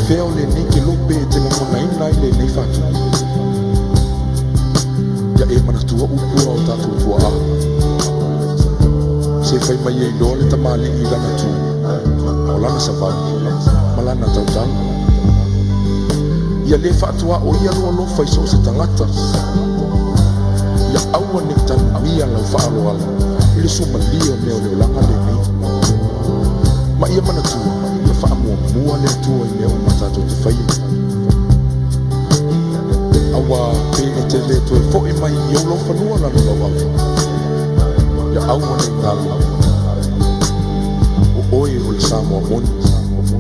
Fea o lenei kelope e te lagonaina ai lenei faatupu? Ia e manatua upu a o tatou tuaa, se fai mai e iloa le tamalii i lana tu, o lana savali ma lana tautala. Ia le faatuaoia lou alofa i so o se tagata. Ia aua ne i tanumia lau faaaloalo i le suamalie o mea o le olaga lenei. Ma ia manatua, ia faamuamua le Atua i mea uma tatou te faia. Auā pe e te le toe foi mai i ou laufanua lalolauava, ia aua ne i galo, o oe o le Samoa moni.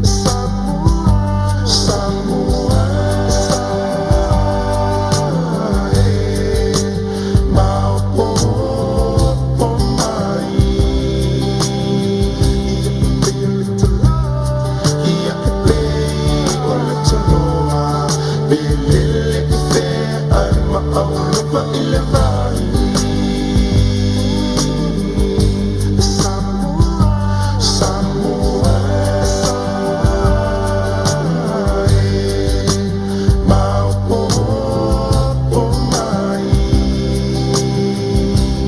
Samoa, Samoa e, maopoopo mai. Ia e pei o le ia e pei o le toloa, pe lele i fea ae maau lava i le vai. Samoa, Samoa e, maopoopo mai.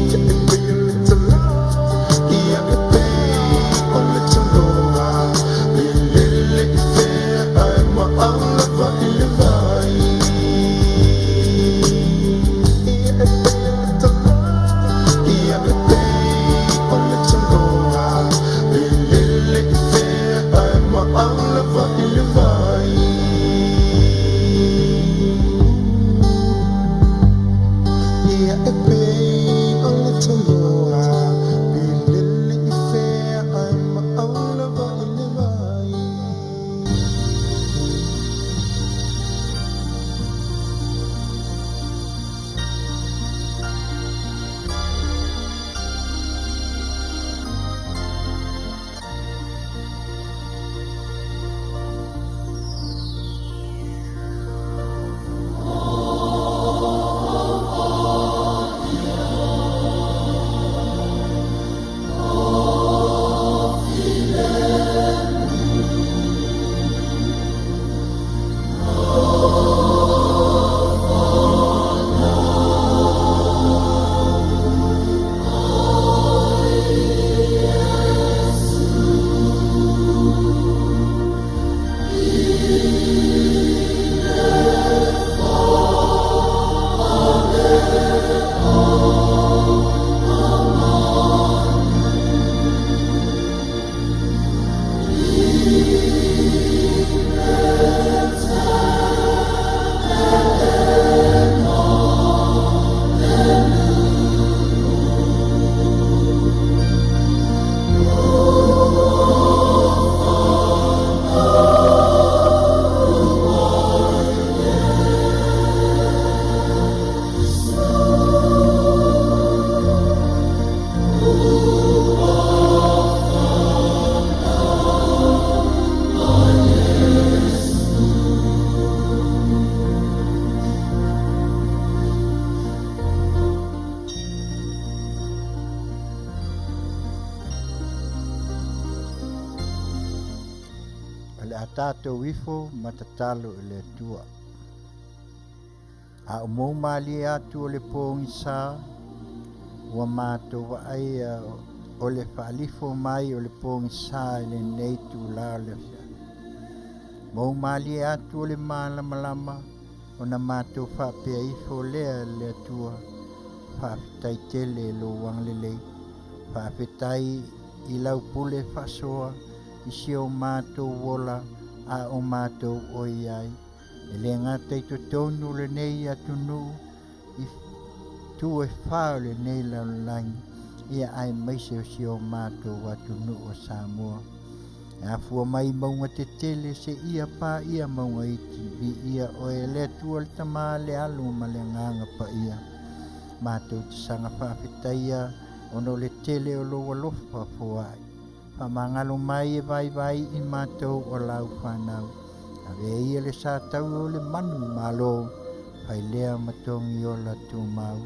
Ia e pei o le toloa, ia e pei o le toloa, pe lele i fea ae maau lava i le vai. Ia e pei o le toloa, ia e pei o le toloa, pe lele i fea ae maau lava i le vai. Ia e pei o le toloa, pe lele i fea ae maau lava i le vai. O le a tatou ifo ma tatalo i le Atua. A o mou malie atu o le pogisa, ua matou vaaia o le faalifo mai o le pogisa i lenei itulā o le afiafi. Mou malie atu o le malamalama, ona matou faapea ifo lea e le Atua, faafetai tele i lou agalelei, faafetai i lau pule faasoa i si o matou ola a o matou oi ai. E le gata i totonu o lenei atunuu i itu e fa o lenei lalolagi, ia aemaise o si o matou atunuu o Samoa. E afua mai i mauga tetele seia paia mauga iti, viia oe e le Atua le Tama, le Alo ma le Agaga Paia. Matou te saga faafetaia ona o le tele o lou alofa foai. Faamagalo mai e vaivai i matou o lau fanau. Avea ia le sa taue o le manu i malo, fai lea ma togi ola tumau.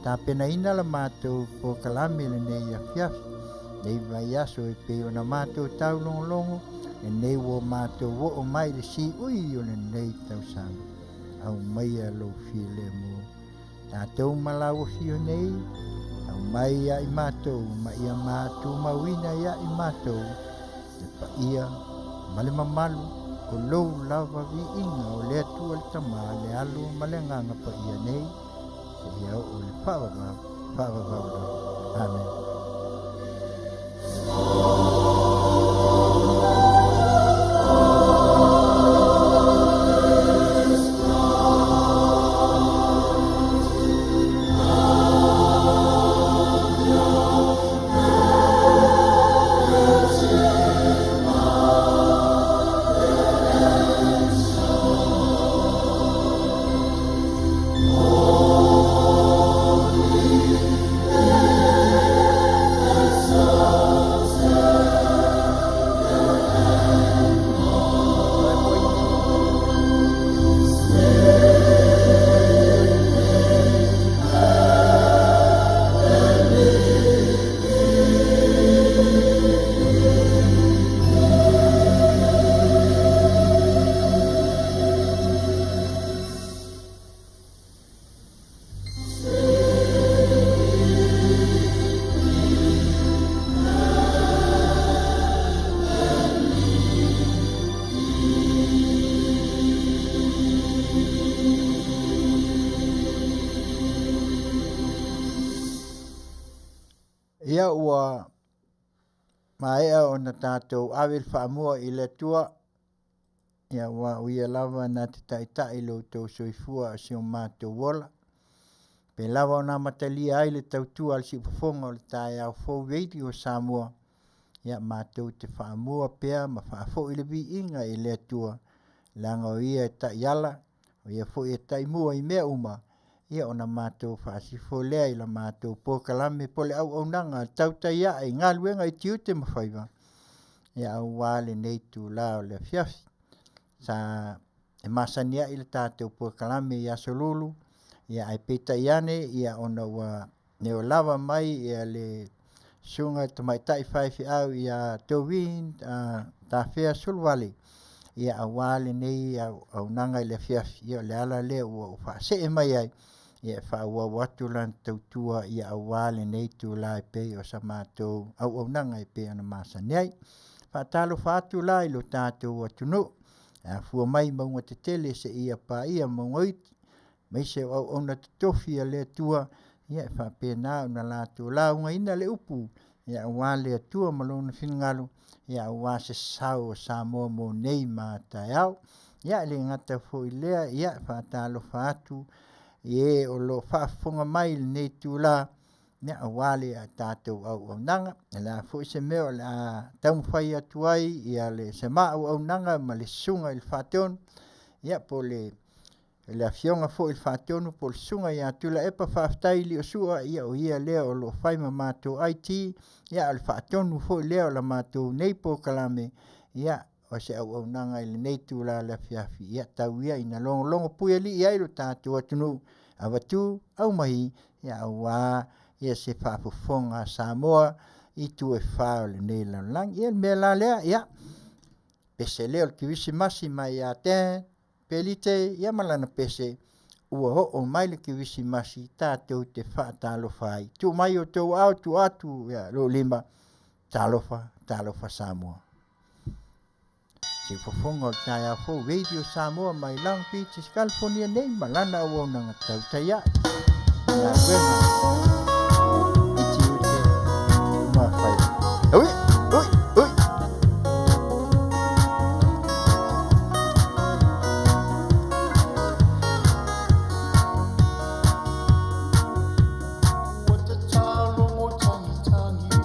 Tapenaina la matou polokalame lenei afiafi, nei vaiaso e pei ona matou taulogologo Lenei ua matou oo mai i le siui o lenei tausaga, aumaia lou filemu. Tatou ma lauofio nei, aumai ia i matou ma ia matumauina ia i matou le paia ma le mamalu o lou lava viiga o le Atua le Tama, le Alo ma le Agaga Paia nei, seia oo i le faavavau, faavavau lava. Amene. Ia ua maea ona tatou ave le faamua i le Atua, ia aua o ia lava na te taitai lo outou soifua o si o matou ola. Pe lava ona amatalia ai le tautua a le siufofoga o le taeao fou Radio Samoa, ia matou te faamua pea ma faafoi le viiga i le Atua, leaga o ia e taiala, o ia foi e taimua i mea uma, ia ona matou faasifo lea i la matou polokalame po o le auaunaga tautai ae i galuega i tiute ma faiva, ia aua lenei itula o le afiafi. Sa e masani ai le tatou polokalame i Aso Lulu, ia ae peitai ane ia ona ua neo lava mai ia le susuga i le tamaitai faifeau ia Doreen Tafea Suluvale, ia aua lenei auaunaga i le afiafi, ia o le ala lea ua ou faasee mai ai, ia e faaauau atu lana tautua ia aua lenei itula e pei o sa matou auaunaga e pei ona masani ai. Faatalofa atu la i lo tatou atunuu e afua mai mauga tetele seia paia mauga iti, aemaise o auauna totofi a le Atua, ia e faapena ona latou laugaina le upu ia aua le Atua ma lona finagalo, ia aua se sao o Samoa mo nei ma a taeao. Ia e le gata foi i lea, ia e faatalofa atu i e o lo o faafofoga mai i lenei itula, ia aua le tatou auaunaga. O le a foi se mea o le a taumafai atu ai ia le sama auaunaga ma le susuga i le Faatonu, ia po o le afioga foi i le Faatonu po o le susuga ia Tuilaepa Faafetai Liosua, ia o ia lea o lo o fai ma matou IT, ia a o le Faatonu foi lea o la matou nei polokalame, ia o se auaunaga i lenei itula o le afiafi, ia tau ia ina logologo puialii ai lo tatou atunuu, avatu aumai, ia aua ia se faafofoga a Samoa i itu e fa o lenei lalolagi. Ia o le mea la lea, ia pese lea o le Kerisimasi mai ia Dan Pelite ia ma lana pese, ua oo mai le Kerisimasi tatou te faatalofa ai. Tuu mai outou aao, tuu atu ia lou lima, talofa, talofa Samoa. Siufofoga o le taeao fou Radio Samoa mai Long Beach, California nei ma lana auaunaga tautai ae. Galuega i tiute ma faiva. Ui, ui, ui. Ua tatalo mo tagitagi,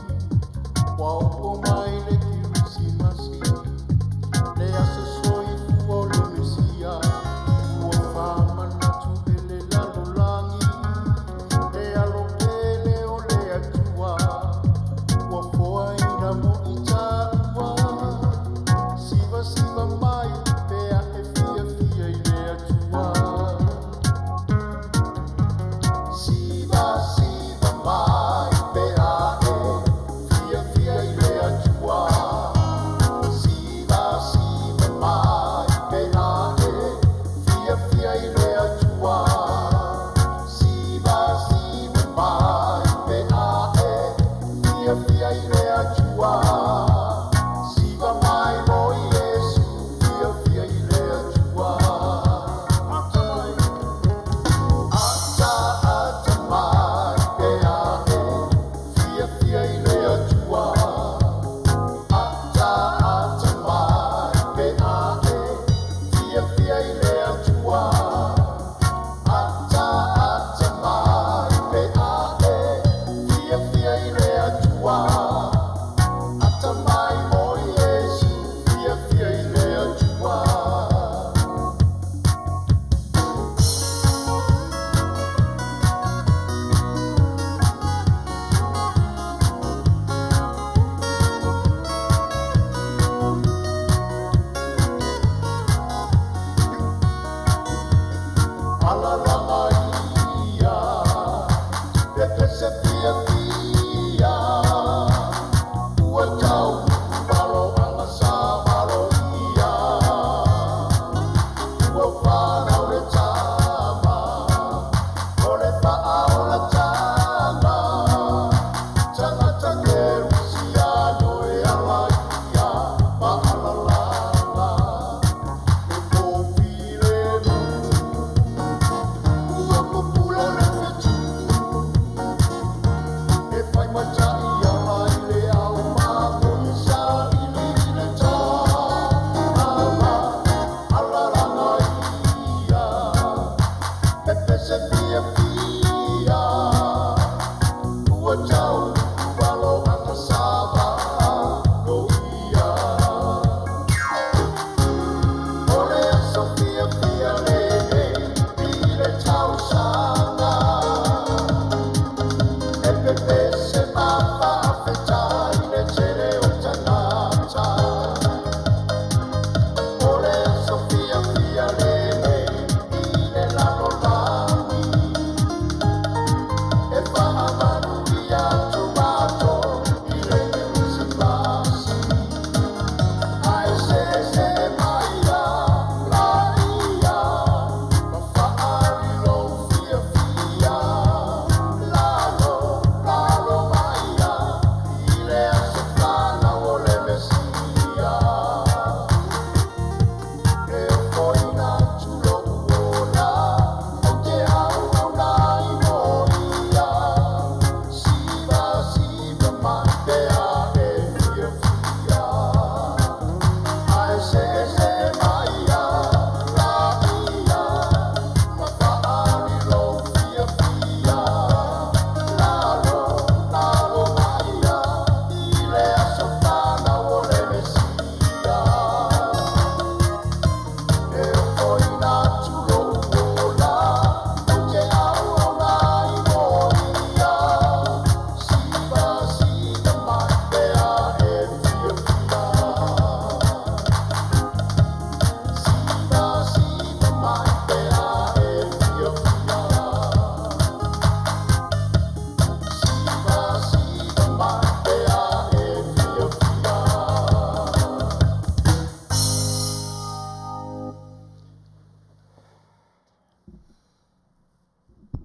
ua oo mai le Kerisimasi, le aso soifua o le Mesia, ua faamanatu e le lalolagi, e alo.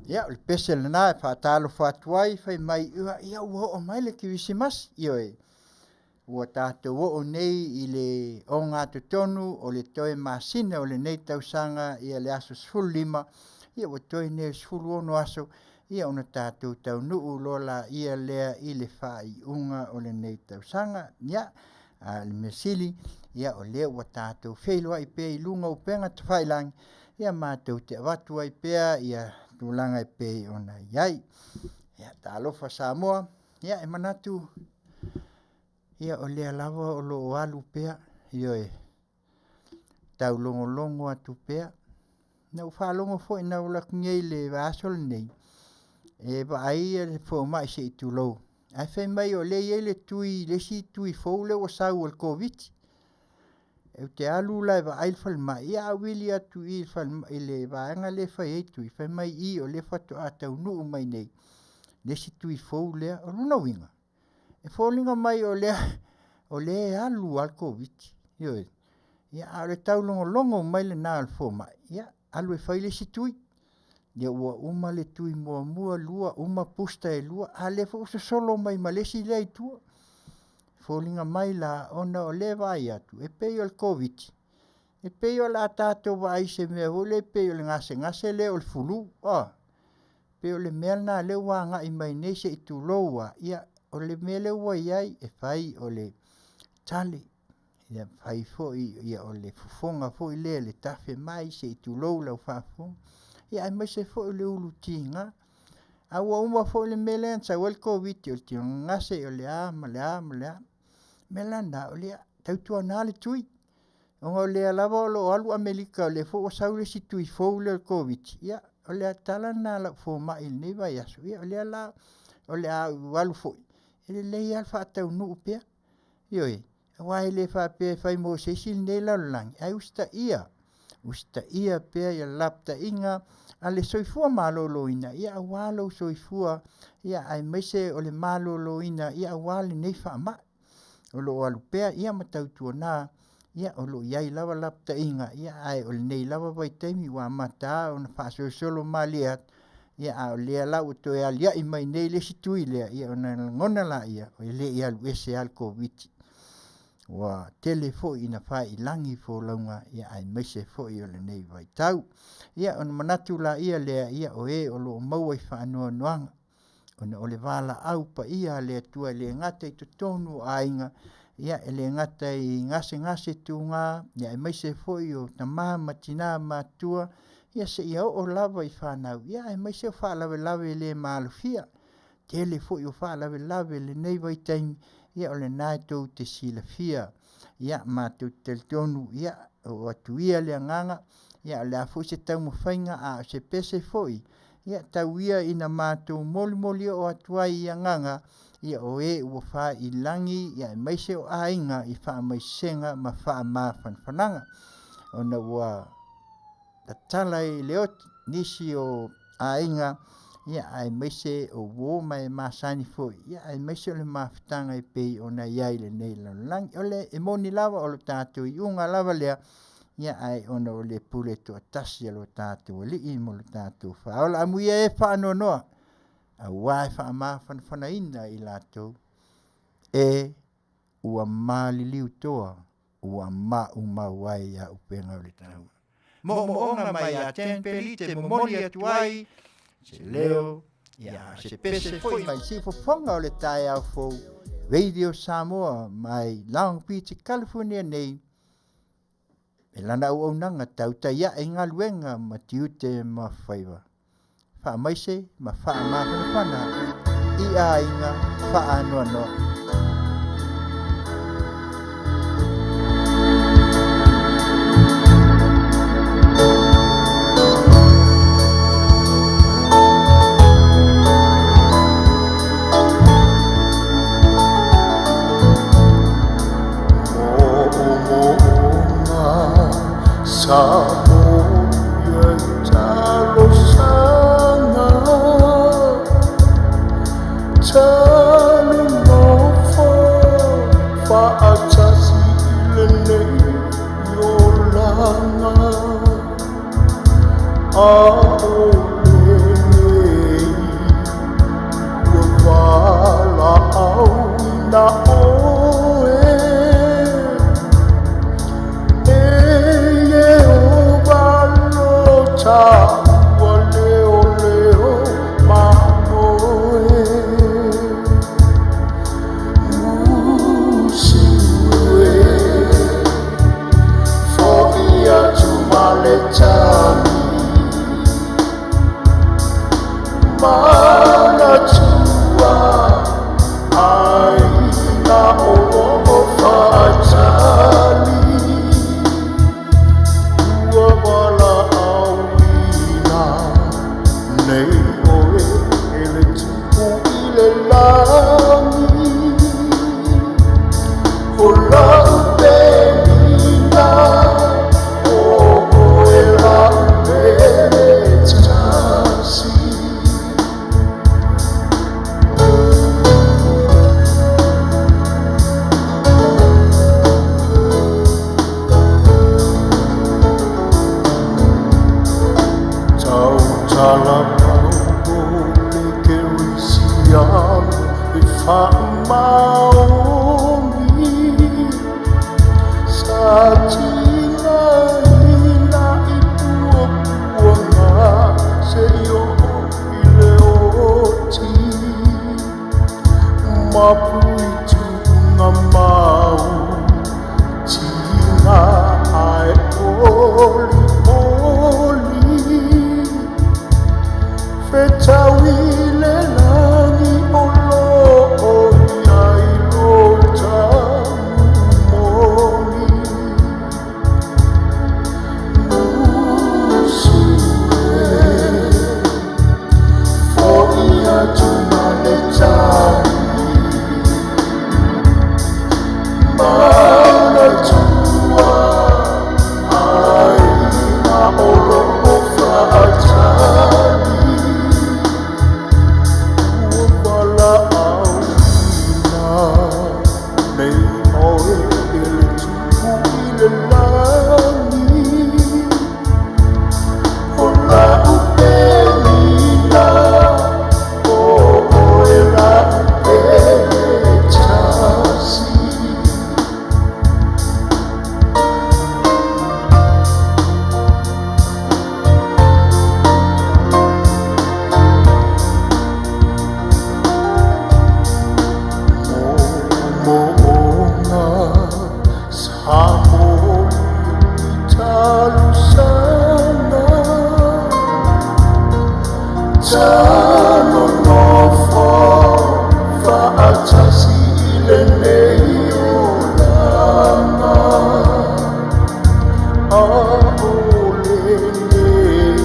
Ia, o le pese lena e faatalofa atu ai, fai mai, ia ua oo mai le Kerisimasi, ioe, ua tatou oo nei i le ogatotonu o le toe masina o lenei tausaga, ia le aso 15, ia ua toe nei o le 16 aso, ia ona tatou taunuu loa laia lea i le faaiuga o lenei tausaga. Ia, a o le mea sili, ia o lea ua tatou feiloai pea i luga o upega tafailagi, ia matou te avatu ai pea ia tulaga e pei ona i ai. Ia, talofa Samoa, ia e manatu ia o lea lava o lo o alu pea, ioe, taulogologo atu pea. Na ou faalogo foi na ou alu atu nei i le vaiaso lenei, e vaai le fomai se i tulou, ae fai mai o lea e i ai le tui, le isi tui fou lea ua sau o le Koviti. Ou te alu la e vaai le falemai, ia ae ou vili atu i i i le vaega lea e fai ai tui, fai mai i o lea faatoa taunuu mai nei le isi tui fou lea. O lona uiga, e foliga mai o lea e alu lava le Koviti. Ioe. Ia a o le taulogologo mai lena o le fomai, ia alu e fai le isi tui. Ia ua uma le tui muamua, lua, uma booster e lua, a o lea foi ua sosolo mai ma le isi lea i tua. E foliga mai la ona o lea e vaai atu e pei o le Koviti, e pei o le a tatou vaai i se mea foi lea pei o le gasegase lea o le flu. Pei o le mea lena lea ua agai mai nei se i tulou lava, ia o le mea lea ua i ai, e fai o le tale, e fai foi o le fofoga foi lea i le tafe mai se i tulou lau faafofoga, ia aemaise foi o le ulu tiga. A ua uma foi le mea lea na sau ai le Koviti o le tino gagase, o le a ma le a ma le a. O le mea la lena, tautuana le tui, ona o lea lava o lo o alu Amerika o lea foi ua sau le isi tui fou lea o le Koviti, ia o le tala lena a lau fomai i lenei vaiaso, ia o lea la o le a ou alu foi, e lelei lava le faataunuu pea. Ioe, aua e le faapea e fai mo se isi lenei lalolagi, ae usitaia, usitaia pea ia lapataiga a le soifua maloloina aua lou soifua aemaise o le maloloina aua lenei faamai o lo o alu pea. Ia ma tautuana o lo o i ai lava lapataiga, ae o lenei lava vaitaimi ua amata lava ona faasolosolo malie atu, a o lea la ua toe aliae mai nei le isi tui lea, ia ona lagona lea, e le i alu ese lava le Koviti. Ua tele foi ina faiilagi folauga aemaise foi o lenei vaitau. Ia ona manatu laia lea, ia o e o lo o maua i faanoanoaga ona o le valaau paia a le Atua e le gata i totonu o aiga, e le gata i gasegase tuga, aemaise foi o tama ma tina matutua, ia seia oo lava i fanau, aemaise o faalavelave le maalofia. Tele foi o faalavelave i lenei vaitaimi, ia o lena tou te silafia. Ia matou te talitonu ia oo atu ia le agaga, ia o le a foi se taumafaiga a o se pese foi, ia tau ia ina matou molimoli oo atu ai i agaga o e ua fai i lagi aemaise o aiga i faamaisega ma faamafanafanaga ona ua tatala i le oti nisi o aiga aemaise o uo ma e masani foi aemaise o le mafutaga e pei ona i ai i lenei lalolagi. O le e moni lava o le tatou iuga lava lea, ae ona o le pule toatasi a lo tatou Alii ma lo tatou Faaola. Amuia e faanoanoa aua e faamafanafanaina i latou e ua maliliu toa ua maumau ai auupega o le taua. Moomooga mai ia Jen Pelite momoli atu ai se leo ia se pese foi mai siufofoga o le taeao fou Radio Samoa mai Long Beach, California nei e lana auaunaga tautai ae i galuega ma tiute ma faiva. Faamaise ma faamafanafana i aiga faanoanoa. auina oe. E Ieova lo taua leo leo mamoe. Musu e fo'i atu ma le tagi manatua aiga o lo o fa'atali ua valaauina nei oe e le Tupu i le lagi. O la'u penina o oe la'u pele tasi. Tautala pauo le kerisiano e faamaoni sa tigaina i puapuaga seia oo i le oti mapuituugamau tiga ae olioli fetaui le lagi o loo i ai lo tagumoni. Musu e fo'i atu ma le tagi manatua aiga o loo fa'atali ua valaauina nei oe e le Tupu i le lagi. O la'u penina o oe la'u pele tasi. Mo'omo'oga sa moli talusaga talonofo fa'atasi i lenei olaga a o lenei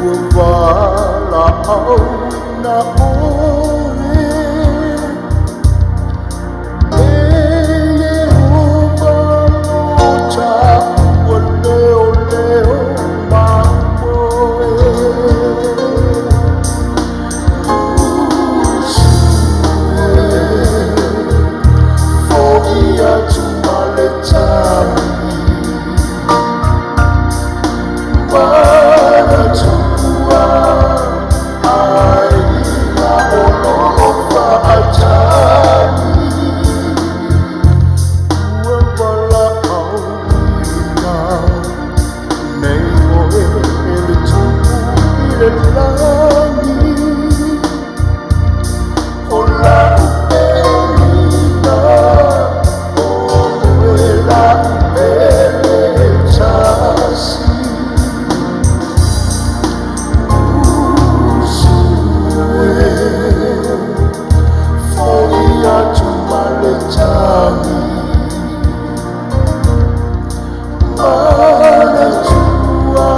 ua valaauina oe e Ieova lo taua leoleo mamoe. Musu e fo'i atu ma le tagi manatua aiga o loo fa'atali ua valaauina nei oe e le Tupu i le lagi. O la'u penina o oe la'u pele tasi. Musu e fo'i atu ma le tagi manatua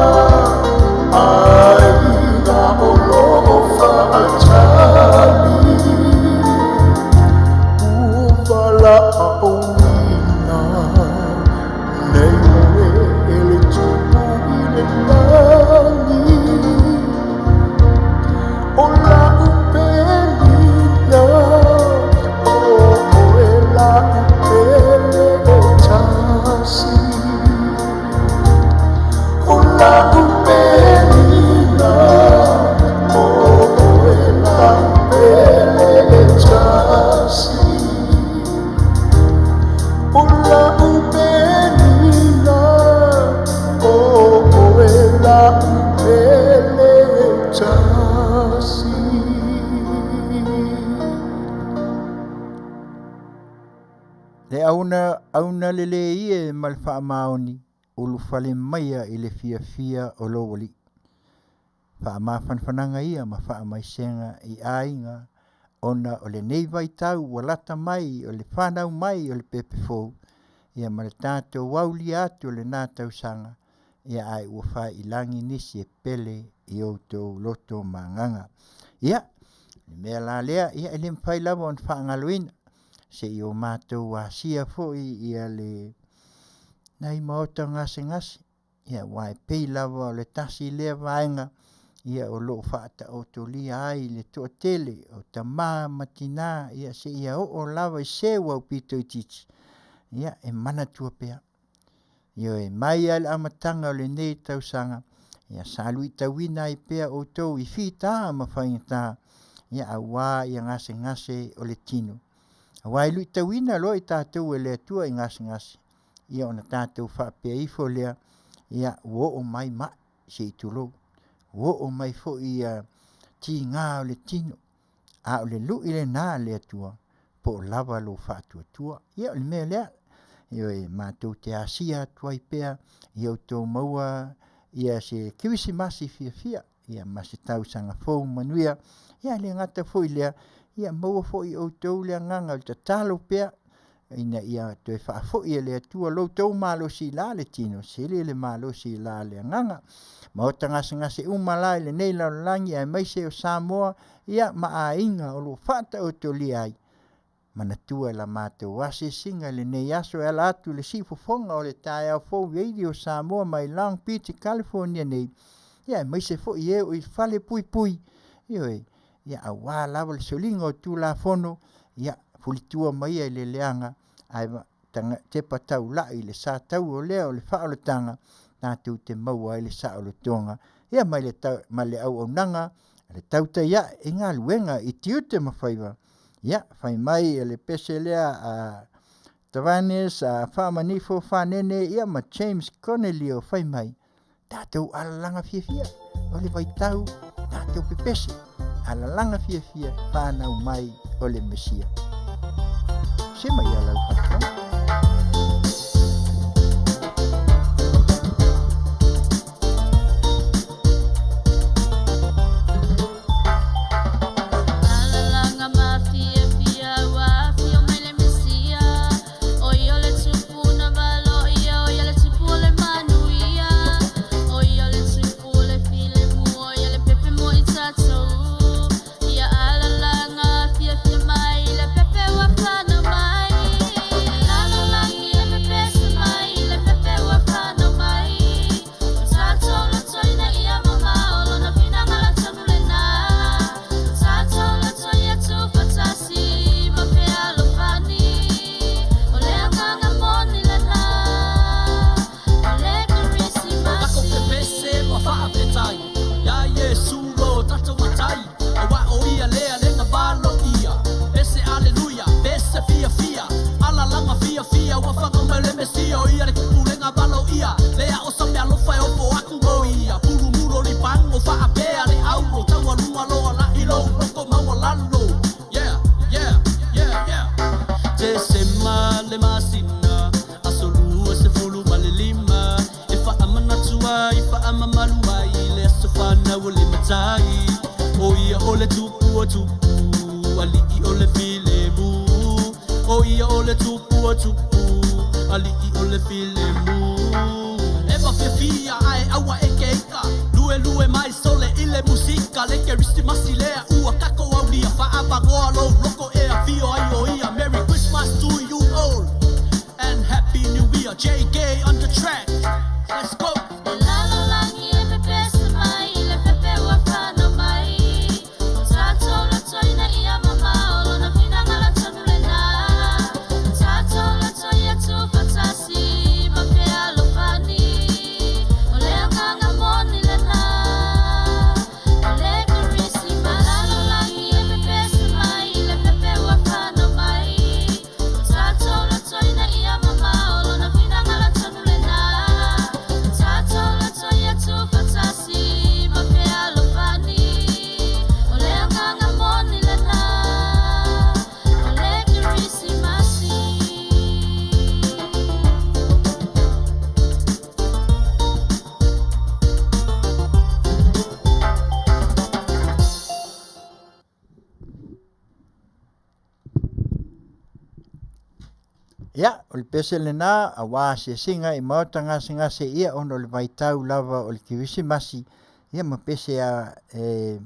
aiga o loo fa'atali ua valaauina nei oe e le Tupu i le lagi. O la'u penina o oe la'u pele tasi. O la'u penina o oe la'u pele tasi. Auna auna lelei e ma le faamaoni, ulufale maia i le fiafia o lou Alii. Faamafanafanaga ia ma faamaisega i aiga ona o lenei vaitau ua lata mai o le fanau mai o le pepe fou ia ma le tatou aulia atu o lena tausaga ia ae ua faiilagi nisi e pele i outou loto ma agaga. Ia, o le mea la lea, ia e le mafai lava ona faagaloina se i o matou asia foi ia le nai maota gasegase ia aua e pei lava o le tasi lea vaega ia o lo o faataotolia ai le toatele o tama ma tina ia seia oo lava i se ua aupito itiiti ia e manatua pea. Ioe, mai lava i le amataga o lenei tausaga ia sa luitauina ai pea outou i fita ma faigata ia aua ia gasegase o le tino. Aua e luitauina loa i tatou e le Atua i gasegase, ia ona tatou faapea ifo lea, ia ua oo mai mai se i tulou, ua oo mai foi ia tiga o le tino, a o le lui lena a le Atua po o lava lou faatuatua. Ia o le mea lea, ioe, matou te asia atu ai pea ia outou maua ia se kerisimasi fiafia ia ma se tausaga fou manuia. Ia e le gata foi i lea, ia maua foi e outou le agaga o le tatalo pea ina ia toe faafoi e le Atua lo outou malosi i la le tino, sili le malosi i la le agaga. Maota gasegase uma la i lenei lalolagi aemaise o Samoa ia ma aiga o lo o faataotolia ai, manatua i la matou asiasiga i lenei aso e ala atu i le siufofoga o le taeao fou Radio Samoa mai Long Beach i California nei, ia aemaise foi e o i falepuipui, ioe, ia aua lava le soliga o Tulafono, ia fulitua mai ia i le leaga ae tepa taulai i le sataua lea o le faaolataga tatou te maua ai le saolotoga ia mai le, ma le auaunaga a le tautai ae i galuega i tiute ma faiva ia fai mai e le pese lea a Tavanes a Faamanifo Fanene ia ma James Konelio fai mai tatou alalaga fiafia o le vaitau tatou pepese alalaga fiafia fanau mai o le Mesia. Se mai ia lau faafofoga. Alalaga mafiafia ua afio mai le Mesia. O ia o le tupu na valoia, o ia le tupu o le manuia. O ia o le tupu o le filemu, o ia le pepe mo i tatou. Ia alalaga fiafia mai le pepe ua fanau mai. Lalolagi e pepese mai le pepe ua fanau mai. O tatou loto ina ia mamao lona finagalo tonu lena. O tatou loto ia tuufaatasi ma fealofani. O le agaga moni lena. O le Tako Kerisimasi. pepese ma faafetai Iā Iesu lo tatou matai Auā o ia lea le na valoia Pese aleluia, pese fiafia Alalaga fiafia ua fanau mai le Mesia O ia le Tupulega valoia Lea o sa meaalofa e ofo aku mo ia Pulumulo lipago faapea le aulo Taualuga loa la'i lou loto maualalo Yeah, yeah, yeah, yeah Tesema le masina aso 25 e faamanatu ai faamamalu ai le aso fanau o le matai o ia o le tupu o tupu alii o le filemu o ia o le tupu o tupu alii o le filemu e mafiafia ae aua e keika luelue mai sole i le musika le kerisimasi lea ua tatou aulia faaavagoa lou loko e afio ai o ia Merry Christmas to you all and Happy New Year JK on the track let's go Le lalolagi e pepese mai le pepe ua fanau mai. O tatou loto ina ia mamao lona finagalo tonu lena. O tatou loto ia tuufaatasi ma fealofani. O le Ia, o le pese lena aua asiasiga i maota gasegase ia ona o le vaitau lava o le Kerisimasi ia ma pese a e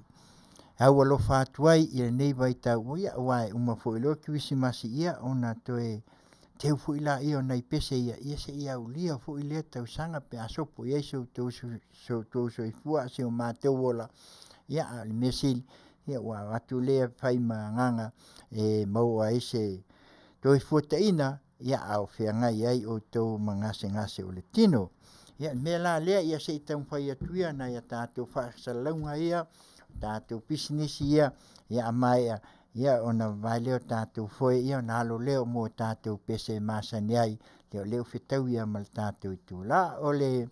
aualofa atu ai i lenei vaitau ia aua e uma foi loa le Kerisimasi ia ona toe teu foi lea o nai pese ia, ia seia aulia foi lea tausaga pe a sopo i ai so outou soifua a o si o matou ola. Ia a o le mea sili ua avatu lea fai ma agaga e maua ai se toefuataiga a o feagai ai outou ma gasegase o le tino. Ia o le mea la lea, ia se i taumafai atu ia nai a tatou faasalalauga ia, tatou pisinisi ia, a maea ona vavae lea o tatou foe ona alo lea mo tatou pese masani ai, o lea ua fetaui lava ma le tatou itula. O lea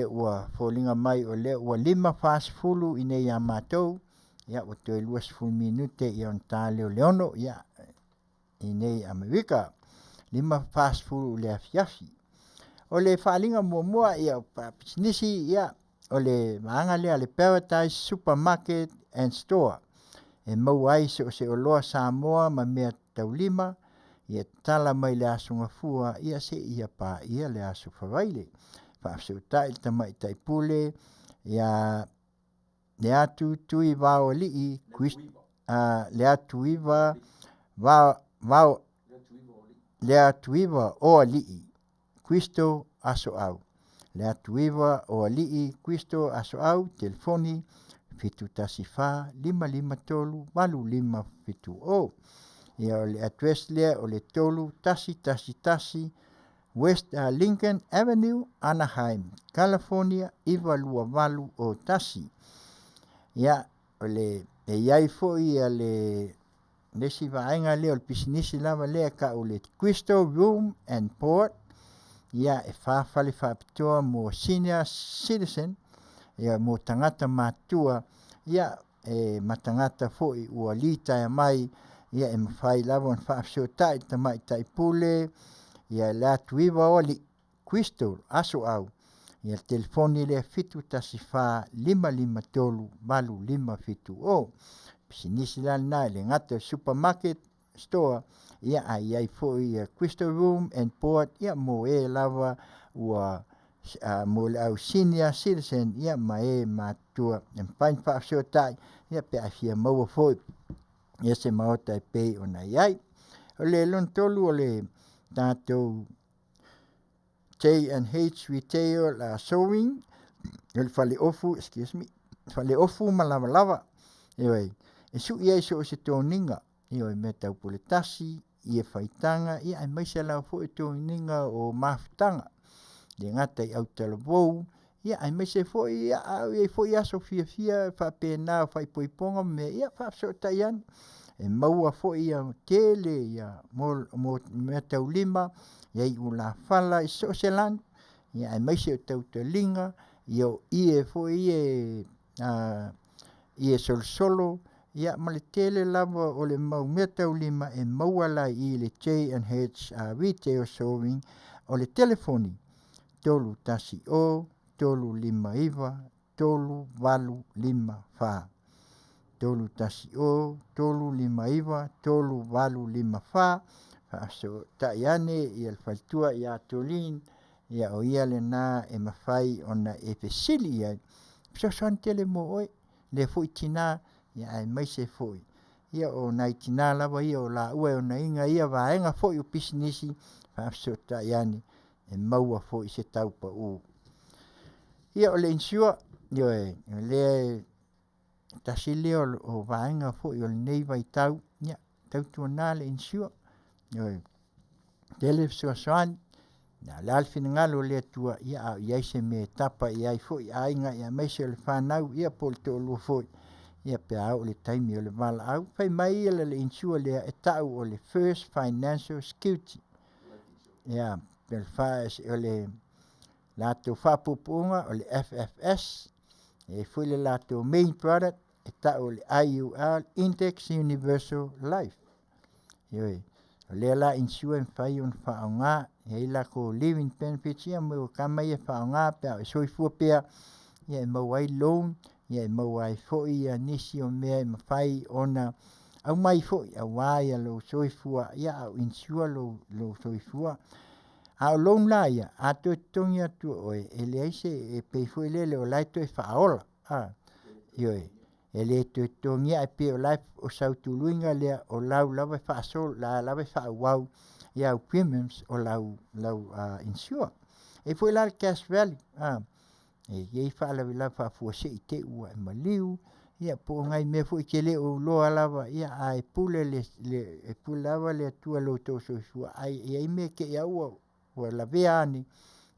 ua foliga mai o lea ua 5:40 i inei ia matou, ua toe 20 minute ona ta lea o le 6 i inei i Amerika. 5:40 i le afiafi. O le faaaliga muamua faapisinisi, o le vaega lea a le Paradise Supermarket and Store e maua ai so o se oloa Samoa ma meataulima, ia tatala mai le Aso Gafua seia paia le Aso Faraile. Faafesootai le Tamaitai Pule ia Leatutuivaoalii Leatuivaoalii Crystal Asoau, Leatuivaoalii Crystal Asoau, telefoni 714 553 8570. Ia o le address lea o le 3111 West Lincoln Avenue, Anaheim, California 92801. Ia, o le e i ai foi ia le isi vaega lea o le pisinisi lava lea e tau o le Crystal Room and Board, ia e fa fale faapitoa mo senior citizen, ia mo tagata matutua, ia e ma tagata foi ua litaea mai, ia e mafai lava ona faafesootai i le tamaitai pule ia Leatuivaoalii Crystal Asoau i le telefoni lea 714 553 8570. Pisinisi la lena e le gata i le supermarket store ia ae i ai foi ia Crystal Room and Board ia mo e lava ua mo le au senior citizen ia ma e matutua e mafai ona faafesootai ia pe a fia maua foi ia se maota e pei ona i ai. O le lona tolu o le tatou J&H Retail Sewing, o le faleofu, excuse me, faleofu ma lavalava, ioe, e sui ai so o se toniga, ioe, mea tau puletasi, ie faitaga, ia aemaise lava foi toniga o mafutaga, e le gata i autalavou, ia aemaise foi ia a o i ai foi aso fiafia faapena o faaipoipoga ma mea, ia faafesootai ane. E maua foi ia tele ia mo meataulima, e i ai ulafala i so o se lanu, ia aemaise o tautaliga, ia o ie foi ie ie solosolo, ia ma le tele lava o le mau meataulima e maua la i i le J&H Retail Sewing. O le telefoni 310 359 3854 310 359 3854. Faafesootai ane ia le faletua ia Tolin, ia o ia lena e mafai ona e fesili i ai, fesoasoani tele mo oe lea foi tina, ia aemaise foi ia o nai tina lava ia o laua e onaina ia vaega foi o pisinisi, faafesootai ane e maua foi se tau pau. Ia o le insure, ioe, o lea e tasi lea o vaega foi o lenei vaitau, ia tautuana le insure, ioe, tele fesoasoani. A o le a le finagalo o le Atua, ia a o i ai se mea e tapa i ai foi aiga aemaise o le fanau ia po o le toalua foi, ia pe a oo i le taimi o le valaau. Fai mai le insure lea e tau o le First Financial Security. Ia, o le latou faapuupuuga o le FFS, e i ai foi le latou main product e tau o le IUL, Index Universal Life. Ioe, o lea la insure e mafai ona faaaoga, e i ai latou living benefits ia mo tama ia e faaaoga pe a o e soifua pea, ia e maua ai loan, ia e maua ai foi nisi o mea e mafai ona Aumai foi auā ia lou soifua, ia a o insure lou, lou soifua. A o loan la ia, a toe totogi atu e oe, e leai se, e pei foi lele o la e toe faaola, a, ioe, e le toe totogia ae pei o la e, o sau tuluiga lea o lau lava e faasolo, o la lava e faaauau i au premiums o lau, lau insure. E i ai foi la le cash value, a, e i ai faalavelave faafuasei i te i ua e maliu, ia po o nai mea foi e te le o iloa lava, ia ae pule le, e pule lava le Atua i lo outou soifua, ae i ai mea e te i lava ua lavea ane,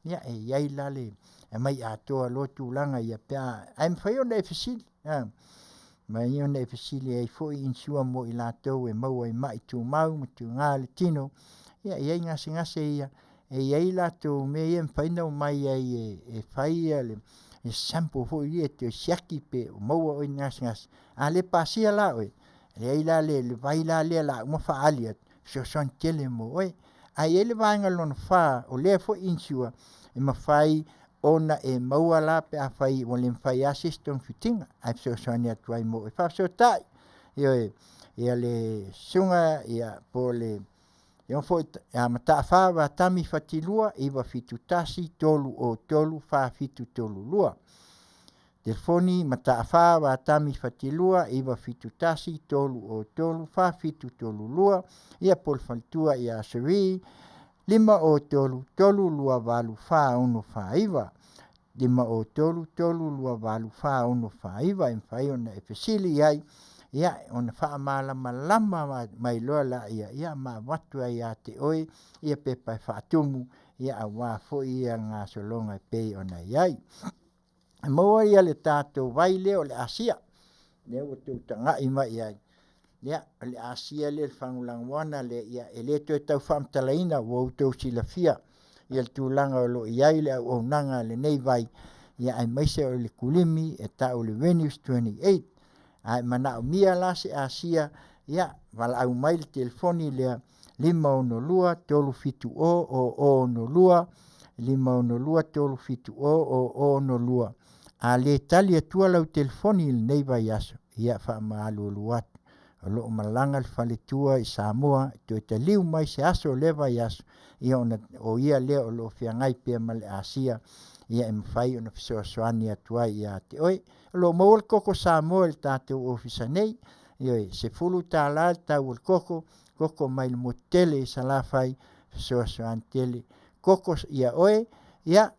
ia e i ai la le aumai atoa loa tulaga ia pe a, ae mafai ona e fesili, a, mafai ona e fesili e i ai foi insure mo i latou e maua i mai tumau ma tuga le tino, ia e i ai gasegase ia, e i ai latou mea ia e mafai ona omai ai e fai le sample foi lea e toe siaki pe o maua oe i ni gasegase. A le pasia la oe, e i ai la le vai la lea o le a uma faaali atu, e fesoasoani tele mo oe. Ae i ai le vaega lona fa o lea foi insure e mafai ona e maua la pe afai ua le mafai lava se isi togafitiga ae fesoasoani atu ai mo oe. Faafesootai, ioe, ia le susuga ia po o le Afioga foi ia Mataafa Vatami Fatilua 971 303 4732. Telefoni Mataafa Vatami Fatilua 971 303 4732 ia po o le faletua ia Cherie 503 328 4649 503 328 4649 e mafai ona e fesili i ai ia ona faamalamalama mai loa lea ia ma avatu ai ia te oe ia pepa e faatumu ia aua foi ia gasologa e pei ona i ai. E maua ia le tatou vai lea o le asia lea ua outou tagai mai i ai ia o le asia lea le fagolagoina lea ia e le toe tau faamatalaina ua outou silafia ia le tulaga o lo o i ai le auaunaga a lenei vai ia aemaise o le kulimi e tau o le Venus 28 a e manaomia la se asia ia valaau mai le telefoni lea 562 370 0062 562 370 0062. A le tali atua lau telefoni i lenei vaiaso, ia faamalualu atu o lo o malaga le faletua i Samoa e toe taliu mai se aso o lea vaiaso, ia ona o ia lea o lo o feagai pea ma le asia ia e mafai ona fesoasoani atu ai ia te oe. O lo o maua le koko Samoa i le tatou ofisa nei, ioe, $10 le tau o le koko, koko mai le motu tele i Salafai, fesoasoani tele. Koko ia oe, ia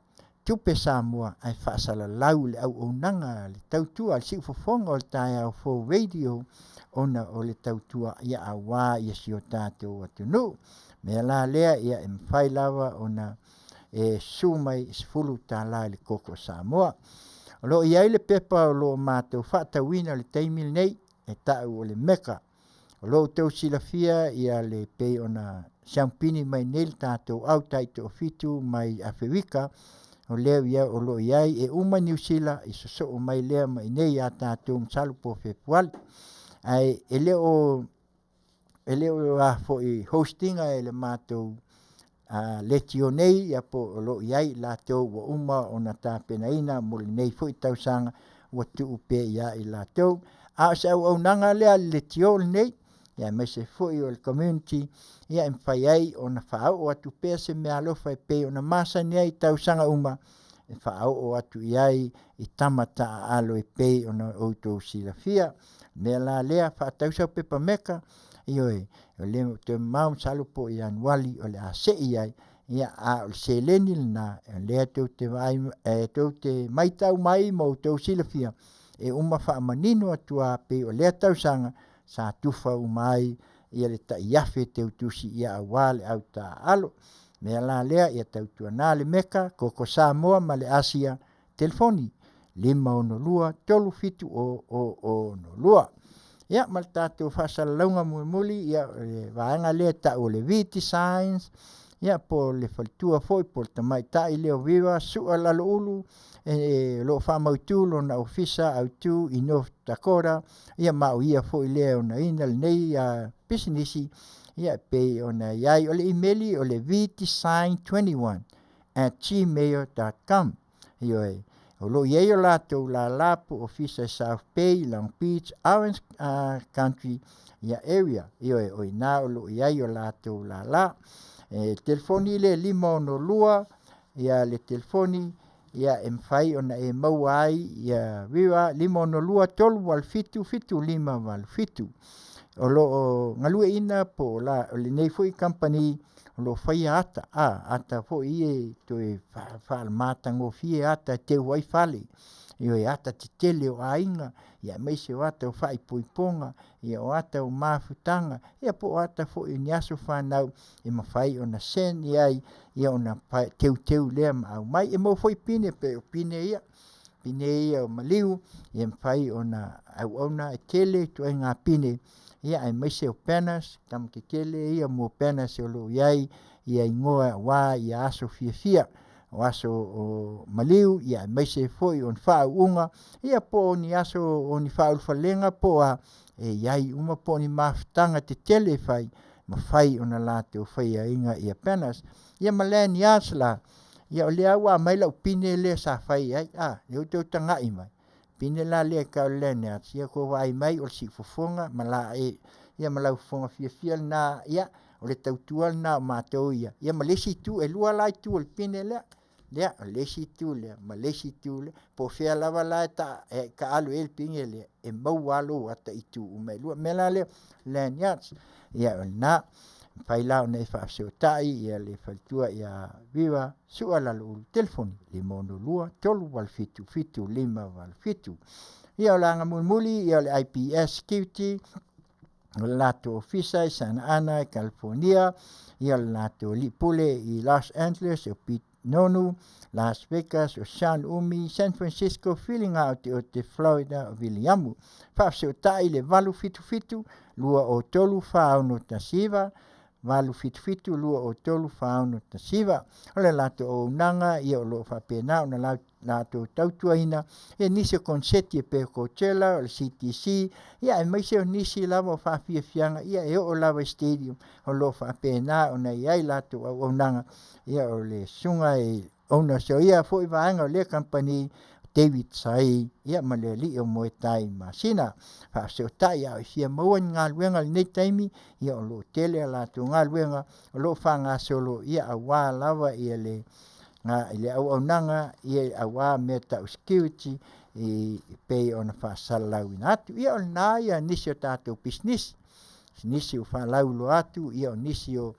tupe Samoa ae faasalalau le auaunaga a le tautua a le siufofoga o le taeao fou radio ona o le tautua ia auā ia si o tatou atunuu. Mea la lea ia e mafai lava ona e susu mai i $10 i le koko Samoa. O lo o i ai le pepa o lo o matou faatauina i le taimi lenei e tau o le Mecca. O lo o outou silafia ia le pei ona siamupini mai nei le tatou au taitoafitu mai Aferika, o lea ia o lo o i ai e uma Niu Sila i sosoo mai lea ma inei ia tatou masalo po o Fepuari. Ae e le o e le o a foi host ina e le matou leitio nei ia po o lo o i ai i latou ua uma ona tapenaina mo lenei foi tausaga ua tuu pea ia i latou. A o se auaunaga lea a le leitio lenei ia aemaise foi o le community ia e mafai ai ona faaoo atu pea se meaalofa e pei ona masani ai i tausaga uma e faaoo atu i ai i tama taaalo e pei ona outou silafia. O le mea la lea, faatau sau pepa meka, ioe, o lea ou te mamao masalo po o Ianuari o le a sei ai, ia a o le seleni lena, o lea tou te vaai, tou te matau mai ma outou silafia, e uma faamanino atu lava pei o lea tausaga sa tufa uma ai ia le tai $1,000 teutusi ia aua le au taaalo. O le mea la lea ia tautuana le Meka, Koko Samoa ma le Asia, telefoni 562 370 0062. Ia ma le tatou faasalalauga mulimuli, ia o le vaega lea e tau o le V Designs, ia po o le faletua foi po o le tamaitai lea o Viva Sua Laloulu, e o lo o faamautu lona ofisa autu i North Dakota, ia ma o ia foi lea e onaina lenei pisinisi, ia e pei ona i ai. O le imeli o le vdesign21@gmail.com. Ioe. O lo o i ai o latou lala po o ofisa i South Bay, Long Beach, Orange Country ia area. Ioe, o i ina o lo o i ai o latou lala. E telefoni le 562 ia le telefoni ia e mafai ona e maua ai ia Viva 562 387 7587. O lo o galueaiina po o la, o lenei foi kamupani o lo o faia ata, ata foi ia e toe faamatagofie ata e teu ai fale, ioe, ata tetele o aiga, aemaise o ata o faaipoipoga, ia o ata o mafutaga, ia po o ata foi o ni aso fanau e mafai ona send i ai, ia ona teuteu lea ma aumai. E maua foi pine pei o pine ia, pine ia o maliu, e mafai ona auauna, e tele ituaiga pine, aemaise o banners, tama tetele ia mo banners o lo o i ai igoa aua aso fiafia, o aso o maliu, aemaise foi o ni faauuga, ia po o ni aso o ni faaulufalega po o a, e i ai uma po o ni mafutaga tetele e fai, mafai ona latou faiaina banners. Ia ma lanyards la, ia o lea ua aumai lau pine lea sa fai ai, lea ua outou tagai mai, pine la lea e tau o le lanyards, ia tou vaai mai o le siufofoga ma laei, ia ma lau fofoga fiafia lena, ia o le tautua lena a matou ia, ia ma le isi itu, e lua la itu o le pine lea, ia o le isi itu lea ma le isi itu lea. Po o fea lava la e taaalo i ai le pine lea, e maua lava lou ata i itu uma e lua. O le mea la lea, lanyards, ia o lena. E mafai la ona e faafesootai le faletua ia Viva Su'a Laloulu, telefoni 562 387 7587. Ia o le aga mulimuli, ia o le IPS Security, o le latou ofisa i Santa Ana i California, ia o le latou alii pule i Los Angeles, o Pete Nonu, Las Vegas, o Sean Umi, San Francisco, Filiga-oteote, Florida, o Viliamu. Faafesootai i le 877 203 4619, 877 203 4619. O le latou auaunaga ia o lo o faapena ona latou tautuaina ia nisi o koneseti e pei o Coachella, o le CTC, ia aemaise o nisi lava o faafiafiaga ia e oo lava i stadium o lo o faapena ona i ai latou auaunaga. Ia o le susuga i owner o ia foi vaega o lea kamupani, David Sai, ia ma le alii o Moetai Masina. Faafesootai a o e fia maua ni galuega i lenei taimi, ia o lo o tele a latou galuega o lo o faagasolo ia aua lava ia le le auaunaga ia aua mea tau security e pei ona faasalalauina atu. Ia o lena ia nisi o tatou pisinisi, nisi o faalauiloa atu, ia o nisi o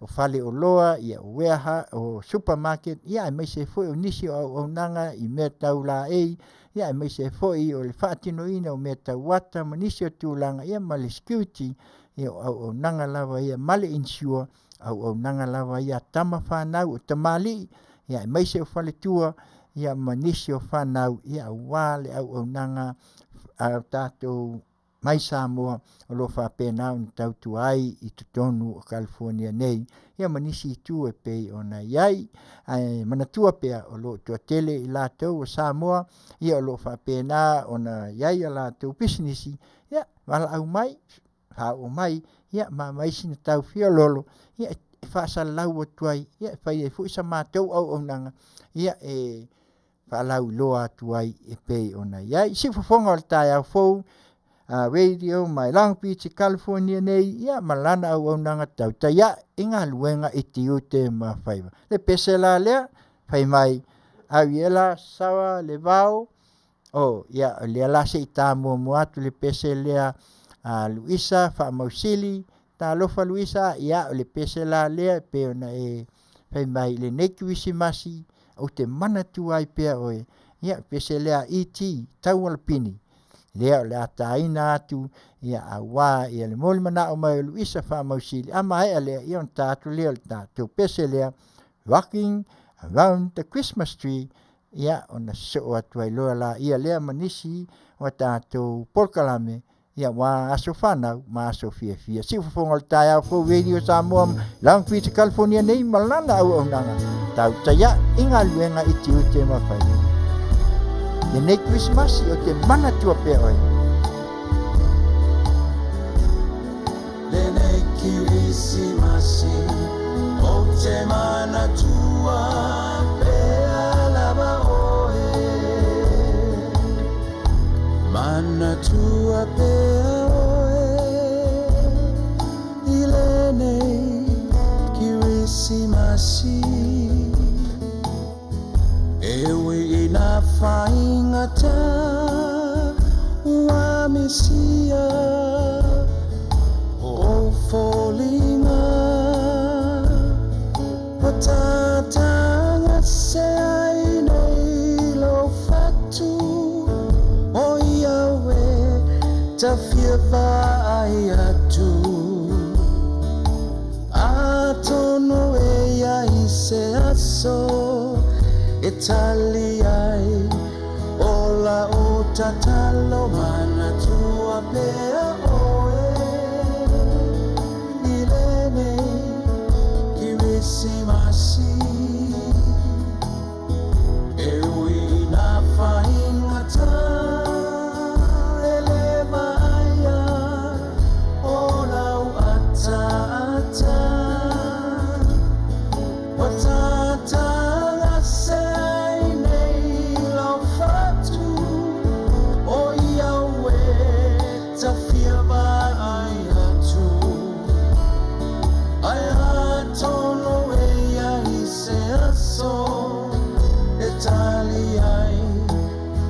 faleoloa, ia o warehouse, o supermarket, ia aemaise foi o nisi o auaunaga i mea tau laei, ia aemaise foi o le faatinoina o mea tau ata ma nisi o tulaga, ia ma le security, ia o auaunaga lava ia ma le insure, auaunaga lava ia a tama fanau, o tamalii, ia aemaise o faletua, ia ma nisi o fanau, ia aua le auaunaga a tatou mai Samoa o lo o faapena ona tautua ai i totonu o California nei, ia ma nisi itu e pei ona i ai. Ae manatua pea o lo o toatele i latou o Samoa ia o lo o faapena ona i ai a latou pisinisi, ia valaau mai, faaoo mai, ia ma aumai sina tau fialolo, ia e faasalalau atu ai, ia e fai ai foi sa matou auaunaga, ia e faalauiloa atu ai e pei ona i ai. Siufofoga o le taeao fou, radio mai Long Beach i California nei, ia ma lana auaunaga tautai ae i galuega i tiute ma faiva. Le pese la lea, fai mai, Ariela Sarah Levao, oh, ia, o lea la se i ta muamua atu le pese lea a Luisa Faamausili, Talofa Luisa, ia o le pese la lea e pei ona e fai mai i lenei Kerisimasi, ou te manatua ai pea oe, ia pese lea a ET Taualapini, lea o le a taina atu, ia aua ia le molimanao mai o Luisa Faamausili, a maea lea, ia ona ta atu lea o le tatou pese lea, Rocking Around the Christmas Tree, ia ona sosoo atu ai loa laia lea ma nisi o a tatou polokalame, ia aua aso fanau ma aso fiafia. Siufofoga o le taeao fou Radio Samoa Long Beach, California nei ma lana auaunaga tautai ae i galuega i tiute ma faiva. Lenei Kerisimasi ou te manatua pea oe. Lenei Kerisimasi ou te manatua pea lava oe. Manatua pea oe i lenei Kirisimasi. E ui ina faigata ua misia o foliga ua tatagase ai nei lou fatu o ia ue tafia vaai atu. Atonu e i ai se aso e tali ai o lau tatalo. Manatua pea oe i lenei Kirisimasi. E ui ina faigata e le vaaia o lau ataata ua tatagase ai nei lou fatu o ia ue tafia vaai atu. Ae atonu e i ai se aso e tali ai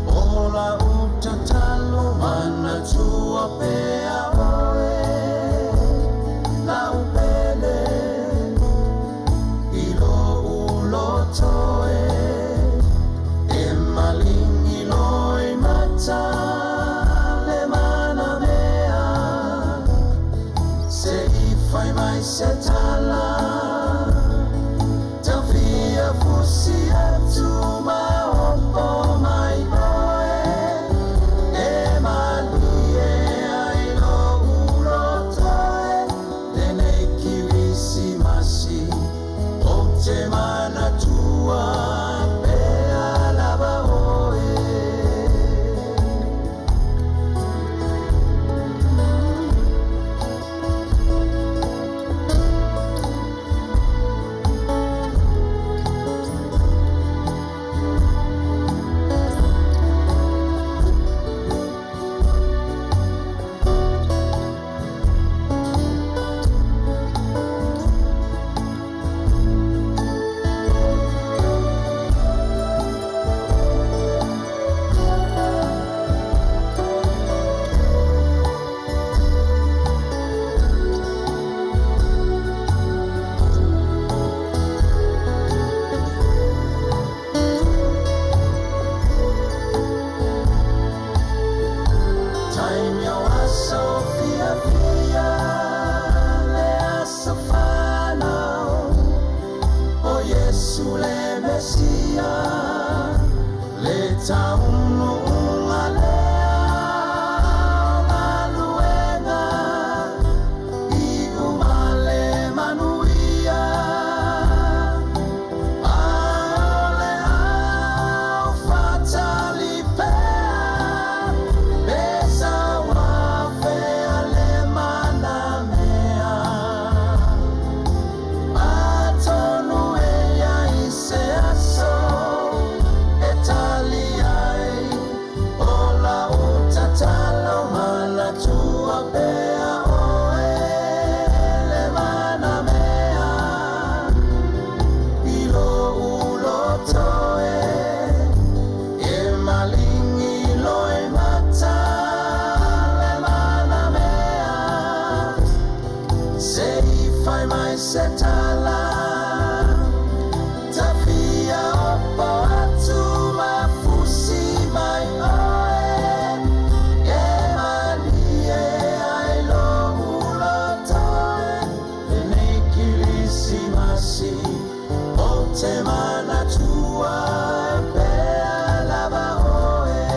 o lau tatalo. Manatua pea oe lau pele i lou loto e maligi loimata le manamea se i fai mai se tala tafia fusi atu ma opo mai oe e malie ai lou loto e lenei Kirisimasi ou te manatua pea lava oe. Taimi o aso fiafia le aso fanau o Iesu le Mesia le taunuuga lea o galuega iu ma le manuia ae o le aufatali pea pesa uafea le manamea. Atonu e i ai se aso e tali ai o lau tatalo. Manatua pea oe le manamea i lou loto e maligi loimata le manamea se i fai mai se tala tafia opo atu ma fusi mai oe e malie ai lou loto e lenei Kirisimasi ou te manatua pea lava oe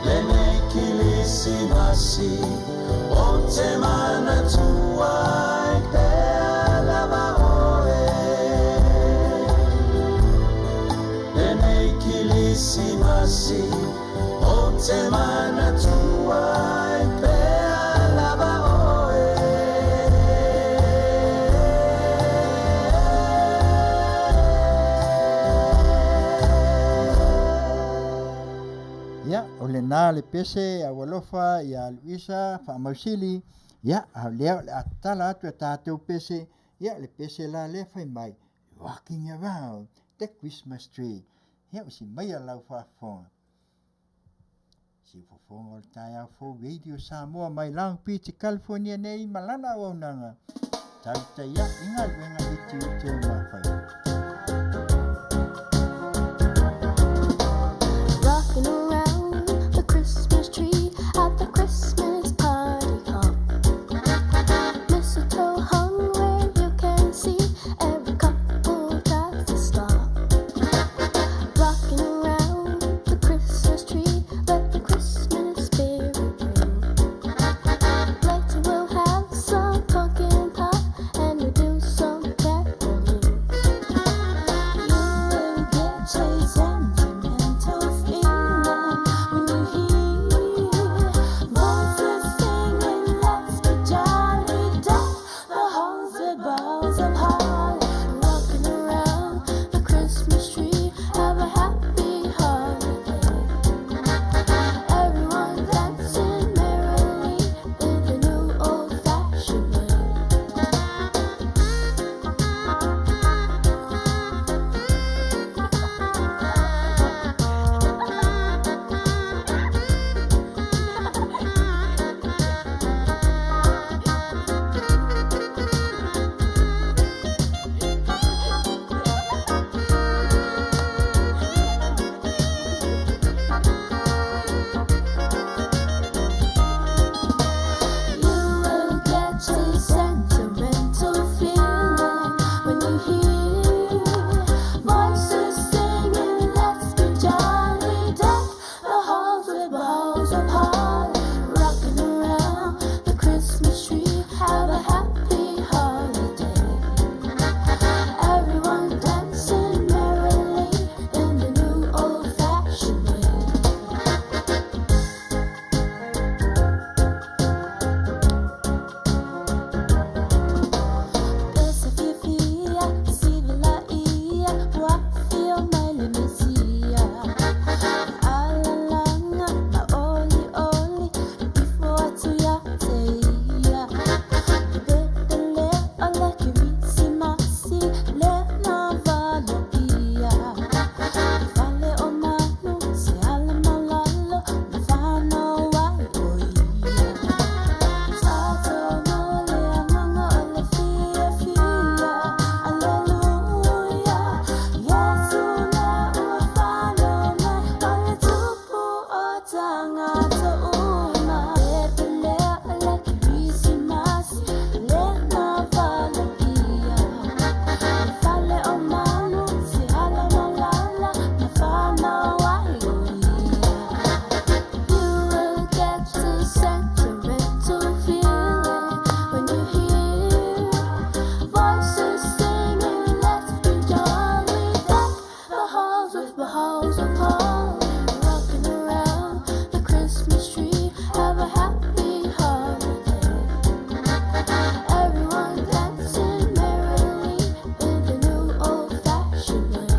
lenei Kirisimasi ou te manatua pea lava oe lenei Kirisimasi ou te manatua pea lava oe. Ia, o lena le pese a ua alofa ia Luisa faamausili, ia, a o lea o le a tatala atu a tatou pese, ia, o le pese la lea fai mai, Rocking Around the Christmas Tree. Ia, usi maia lau faafofoga. Siufofoga o le taeao fou Radio Samoa mai Long Beach, California nei ma lana auaunaga tautaia i galuega i tiute ma faiva. Rocking around the Christmas tree at the Christmas party hop. Mistletoe hung where you can see every couple tries to stop. Rocking around the Christmas tree, let the Christmas spirit ring. Later we'll have some pumpkin pie and we'll do some caroling. You will get a sentimental feeling when you hear voices singing, "Let's be jolly, deck the halls with boughs of holly." Rocking around the Christmas tree, have a happy holiday. Everyone dancing merrily in the new old-fashioned way. You will get a sentimental feeling when you hear voices singing, "Let's be jolly, deck the halls with boughs of holly." Rocking around the Christmas tree, have a happy holiday. Everyone dancing merrily in the new old-fashioned way. E se fiafia, sivilaia, ua afio mai le Mesia. Alalaga maolioli, ifo atu ia te ia. Pepele o le Kerisimasi, le na valoia. I fale o manu, se ala maulalo, na fanau ai o ia. Tatou maua le agaga o le fiafia, Aleluia. Iesu lea ua fanau mai, o le tupu o tagata uma. Pepele o le Kerisimasi, le na valoia. I fale o manu, se ala maulala, na fanau ai o ia. You will get a sentimental feeling when you hear voices singing, "Let's be jolly, deck the halls with boughs of holly." Rocking around the Christmas tree, have a happy holiday. Everyone dancing merrily in the new old-fashioned way.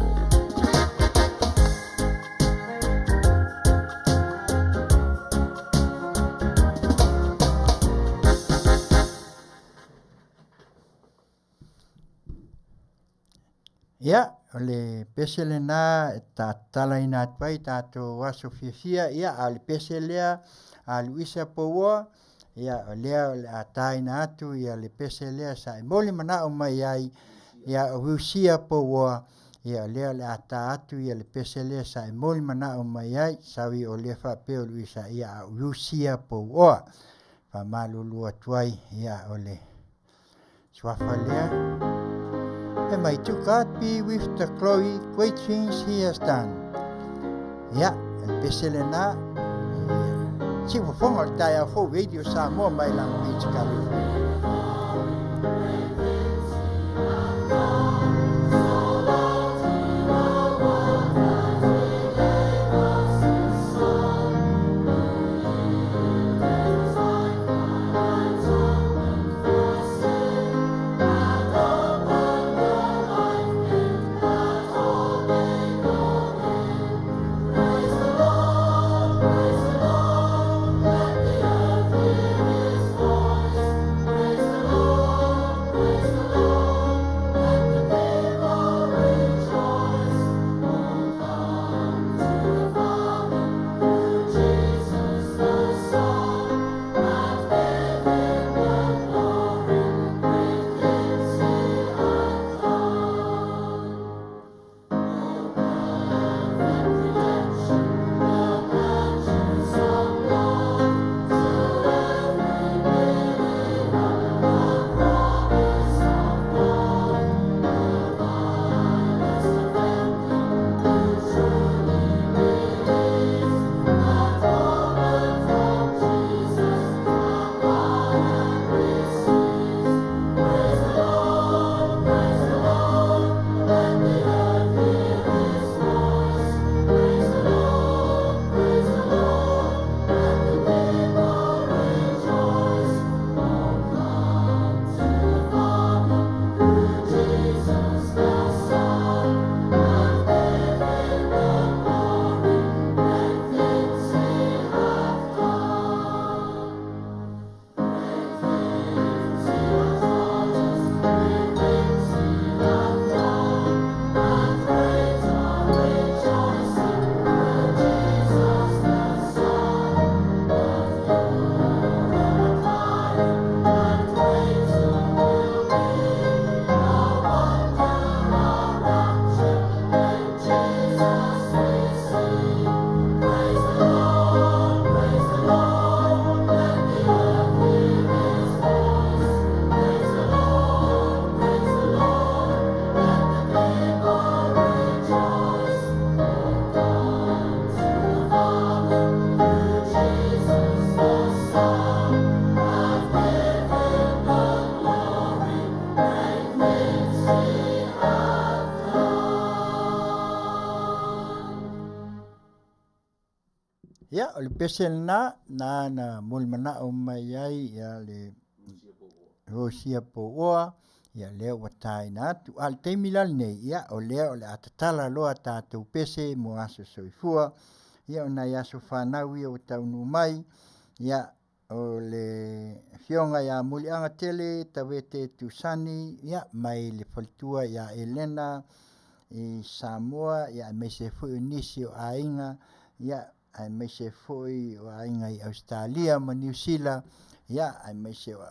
Ia, o le pese lena e tatalaina atu ai tatou aso fiafia, ia, a o le pese lea a Luisa Pouoa, ia, o lea o le a taina atu ia le pese lea sa e momoli manao mai ai, ia, o Rusia Pouoa, ia, o lea o le a ta atu ia le pese lea sa e momoli manao mai ai, saui o lea faapea o Luisa, ia, a o Rusia Pouoa. Faamalulu atu ai, ia, o le suafa lea. E mai, to God be with the glory, great things he has done. Ia, o le pese lena, ia, siufofoga o le taeao fou Radio Samoa mai Long Beach, California. Ia, o le pese lena, na na molimanaʻo mai ai ia le Rusia Pouoa, ia lea ua taina atu. A o le taimi la lenei, ia o lea o le a tatala loa tatou pese mo aso soifua, ia o nai aso fanau ia ua taunuu mai, ia o le afioga ia Muliagatele Tavete Tusani, ia mai le faletua ia Elena i Samoa, ia aemaise foi o nisi o aiga, ia aemaise foi o aiga i Ausetalia ma Niu Sila, ia aemaise o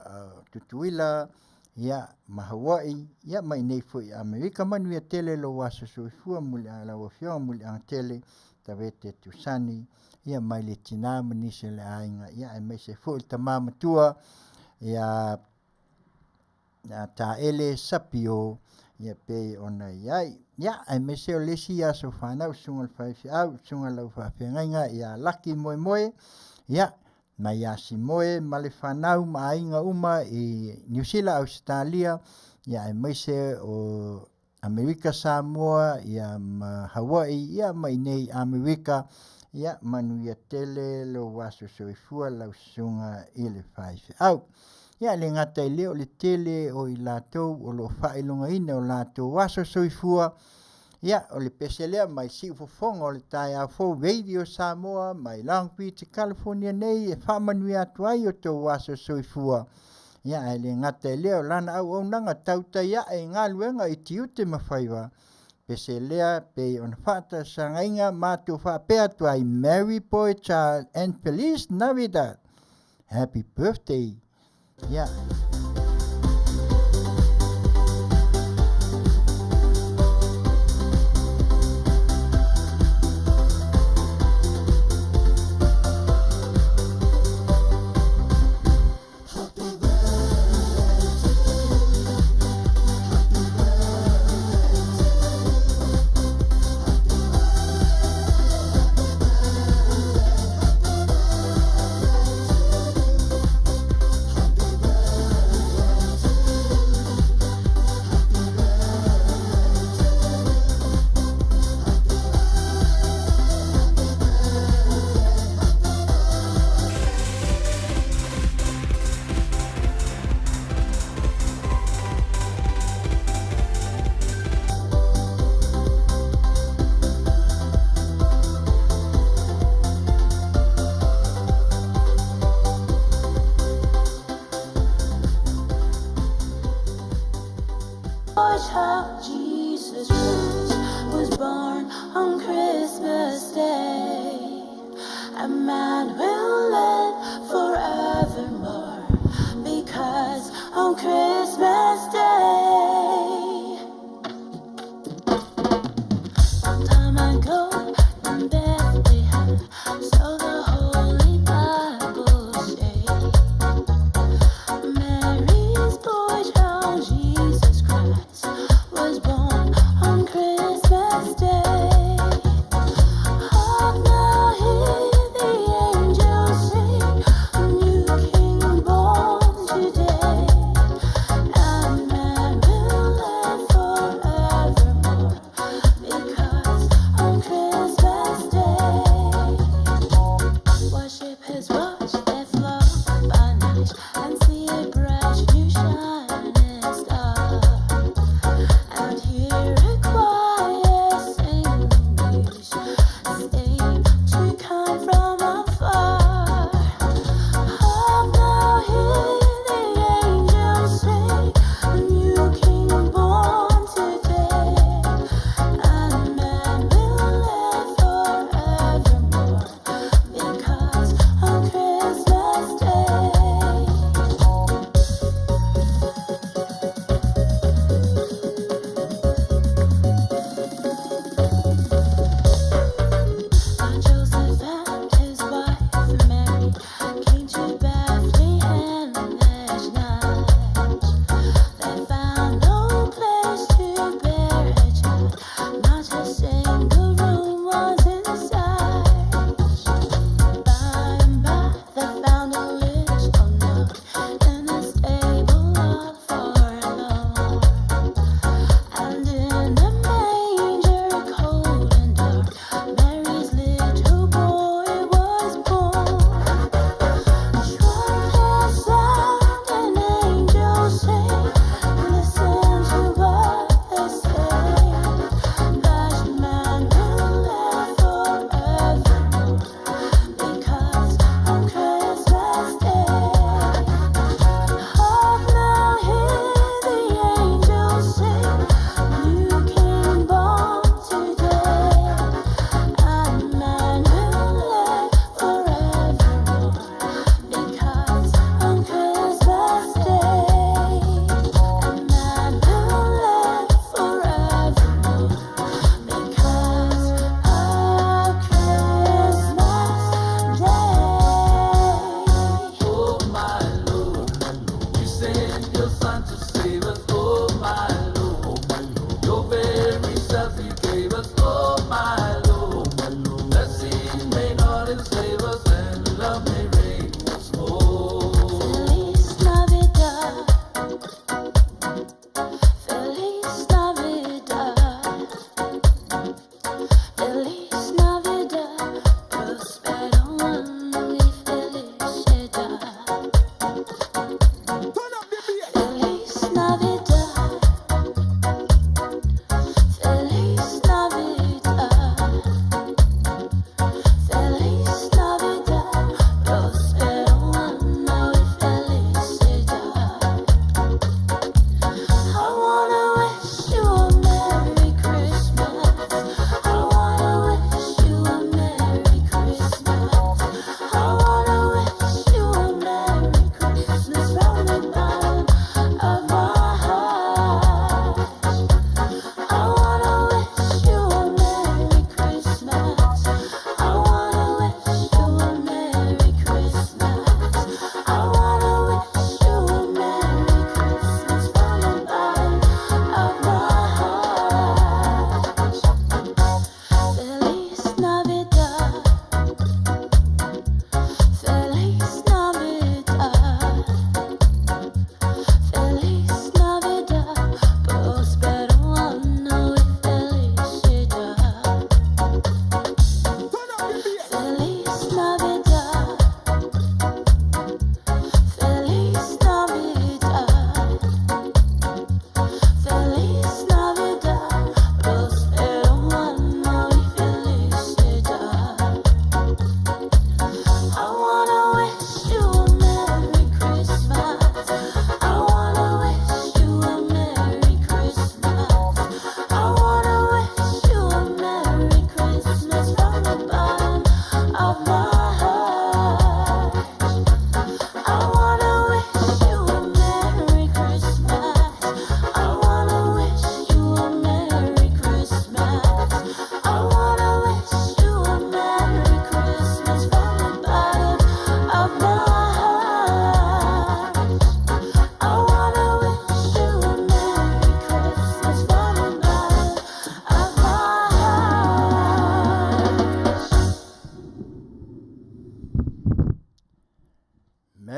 Tutuila, ia ma Hawaii, ia ma i inei foi i Amerika. Manuia tele lou aso soifua lau Afioga Muliagatele Tavete Tusani, ia mai le tina ma nisi o le aiga, ia aemaise foi le tama matua ia Taele Sapio, ia pei ona i ai. Ia, aemaise o le isi aso fanau i le susuga i le faifeau, le susuga i lau faafeagaiga ia Laki Moemoe, ia, mai ia Simoe ma le fanau ma aiga uma i Niu Sila, Ausetalia, ia aemaise o Amerika Samoa, ia ma Hawaii, ia ma i inei i Amerika, ia manuia tele lou aso soifua lau susuga i le faifeau. Ia e le gata i lea o le tele o i latou o lo o faailogaina o latou aso soifua, ia o le pese lea mai siufofoga o le taeao fou Radio Samoa mai Long Beach, California nei e faamanuia atu ai o outou aso soifua. Ia ae le gata i lea o lana auaunaga tautai ae i galuega i tiute ma faiva, pese lea pei ona faatalosagaina matou faapea atu ai Merry Boy Child and Feliz Navidad. Happy birthday. Yeah. Child Jesus Christ was born on Christmas Day. A man will live forevermore because on Christmas Day. Long time ago in Bethlehem, so the Holy Bible say, Mary's boy child Jesus Christ was born on Christmas Day. Hark now, hear the angels.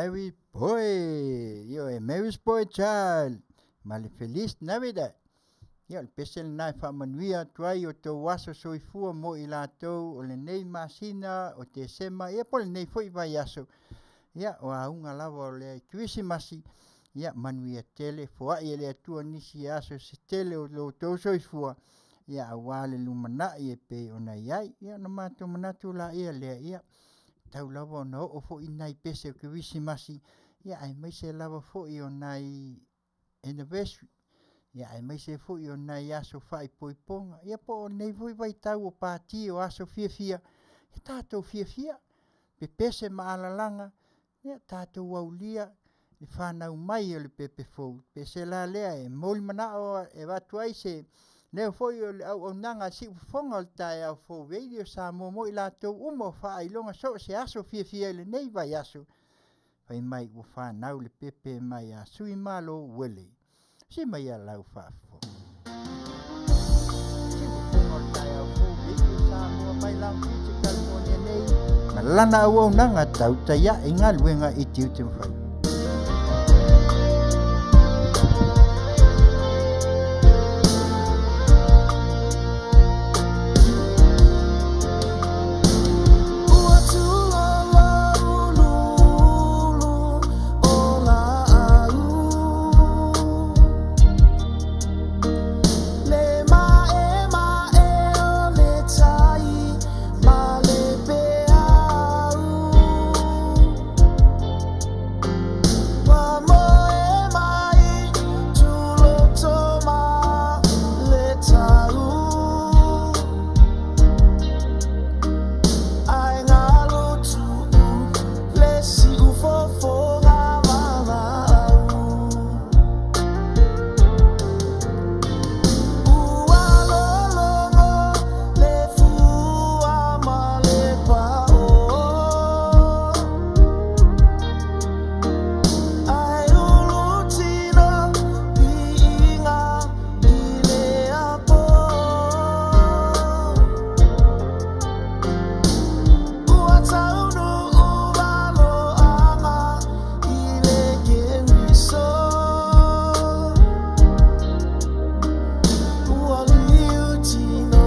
Mary Boy, ioe, Mary's Boy Child, ma le Feliz Navidad. Ia, o le pese lena e faamanuia atu ai o outou aso soifua mo i latou o lenei masina o Tesema, ia po o lenei foi vaiaso. Ia, o auga lava o le Kerisimasi, ia manuia tele, foai e le Atua nisi aso se tele o lo outou soifua, ia aua le lumanai e pei ona i ai. Ia ona matou manatu laia lea, ia tatau lava ona oo foi nai pese o Kerisimasi, ia aemaise lava foi o nai anniversary, ia aemaise foi o nai aso faaipoipoga, ia po o lenei foi vaitau o pati o aso fiafia, ia tatou fiafia, pepese ma alalaga, ia tatou aulia le fanau mai o le pepe fou. O le pese la lea e momoli manao e avatu ai se leo foi o le auaunaga a le Siufofoga o le Taeao Fou Radio Samoa mo i latou uma o faailoga so o se aso fiafia i lenei vaiaso, fai mai ua fanau le pepe mai ia Sui Malo Uele. Si mai a lau faafofoga. Siufofoga o le Taeao Fou Radio Samoa mai Long Beach, California nei, ma lana auaunaga tautai ae galuega i tiute ma faiva. Ua tūlolo uluulu o laau Le maemae o le tai ma le peau Ua moe mai tuloto ma le tau Ae galo tuu le siufofoga valaau Ua lologo le fua ma le pao Ae ulutino piiga i le apo Ua taunuu valoaga i le Keriso Ua liutino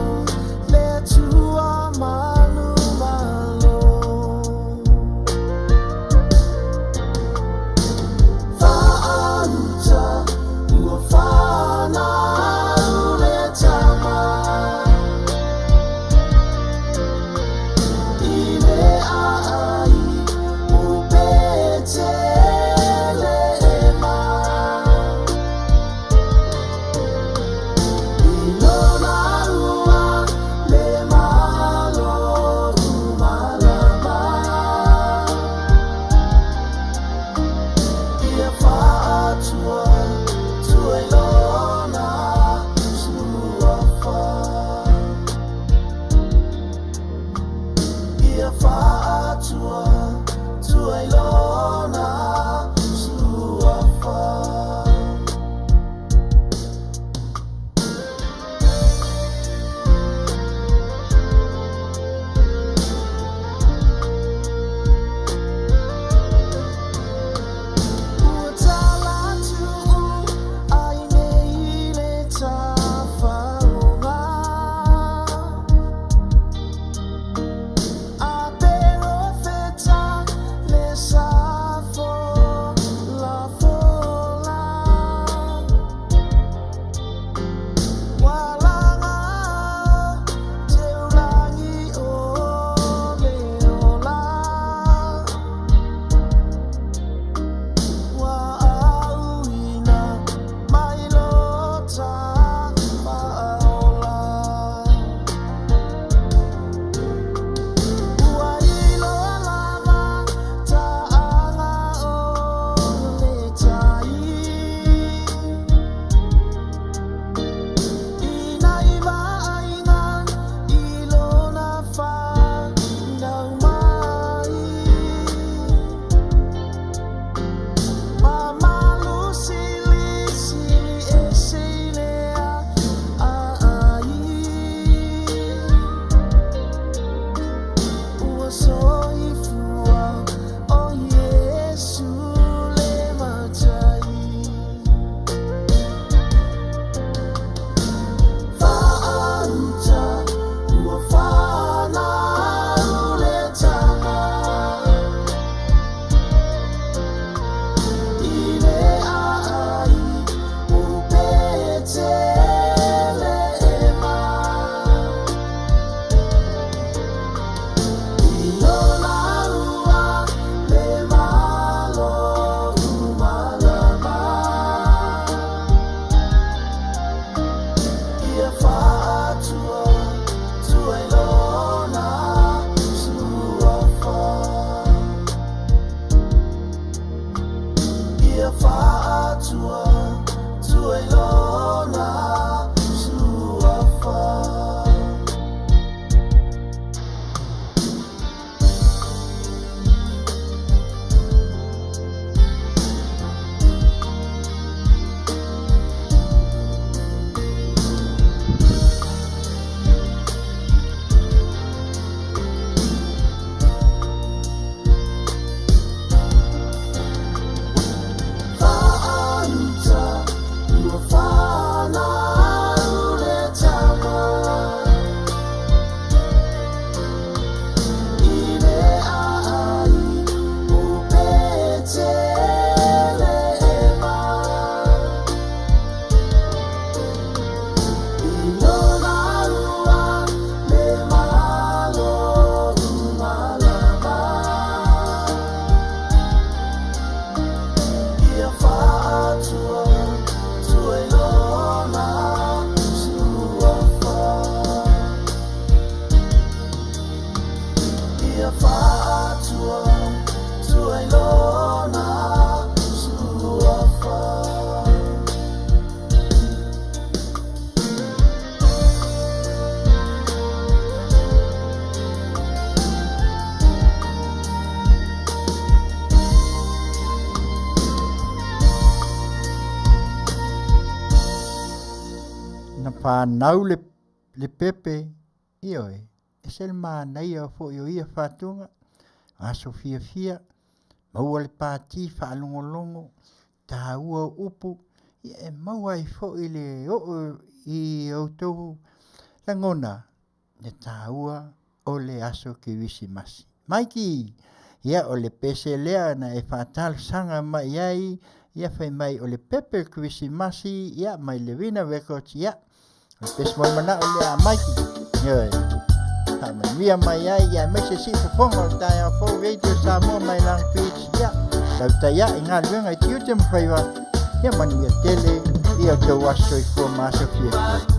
le Atua manumalo Faauta ua fanau le tama I le aai o Petelema I lona ua le malo umalama Ia faatua tuailona suafa Ia faatua tuailona suafa Ua talatu'u ai nei le tafaoga A perofeta le ia faatua tua i lona suafa. Na fanau le, le pepe, ioe, e se le manaia foi o ia faatuga, aso fiafia, maua le pati faalogologo, taua upu, ia e maua ai foi le oo i outou lagona le taua o le aso Kerisimasi. Maiki, ia o le pese lea na e faatalosaga mai ai, ia fai mai o le pepe Kerisimasi, ia mai le Vina Records, ia o le pese mo le manao lea a Maiki. Ioe, faamanuia mai ai, ia aemaise sii fofoga o le taeao fou Radio Samoa mai Long Beach, ia tautai ae galuega i tiute ma faiva, ia manuia tele i outou aso soifua ma aso fiafia.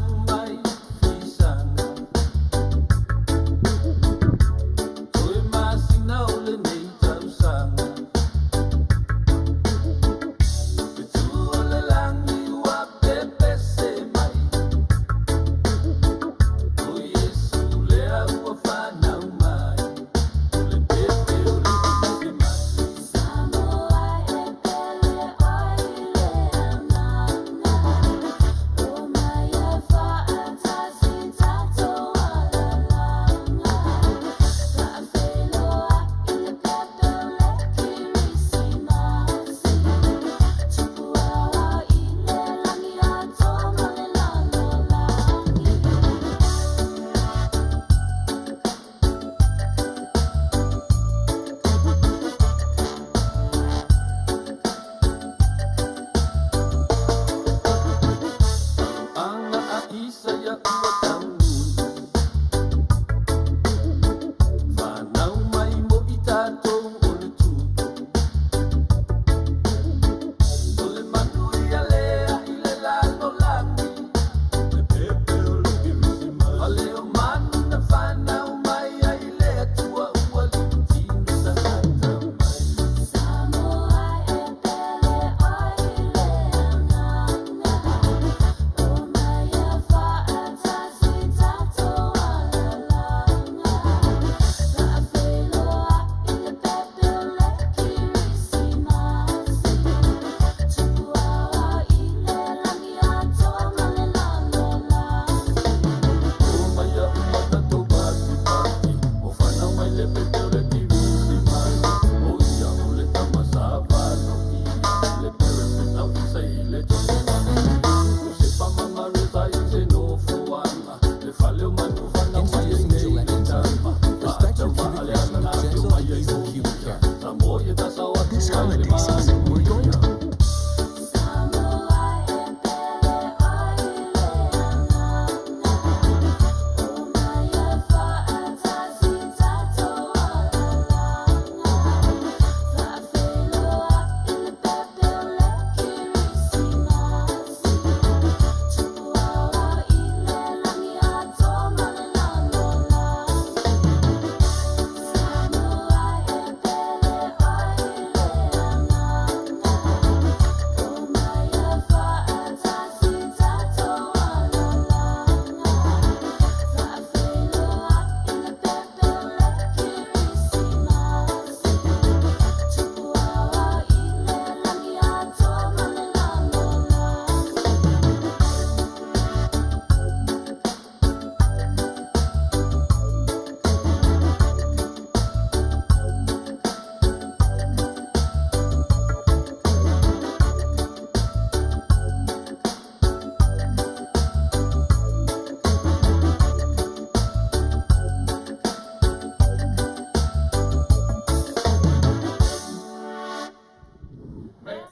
This holiday season, we're going to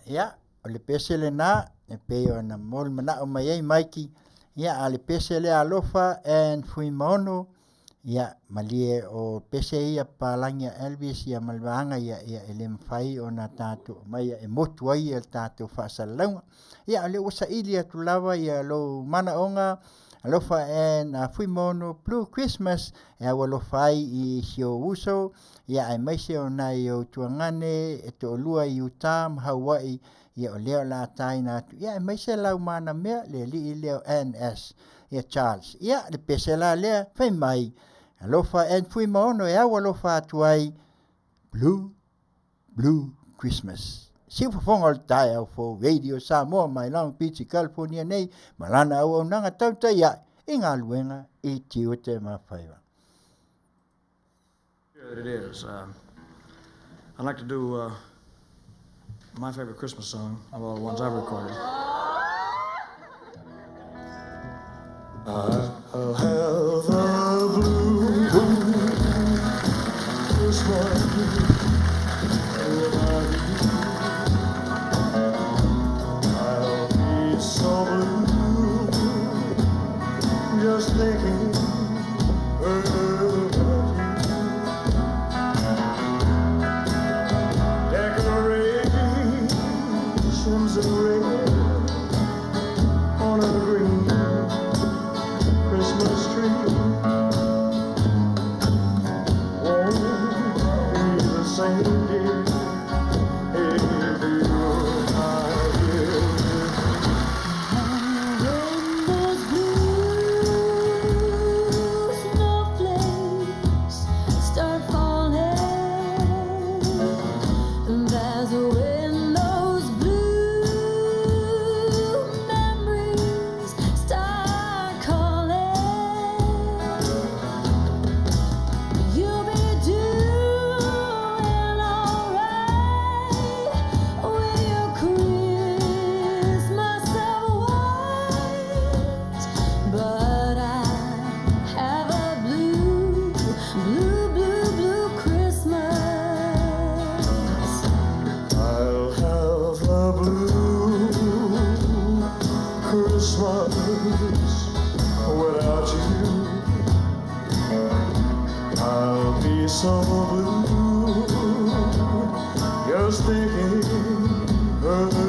Ia, o le pese lena, e pei ona mo le manao mai ai Maiki, ia a le pese lea Alofa and Fuimaono, ia malie o pese ia palagi a Elvis ia ma le vaega ia, ia e le mafai ona tatou aumaia e motu ai ia le tatou faasalalauga. Ia o lea ua saili atu lava ia lou manaoga. Alofa and Fuimaono Blue Christmas e au alofa ai i si ou uso ia aemaise o nai ou tuagane e toalua i Utah ma Hawaii ia o lea o le a taina atu ia aemaise lau manamea le alii lea o NS ia Charles. Ia le pese la lea fai mai Alofa and Fuimaono e au alofa atu ai Blue Blue Christmas. Siufofoga o le taeao fou Radio Samoa mai Long Beach i California nei ma lana auaunaga tautai ae i galuega i tiute ma faiva. It is. I'd like to do my favorite Christmas song of all the ones I've recorded. I'll have a blue Christmas without you. I'll be so blue just thinking about you. Decorations of red on a green Christmas tree won't be the same, dear, if you're not here with me. When those blue snowflakes start falling, that's when those blue memories start calling. You'll be doing alright with your Christmas of white, but I have a blue, blue, blue, blue Christmas. I'll have a blue Christmas without you. I'll be so blue just thinking about you.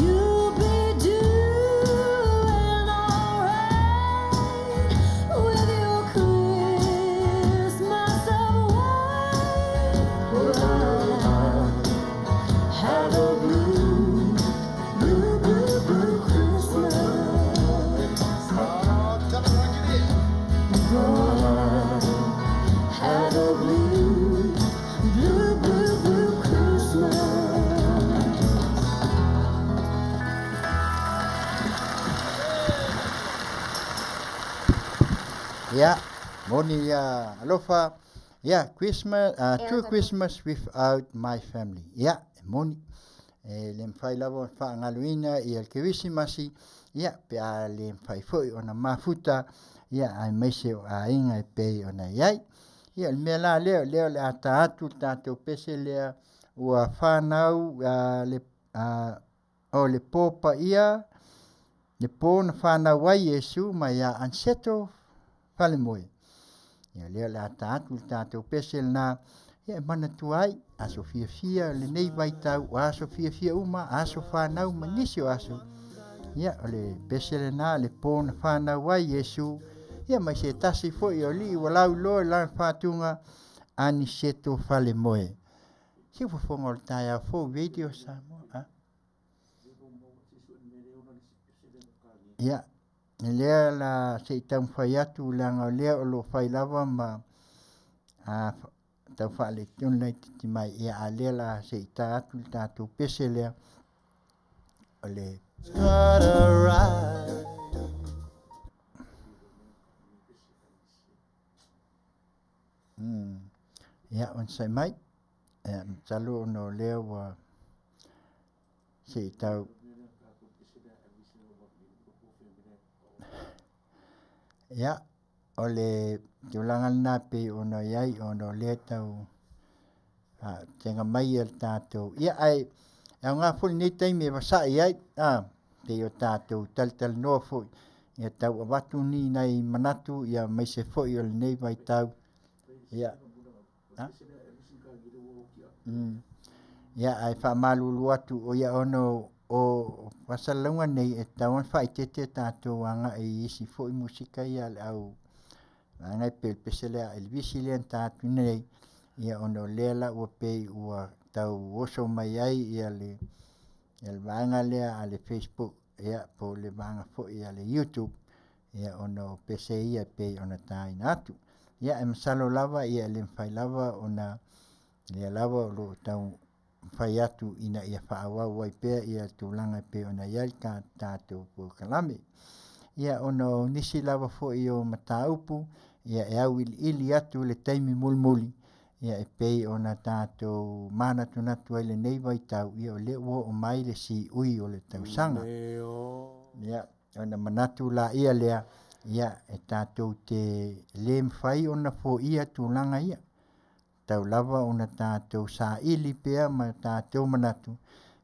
You'll be doing alright with your Christmas of white, but I have a blue, blue, blue, blue Christmas. But I have a blue, blue, blue, blue Christmas. Ia, moni ia alofa, ia Christmas, True Christmas Without My Family. Ia, e moni. E le mafai lava ona faagaloina ia le Kerisimasi, ia pe a le mafai foi ona mafuta, ia aemaise o aiga e pei ona i ai. Ia o le mea la lea, o lea o le a ta atu le tatou pese lea ua fanau le o le pō paia, le pō na fanau ai Iesu mai ia Aniceto Falemoe. Ia lea o le a ta atu le tatou pese lena, ia e manatua ai aso fiafia lenei vaitau, o aso fiafia uma, aso fanau ma nisi o aso. Ia o le pese lena, le pō na fanau ai Iesu, ia mai se tasi foi o alii ua lauiloa i lana fatuga Aniceto Falemoe. Siufofoga o le taeao fou Radio Samoa. Ah. Ia, lea la se i taumafai atu leaga o lea o lo o fai lava ma tau faaletonu laitiiti mai. Ia, a lea la se i ta atu le tatou pese lea o le Got a right. Ia, onosai mai. Ia, masalo ona o lea ua se i tau. Ia, o le tulaga lena pei ona i ai ona o lea tau tega mai e le tatou. Ia, ae e aoga foi lenei taimi e vasa'i ai, a, pei o tatou talatalanoa foi, ia tau avatu ni nai manatu ia aemaise foi o lenei vaitau. Ia, a? Ia, ae faamalulu atu o ia ona o faasalalauga nei e tatau ona faaeteete tatou agai i isi foi musika ia a le au vaega e pei o le pese lea a Elevisi lea na ta atu nei, ia ona o lea la ua pei ua tau oso mai ai ia le vaega lea a le Facebook ia po o le vaega foi a le YouTube ia ona o pese ia e pei ona taina atu. Ia ae masalo lava ia e le mafai lava ona lea lava o lo o tau fai atu ina ia faaauau ai pea ia tulaga e pei ona i ai le tatou polokalame. Ia ona o nisi lava foi o mataupu ia e auiliili atu i le taimi mulimuli ia e pei ona tatou manatunatu ai i lenei vaitau, ia o lea ua oo mai le siui o le tausaga. Ia ona manatu laia lea, ia e tatou te le mafai ona foia tulaga ia, tatau lava ona tatou saili pea ma tatou manatu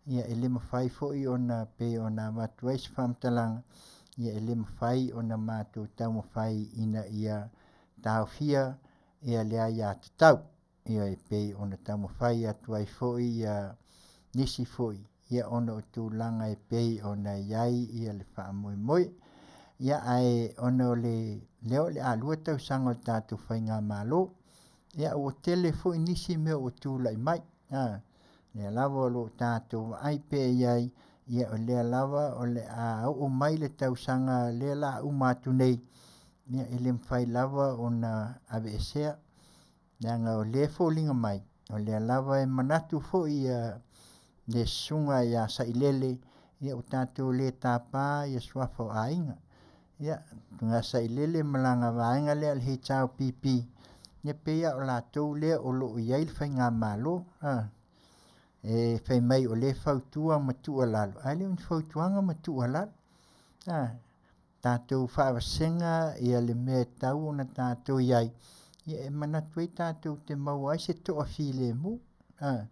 ia e le mafai foi ona pei ona avatu ai se faamatalaga ia e le mafai ona matou taumafai ina ia taofia ia le aiatatau ia e pei ona taumafai atu ai foi ia nisi foi ia ona o tulaga e pei ona i ai ia le faamoemoe. Ia ae ona o lea o le a 2 tausaga o le tatou faigamalo, ia ua tele foi nisi mea ua tulai mai. A, lea lava o lo o tatou vaai pea i ai, ia o lea lava o le a oo mai le tausaga lea o le a uma atu nei, ia e le mafai lava ona aveesea, leaga o lea e foliga mai, o lea lava e manatu foi ia le susuga ia Sailele, ia ua tatou le tapa ia suafa o aiga. Ia, susuga ia Sailele ma lana vaega lea o le HRPP, ia pei lava o latou lea o lo o i ai le faigamalo. A, e fai mai o lea e fautua ma tuualalo, ae le o ni fautuaga ma tuualalo. A, tatou faavasega ia le mea e tatau ona tatou i ai, ia e manatu ai tatou te maua ai se toafilemu. A,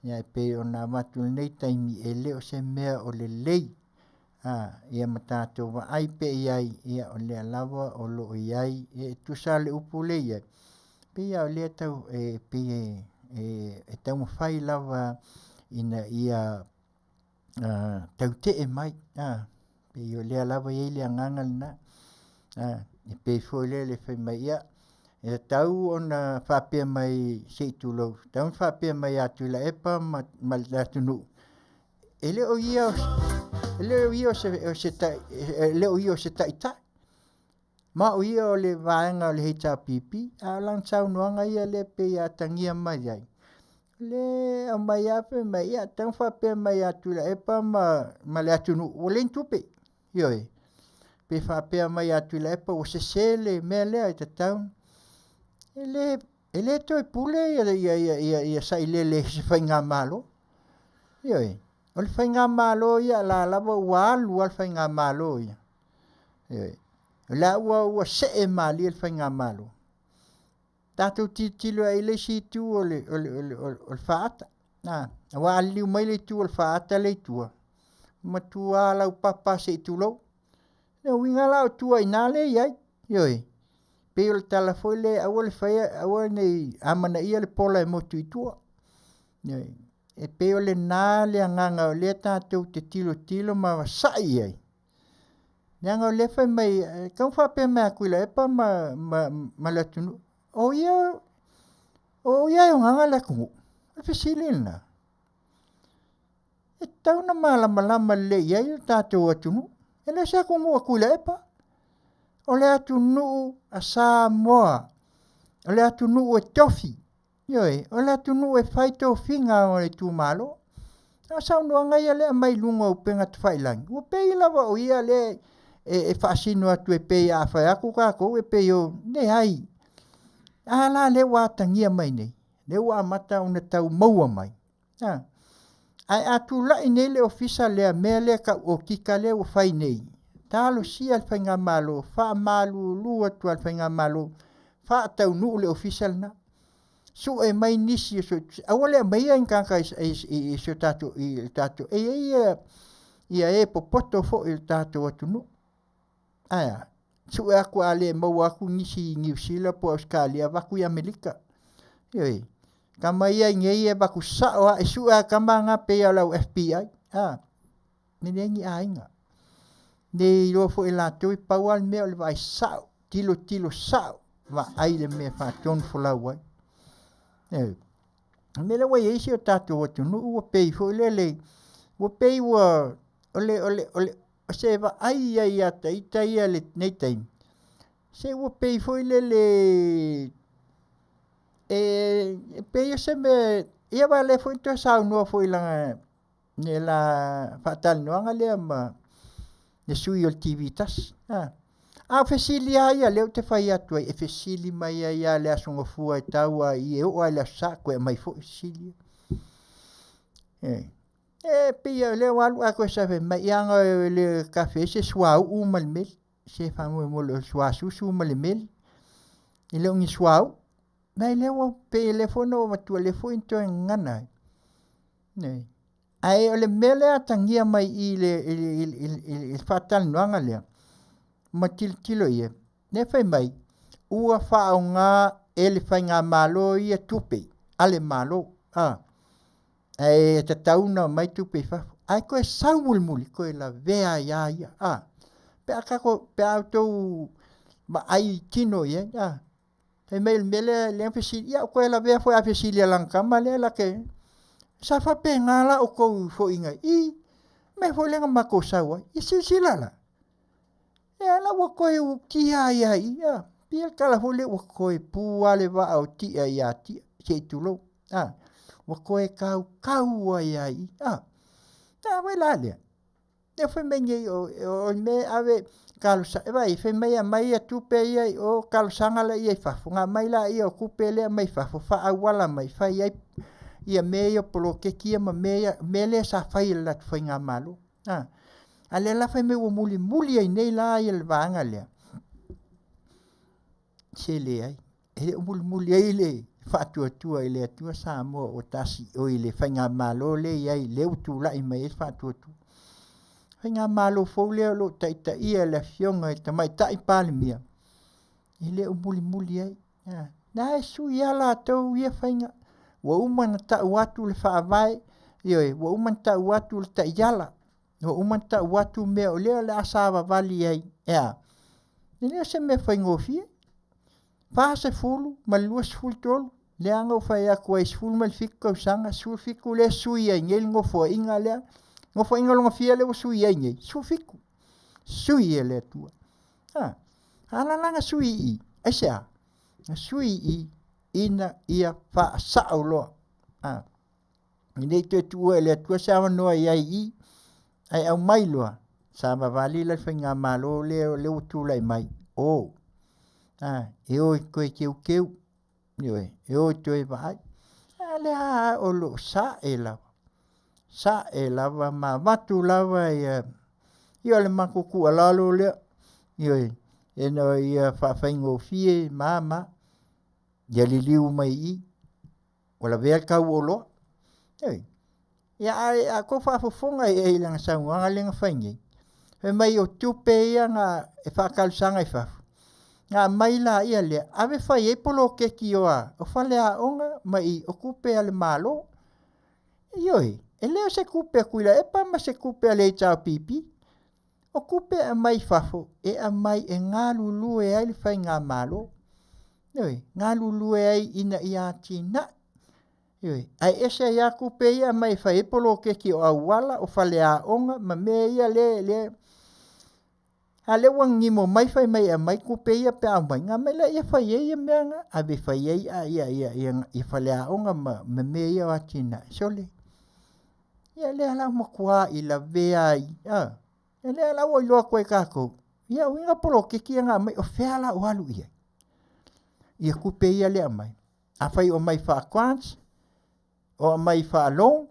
ia e pei ona avatu i lenei taimi, e le o se mea o lelei a, ia ma tatou vaai pea i ai, ia o lea lava o lo o i ai, e tusa lava o le upu lea e i ai, pei lava o lea e tau e pei e taumafai lava ina ia tautee mai, a, pei o lea lava e i ai le agaga lena. E pei foi lea le fai mai, ia, e tatau ona faapea mai se i tulou, e tatau ona faapea mai ia Tuilaepa ma le atunuu, e le o ia e le o ia o se, o se, e le o ia o se taitai, ma o ia o le vaega o le HRPP, a o lana saunoaga ia lea pei e atagia mai ai, le aumai lava fai mai, ia, tatau ona faapea mai ia Tuilaepa ma, ma le atunuu, ua leai ni tupe. Ioe. Pe faapea mai ia Tuilaepa ua sese le mea lea e tatau. E le, e le toe pule ia, ia, ia, ia, ia Sailele i se faigamalo. Ioe. O le faigamalo ia la lava ua alu lava le faigamalo ia. Ioe. O la ua, ua see malie le faigamalo. Tatou tilotilo ai i le isi itu o le, o le, o le, o le faata. A, aua a liliu mai le itu o le faata lea i tua, matua laupapa se i tulou. Le uiga la o tua i ina lea e i ai. Ioe. Pei o le tala foi lea, aua le faia, aua ne i amanaia le pola e motu i tua. Ioe. E pei o lena le agaga o lea tatou te tilotilo ma vasai i ai. Leaga o lea fai mai, e tatau faapea mai ia Tuilaepa ma, ma, ma le atunuu, o ia, o ia e ogaga le atunuu. O le fesili lena. E tatau ona malamalama lelei i ai le tatou atunuu. E le o se atunuu a Tuilaepa. O le atunuu a Samoa. O le atunuu e tofi. Ioe, o le atunuu e fai tofiga o itumalo. A o saunoaga ia lea e aumai i luga o upega tafailagi, ua pei lava o ia lea e, e faasino atu e pei a fai atu tatou e pei o... Leai. A la lea ua atagia mai nei, lea ua amata ona tau maua mai. A. Ae a tulai nei le ofisa lea, mea lea tau okika lea ua fai nei, talosia le faigamalo, faamalulu atu lava i le faigamalo, faataunuu le ofisa lena. Sue mai nisi o so, aua le aumaia ni tagata i si o tatou i le tatou e i ai ia, ia e popoto foi i le tatou atunuu. Ae a? Sue atu a le maua atu nisi i Niu Sila po o Ausetalia, avatu i Amerika. Ioe. Tama ia i nei e avatu sao lava, e sue lava e tama na pei lava o le au FBI. A. E leai ni aiga. Le iloa foi e latou e pau lava le mea o le vaai sao, tilotilo sao, vaai le mea e faatonufolau ai. Ioe. O le mea lea ua i ai si o tatou atunuu ua pei foi lele, ua pei ua o le o le o le o se vaai ia ia ita ia i lenei taimi, se ua pei foi lele e pei o se mea ia aua o lea foi na toe saunoa foi i lana le la faatalanoaga lea ma le sui o le TV tasi. A, a o fesili lava ia lea ou te fai atu ai, e fesili mai ai lava i le Aso Gafua e tau lava i i e oo lava i le Aso Sa toe aumai foi fesili ia. E, e pei o lea ua alu ae toe fai mai, ia aga e le tafe ai se suauu ma le meli. Se faamolemole o le suasusu ma le meli, e le o ni suauu. Mai lea ua pei o lea foi na ou avatua, lea foi na toe gagana ai. Ioe. Ae o le mea lea e atagia mai i i le faatalanoaga lea ma tilotilo i ai, lea fai mai, ua faaaoga e le faigamalo ia tupe a le Malo, a, ae tatau ona aumai tupe i fafo, ae toe sau mulimuli toe lavea ai lava ia, a. Pe a tatou, pe a outou vaai tino i ai, a. Fai mai o le mea lea lea na fesili, ia toe lavea foi a fesili a lana tama lea la te sa faapena la outou foiga i mea foi lea na matou sau ai. Ia silasila la, ia la ua toe utia ai lava i i. A, pei o le tala foi lea ua toe pu lava le vaa o Tia ia Tia, se i tulou. A, ua toe tautau ai lava i i. A, a fai la lea? Lea fai mai nei o, o le mea e ave talosaga, e vaai, fai mai e aumai tupe ia i o, talosaga laia i fafo, ona aumai laia o tupe lea mai fafo faaauala mai fai ai ia mea ia o poloketi ia ma mea ia, mea lea sa fai e le latou faigamalo. A, a lea la fai mai ua mulimuli ai nei la ia le vaega lea. Se leai, e le o mulimuli ai le faatuatua i le Atua Samoa ua tasi, oi le faigamalo lea e i ai, lea ua tulai mai ai le faatuatua. Faigamalo fou lea o lo o taitaia e le Afioga i le Tamaitai Palemia, e le o mulimuli ai. Na e sui lava latou ia faiga. Ua uma ona tau atu le faavae, ioe, ua uma ona tau atu le taiala, ua uma ona tau atu mea o lea o le a savavali ai. E a? E le o se mea faigofie. 40 ma le 23, lea na ou fai atu ai 17 tausaga, 17 lea e sui ai nei le nofoaiga lea. Nofoaiga lona fia lea ua sui ai nei? 17. Sui e le Atua. A, ala la na sui i i. Aisea? Na sui i i ina ia faasao loa. A, e le i toe tuua e le Atua se avanoa i ai i i, ae aumai loa, savavali la le faigamalo lea lea ua tulai mai, o, a, e o e toe teuteu, ioe, e o e toe vaai. A lea o lo o sae lava, sae lava ma avatu lava ia, ia o le matou tuualalo lea, ioe, ina ia faafaigofie ma ma, ia liliu mai i i, ua lavea le tau o oloa. Ioe. Ia ae a outou faafofoga i ai i lana saunoaga lea na fai nei, fai mai o tupe ia na e faatalosaga i fafo, na aumai laia lea, ave fai ai poloketi o a, o faleaoga ma i o tupe a le Malo. Ioe, e le o se tupe a Tuilaepa ma se tupe a le HRPP. O tupe e aumai i fafo, e aumai e galulue ai le faigamalo. Ioe, galulue ai ina ia atinae. Ioe, ae ese ai lava tupe ia e aumai e fai ai poloketi o auala, o faleaoga ma mea ia lea, lea. A lea ua nimo mai fai mai e aumai tupe ia pe a aumai, ona aumai lea fai ai ia mea na, ave e fai ai ia, ia, ia, ia faleaoga ma, ma mea ia o atinae. Sole, ia lea la ua matuai lavea ai, a, ia lea la ua iloa atu ai e tatou, ia uiga poloketi ia na aumai, o fea la o alu i ai? Ia tupe ia lea aumai. Afai o aumai faa-grants, o aumai faa-loan,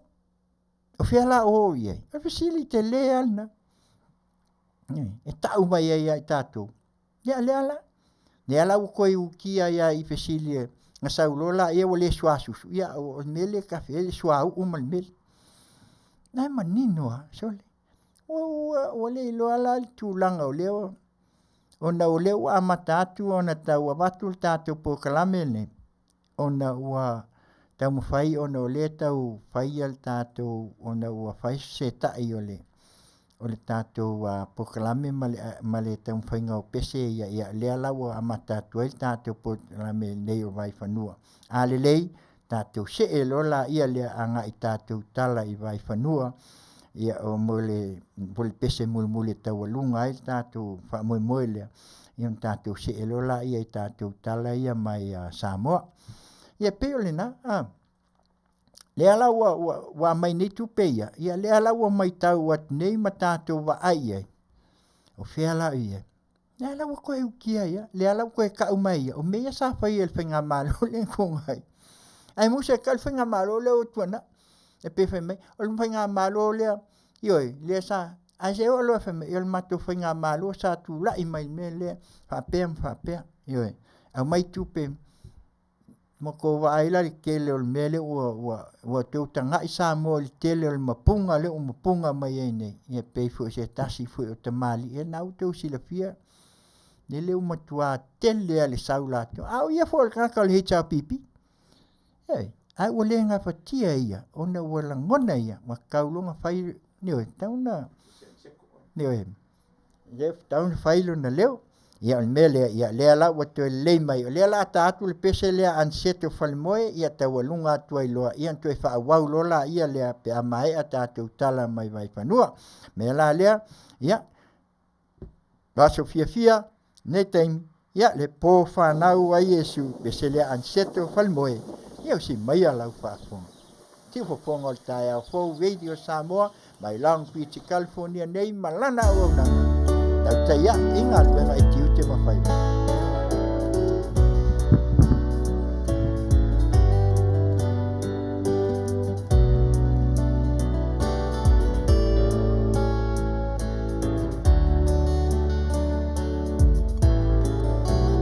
o fea la o o i ai? O le fesili tele lava lena. E tau mai ai ia i tatou. Ia lea la, lea la ua toe utia ai lava i fesili e na sau loa laia ua le suasusu, ia o le mea lea e tafe ai le suauu ma le meli. Na e manino lava, sole. Ua, ua, ua le iloa la le tulaga o lea ona o lea ua amata atu ona tau avatu le tatou polokalame lenei, ona ua taumafai ona o lea e tau faia le tatou, ona ua fai se setai o le. o le tatou polokalame ma le ma le taumafaiga o pese ia, ia lea la ua amata atu ai le tatou polokalame nei o Vaifanua. A lelei, tatou see loa laia lea agai i tatou tala i Vaifanua, ia o mo le mo le pese mulimuli e taualuga ai le tatou faamoemoe lea, ia ona tatou see loa laia i tatou tala ia mai Samoa. Ia e pei o lena, a. Lea la ua ua ua aumai nei tupe ia, ia lea la ua matau atu nei ma tatou vaai i ai, o fea la o i ai? Lea la ua toe utia ai lava, lea la ua toe tau mai ai, o mea ia sa faia e le faigamalo lea na tuanai. Ae musa e tau le faigamalo lea ua tuanai, e pei fai mai, o le faigamalo lea, ioe, lea sa, ae se i oo loa fai mai, o le matou faigamalo sa tulai mai i le mea lea, faapea ma faapea, ioe, aumai tupe Ma tou vaai la i le tele o le mea lea ua ua ua toe tagai Samoa i le tele o le mapuga lea ua mapuga mai ai nei, ia e pei foi o se tasi foi o tamalii, ia lena ua outou silafia lele ua matua tele lava le sau latou. A o ia foi o le tagata o le HRPP. Ioe, ae ua le gafatia e ia ona ua lagona e ia ua tatau loa ona fai, ioe, tatau ona, ioe, lea ua tatau ona fai lona leo. Ia o le mea lea, ia lea la ua toe lelei mai, o lea o le a ta atu le pese lea a Aniceto Falemoe, ia taualuga atu ai loa, ia ona toe faaauau loa lea lea pe a maea tatou tala mai Vaifanua. O le mea la lea, ia, aso fiafia lenei taimi, ia le po fanau ai Iesu, pese lea a Aniceto Falemoe, ia usi maia lau faafofoga. Siufofoga o le taeao fou Radio Samoa mai Long Beach, California nei ma lana auaunaga. Tautai ae i galuega i tiute ma faiva.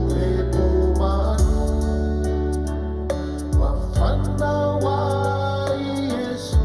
Le po manu ua fanau ai Iesu.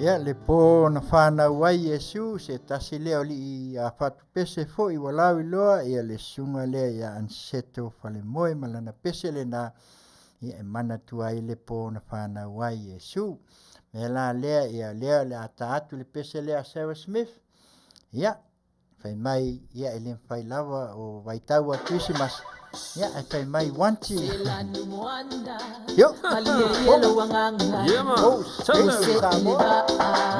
Ia, le po na fanau ai Iesu, se tasi lea o alii a fatupese foi ua lauiloa, ia le susuga lea ia Aniceto Falemoe ma lana pese lena, ia e manatua ai le po na fanau ai Iesu. Mea la lea, ia lea o le a ta atu le pese lea a Sarah Smith, ia, fai mai, ia e le mafai lava o vaitau a Kerisimasi, ia ae fai mai wanti. Yo! Yeah, man. Oh, Tell them. Samoa.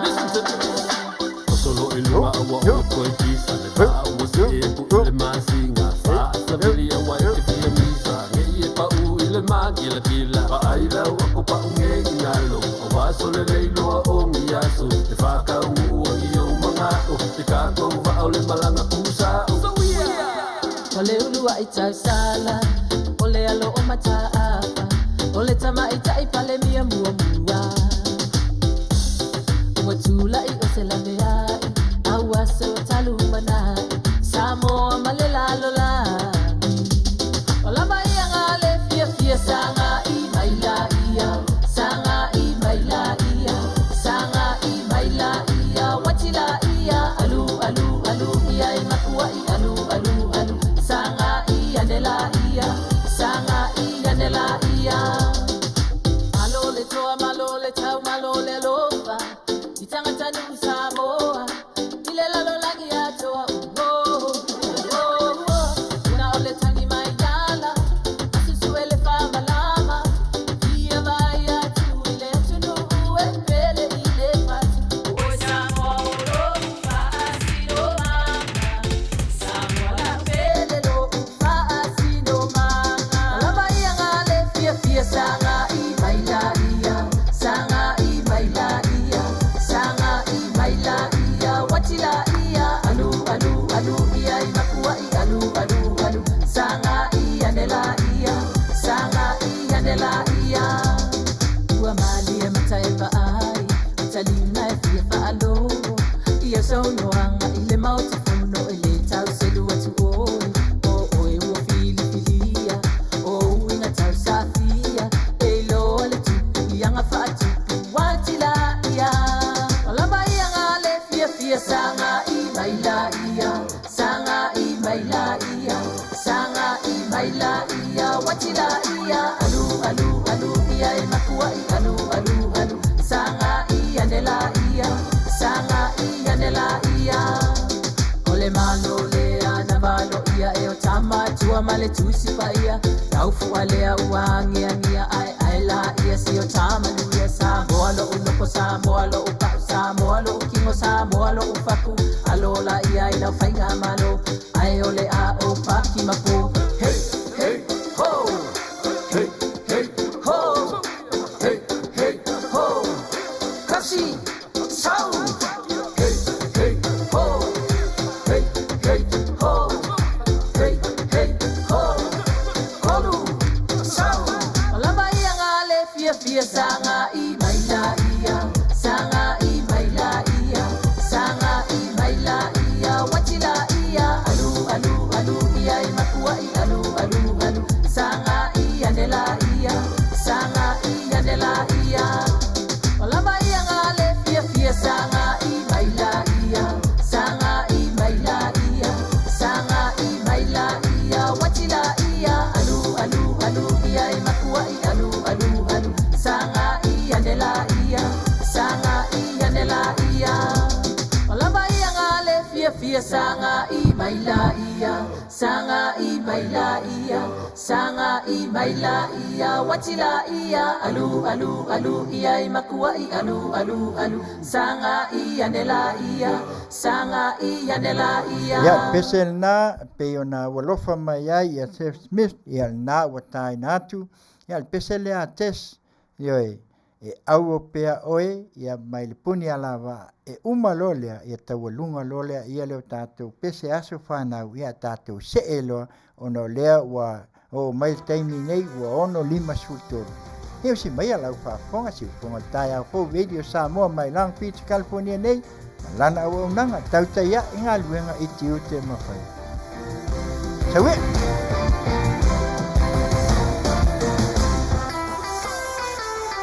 Listen to this. Solo i luga ua o koe kisa Le vaa ua si e pu i le masinga Sa asa vili a wai te fia misa Nge i e pau i le magila gila Pa ai lau ako pau nge i ngalo A wa sole lei loa o ngi aso Te whakau ua i o mangao Te kākou vaa o le malanga kusao O le ulu ai tau sala, o le alo o mataafa, o le tamaitai pale mia mua mua. Ua tula'i o se laveai, a ua se o talu manai, Samoa ma le lalolagi. O lava ia ngā le fiafia sagai mai la ia, sagai mai la ia, sagai mai la ia, wati la ia, alu alu alu ia i makuai alu alu alu, sagai ane la ia, sagai ane la ia. Malo le toa, malo le tau, malo le alofa, i tangata nuu Samoa, i le lalolagi atoa, oh, oh, oh. Una o le tangi mai ala, asusu e le whamalama, ia vai atu i le atunuu e pele i le fatu. O e Samoa o lou faasinomaga, Samoa la pele lou faasinomaga. O lava ia ngā le fiafia sagai mai la ia, sagai mai la ia, sagai mai la ia, wati la ia, alu alu alu ia i makuai alu alu alu, sagai ane la ia, sagai ane la ia. Ua malie mata e vaai, o talima e fia faalogo, ia saunoaga i le Maota Fono e le tau selu atu oe, o oe ua filifilia, o uiga tausafia, e iloa le tupu i aga faatupu ati la ia. O lava ia ngā le fiafia sagai mai la ia, sagai mai la ia, sagai mai la ia, wati la ia, alu alu alu ia e makuai alu alu alu, sagai ane la ia, sagai ane la ia. O le malo lea na valo ia e o tama tua ma le tusi paia, laufu alea ua agiagia ae ae la ia si o tama nuia. Samoa lo'u nofo, Samoa lo'u pa'u, Samoa lo'u kino, Samoa lo'u faku, alo la ia i lau faiga malo, ae o le a o paki ma po. Hey, hey, ho! Hey, hey, Ho! hey, hey, Ho! Kasi! Sau! hey, hey, Ho! hey, hey. Ho! Hey, hey, ho! Kolu! Sau! O lava ia ngā le fiafia sagai mai la ia, sagai mai la ia, sagai mai la ia, wati la ia, alu alu alu ia i makuai alu alu alu, sagai ane la ia, sagai ane la ia. O lava ia ngā le fiafia sagai mai la ia, sagai mai la ia, sagai mai la ia, wati la ia, alu alu alu ia i makuai alu alu alu, sagai ane la ia, sagai ane la ia. O lava ia ngā le fiafia sagai mai la ia, sagai mai la ia, sagai mai la ia, wati la ia, alu alu alu ia i makuai alu alu alu, sagai ane la ia, sagai ane la ia. Ia, pese lena, pei ona ua alofa mai ai ia Seth Smith, ia lena ua taina atu. Ia, le pese lea a Tess, ioe, e auau pea oe, ia mai le puni alavaa, e uma loa lea, ia taualuga loa lea, ia le o tatou pese aso fanau, ia tatou see loa, ona o lea ua oo mai le taimi nei, ua 6:53. Ia usi maia lau faafofoga, siufofoga o le taeao fou Radio Samoa mai Long Beach, California nei, ma lana auaunaga, tautai ae galuega i tiute ma faiva. Sau e!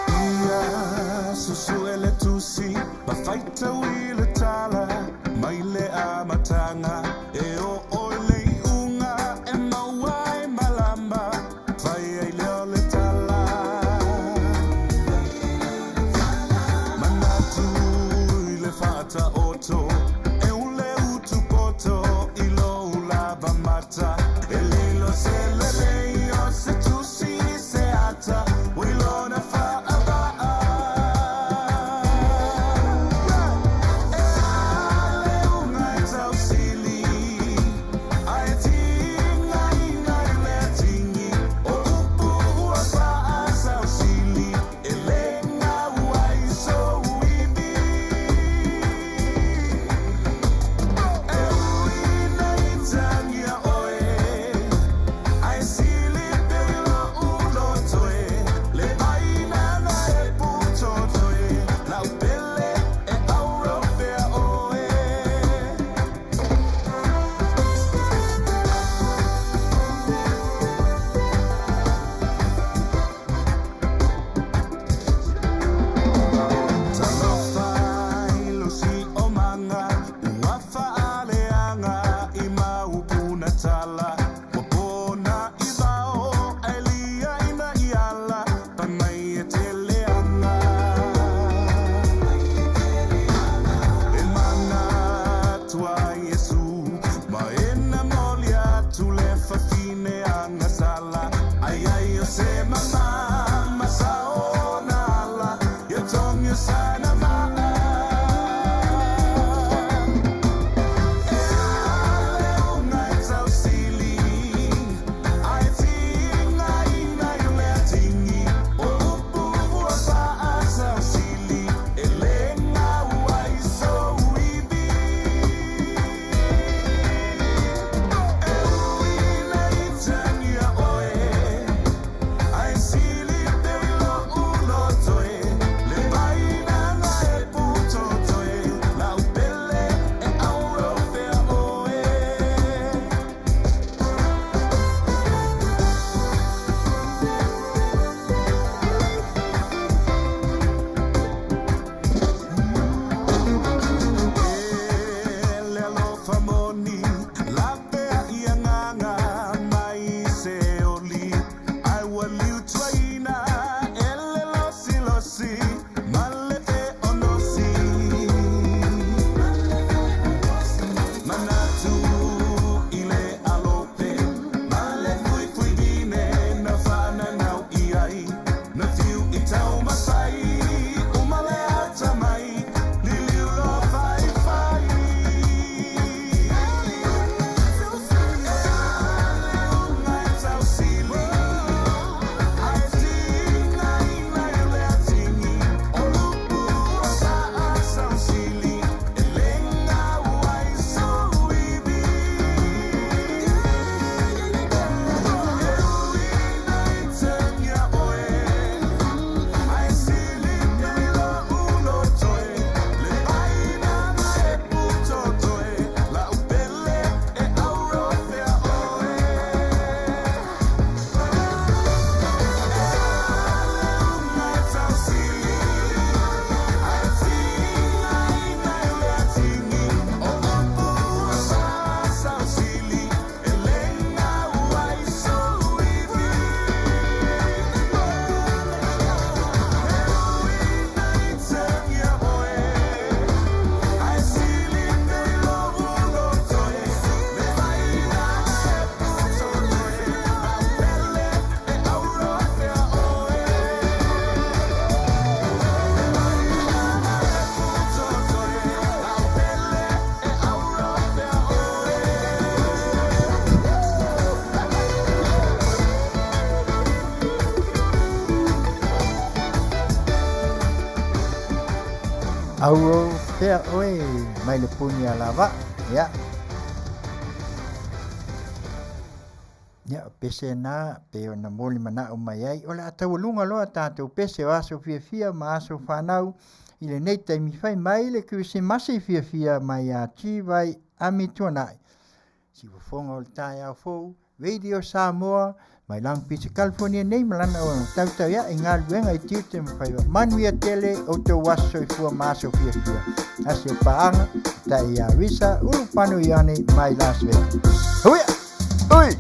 Ia susue le tusi. Auro pea oe mai le puni alavaa. Ia. Ia, o pese na pe ona moli manao mai ai. O le a taualuga loa tatou pese o aso fiafia ma aso fanau i lenei taimi fai mai le Kerisimasi fiafia mai ia Tivai Amituanai. Siufofoga o le taeao fou, Radio Samoa, mai Long Beach, California nei ma lana auaunaga tautau ia i galuega i tiute ma faiva. Manuia tele outou aso soifua ma aso fiafia. Asi o paaga, tai ia Risa Ulupano Ioane mai Las Vegas. Huia! Ui!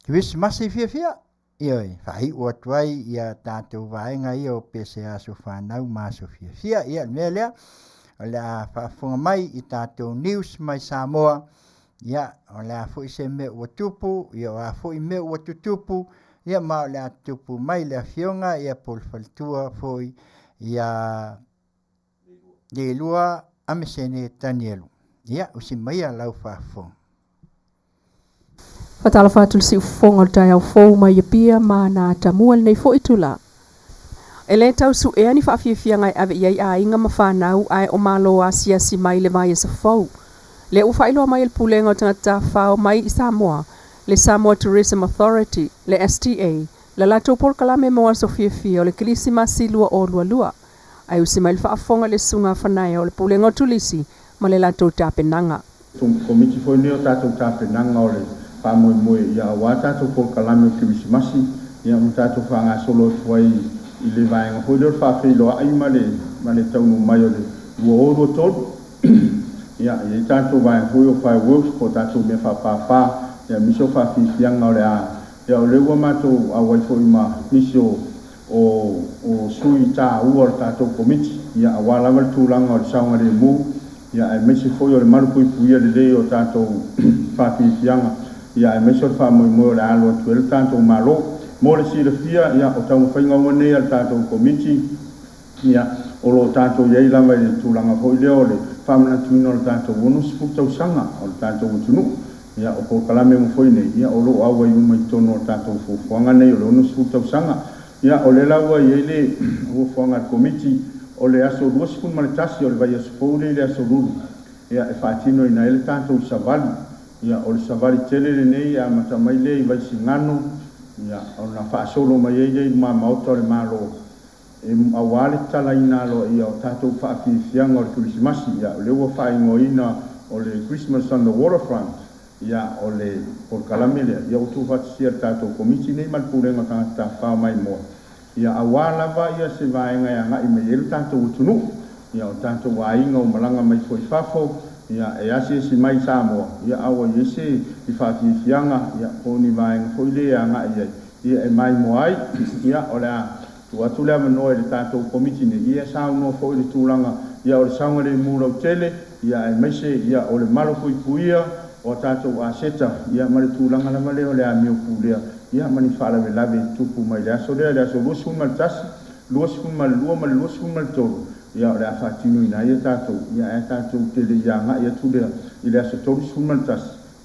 Kerisimasi fiafia. Ioe, faaiu atu ai ia tatou vaega ia o pese aso fanau ma aso fiafia. Ia, le mea lea, o le a faafofoga mai i tatou news mai Samoa. Ia, o le a foi se mea ua tupu, ia o a foi mea ua tutupu, ia ma o le a tutupu mai le afioga, ia po o le faletua foi, ia Leilua Amesene Tanielu. Ia, usi maia lau faafofoga. Faatalofa atu i le siufofoga o le taeao fou mai Apia ma na tamua i lenei foi itula. E le tau suea ni faafiafiaga e ave i ai aiga ma fanau ae o Malo asiasi mai le vaiaso fou. Lea ua faailoa mai e le Pulega o Tagata Tafafao mai i Samoa, le Samoa Tourism Authority, le STA, la latou polokalame mo aso fiafia o le Kerisimasi 2022. Ae usi mai le faafofoga i le Susuga Fanaea o le Pulega o Turisi ma le latou tapenaga. Komiti foi nei o tatou tapenaga o le faamoemoe ia aua tatou polokalame o Kerisimasi ia ma tatou faagasolo atu ai i le vaega foi lea o le faafeiloai ma le ma le taunuu mai o le 2023. Ia e i ai tatou vaega foi o fireworks po o tatou mea faapapa ia aemaise o faafiafiaga o le a ia o lea ua matou auai foi ma nisi o o o sui taua o le tatou Komiti ia aua lava le tulaga o le saogalemu ia aemaise foi o le malupuipuia lelei o tatou faafiafiaga ia aemaise o le faamoemoe o le a alo atu ai le tatou Malo. Mo le silafia ia o taumafaiga uma nei a le tatou Komiti ia o lo o tatou i ai lava i le tulaga foi lea o le faamanatuina o le tatou 60 tausaga o le tatou atunuu. Ia o polokalame uma foi nei ia o lo o auai uma i totonu o le tatou fuafuaga nei o le 60 tausaga. Ia o lea la ua i ai le fuafuaga a le Komiti o le aso 21 o le vaiaso fou lea i le aso Lulu ia e faatinoina ai le tatou savali. Ia o le savali tele lenei e amata mai lea i Vaisigano ia ona faasolo mai ai lea i luma Maota o le Malo e aua le tatalaina aloaia o tatou faafiafiaga o le Kerisimasi. Ia o lea ua faaigoaina o le Christmas on the Waterfront. Ia o le polokalame lea ia ua tuufaatasia e le tatou Komiti nei ma le Pulega o Tagata Tafafao Maimoa ia aua lava ia se vaega e agai mai ai le tatou atunuu. Ia o tatou aiga ua malaga mai foi i fafo ia e asiasi mai i Samoa ia a ua i ai se faafiafiaga ia po o ni vaega foi lea e agai i ai ia e maimoa ai. Ia o le a tuu atu le avanoa i le tatou Komiti nei ia saunoa foi i le tulaga ia o le saogalemu lautele ia aemaise ia o le malupuipuia o a tatou aseta ia ma le tulaga lava lea o le amio pulea ia ma ni faalavelave e tutupu mai le aso lea, le aso 21, 22 ma le 23 ia o le a faatinoina ai a tatou ia ae tatou te le i agai atu lea i le aso 31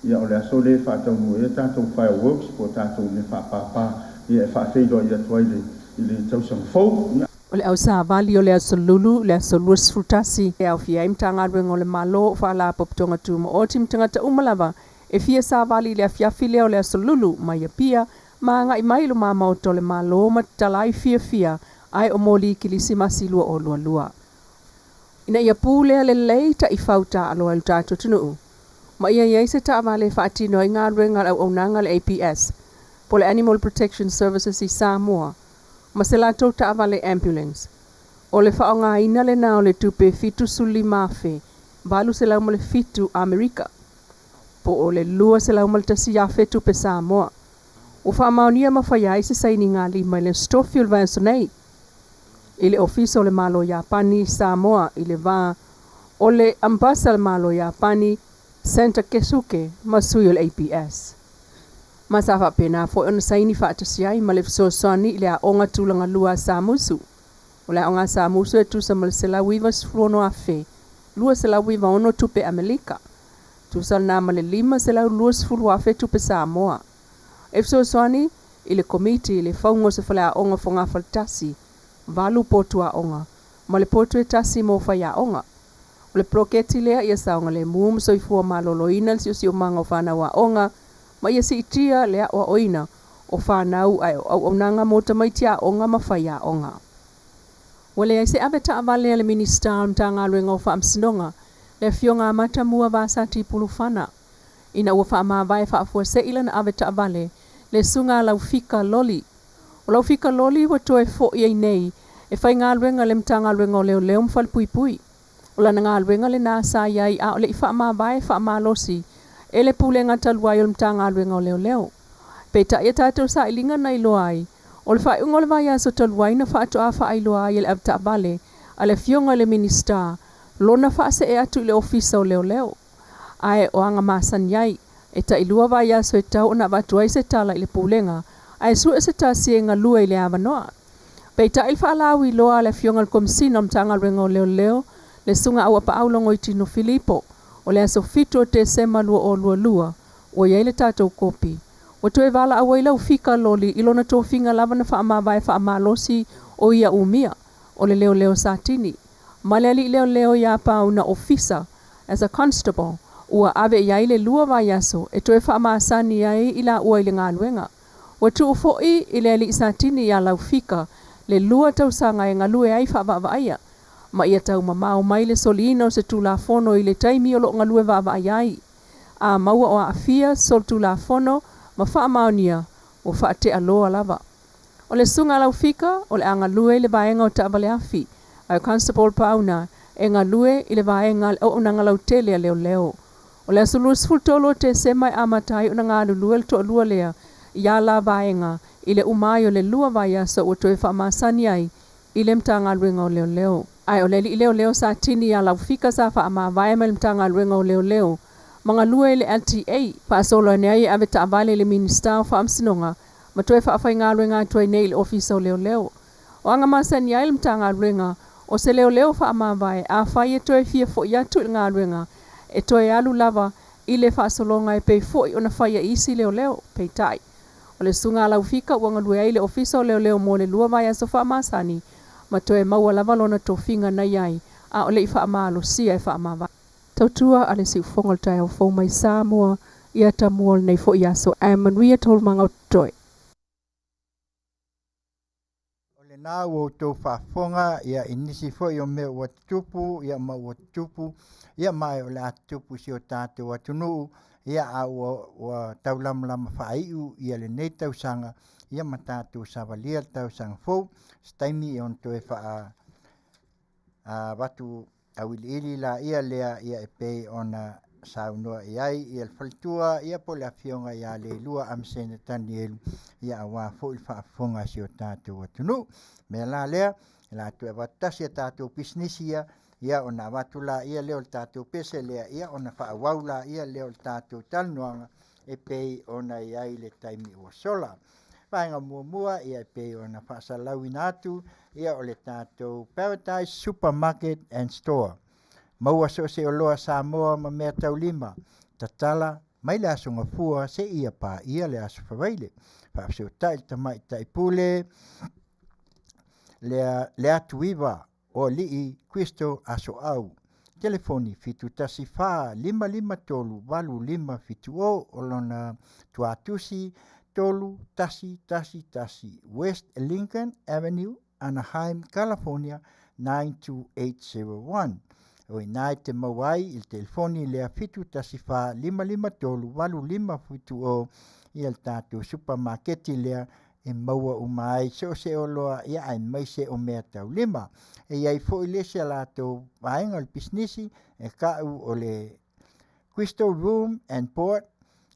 ia o le aso lea e faataunuu ai a tatou fireworks po o tatou mea faapapa ia e faafeiloai atu ai i le tausaga fou. Ia. O le ausavali o le Aso Lulu, le aso 21, e aofia ai Matagaluega o le Malo, Faalapotopotoga Tumaoti ma tagata uma lava e fia savali i le afiafi lea o le Aso Lulu mai Apia ma agai mai i luma Maota o le Malo ma tatala ai fiafia ae o moli Kilisimasi 2022. Ina ia pulea lelei taifau taaaloa i lo tatou atunuu, ma ia i ai se taavale e faatino ai galuega a le auaunaga a le APS po o le Animal Protection Services i Samoa ma se latou taavale ambulance. O le faaaogaina lena o le tupe $75,807 Amerika po o le $201,000 tupe Samoa. Ua faamaonia ma faia ai se sainiga lima i le Aso Tofi o le vaiaso nei i le Ofisa o le Malo Iapani i Samoa i le va o le Ambassador a le Malo Iapani Senta Keisuke ma sui o le APS. Ma sa faapena foi ona saini faatasi ai ma le fesoasoani i le Aoga Tulaga Lua a Samusu. O le Aoga a Samusu e tusa ma le $196,296 tupe Amelika, tusa lena ma le $520,000 tupe Samoa. E fesoasoani i le Komiti i le fauga o se faleaoga fogafale tasi, valu potu aoga, ma le potu e tasi mo faiaoga. O le poloketi lea ia saogalemu ma soifua maloloina le siosiomaga o fanau aoga ma ia siitia le aoaoina o fanau ae o auaunaga mo tamaiti aoga ma faiaoga. Ua leai se ave taavale a le Minisita o le Matagaluega o Faamasinoga, le Afioga a Matamua Vasati Pulufana, ina ua faamavae faafuasei lana ave taavale le Susuga a Laufika Loli. O Laufika Loli ua toe foi ai nei e faigaluega i le Matagaluega o Leoleo ma Falepuipui. O lana galuega lena sa i ai a o le i faamavae faamalosi e le Pulega talu ai o le Matagaluega o Leoleo. Peitai a tatou sailiga na iloa ai, o le faaiuga o le vaiaso talu ai na faatoa faailoa ai e le avetaavale a le Afioga i le Minisita lona faasee atu i le Ofisa o Leoleo. Ae o aga masani ai, e tailua vaiaso e tau ona avatu ai se tala i le Pulega ae sue se tasi e galue i le avanoa. Peitai le faalauiloa a le Afioga i le Komesina o le Matagaluega o Leoleo, le Susuga Auapaau Logoitino Filipo, o le aso 7 o Tesema 2022, ua i ai le tatou kopi. Ua toe valaau ai Laufika Loli i lona tofiga lava na faamavae faamalosi o ia umia, o le leoleo Satini, ma le alii leoleo ia Pauna Ofisa as a constable, ua ave i ai le 2 vaiaso e toe faamasani ai i laua i le galuega. Ua tuu foi i le alii Satini ia Laufika le 2 tausaga e galue ai faavaavaaia, ma ia taumamao mai le soliina o se Tulafono i le taimi o lo o galue vaavaaia ai. A maua o aafia solitulafono ma faamaonia, ua faatea loa lava. O le Susuga a Laufika o le a galue i le vaega o taavale afi, a o Constable Pauna e galue i le vaega a le auaunaga lautele a leoleo. O le aso 23 o Tesema e amata ai ona galulue le toalua lea ia la vaega i le uma ai o le 2 vaiaso ua toe faamasani ai i le Matagaluega o Leoleo. Ae o le alii leoleo Satini ia Laufika sa faamavae mai le Matagaluega o Leoleo ma galue i le LTA, faasolo ane ai e ave taavale i le Minisita o Faamasinoga ma toe faafaigaluega atu ai nei i le Ofisa o Leoleo. O aga masani ai le Matagaluega o se leoleo faamavae, afai e toe fia foi atu i le galuega, e toe alu lava i le faasologa e pei foi ona faia i isi leoleo. Peitai, o le Susuga a Laufika ua galue ai i le Ofisa o Leoleo mo le 2 vaiaso faamasani ma toe maua lava lona tofiga na i ai a o le i faamalosia e faamavae. Tautua a le siufofoga o le taeao fou mai Samoa ia tamua o lenei foi aso ae manuia taualumaga o totoe. O lena ua outou faafofoga ia i nisi foi o mea ua tutupu ia ma ua tutupu ia ma o le a tutupu i si o tatou atunuu ia a ua taulamalama faaiu ia lenei tausaga ia ma tatou savalia le tausaga fou. Se taimi ona toe faa avatu auiliili la ia lea ia e pei ona saunoa i ai ia le faletua ia po o le afioga ia Leilua Amasene Tanielu ia aua foi le faafofoga a si o tatou atunuu. Mea la lea, o le a toe avatu tasi a tatou pisinisi ia, ia ona avatu la ia lea o le tatou pese lea, ia ona faaauau la ia lea o le tatou talanoaga e pei ona i ai le taimi ua sola. Vaega muamua ia e pei ona faasalauina atu ia o le tatou Paradise Supermarket and Store. Maua so o se oloa Samoa ma mea taulima, tatala mai le Aso Gafua seia paia le Aso Faraile. Faafesootai le Tamaitai Pule Leatuiva o Alii Crystal Asoau. Telefoni 714 553 8570 o lona tuatusi 3111 West Lincoln Avenue, Anaheim, California 92801. O ina e te maua ai i le telefoni lea 714 553 8570 ia le tatou supamaketi lea e maua uma ai so o se oloa ia aemaise o mea taulima. E i ai foi le isi a latou vaega o le pisinisi e ta'u o le Crystal Room and Board,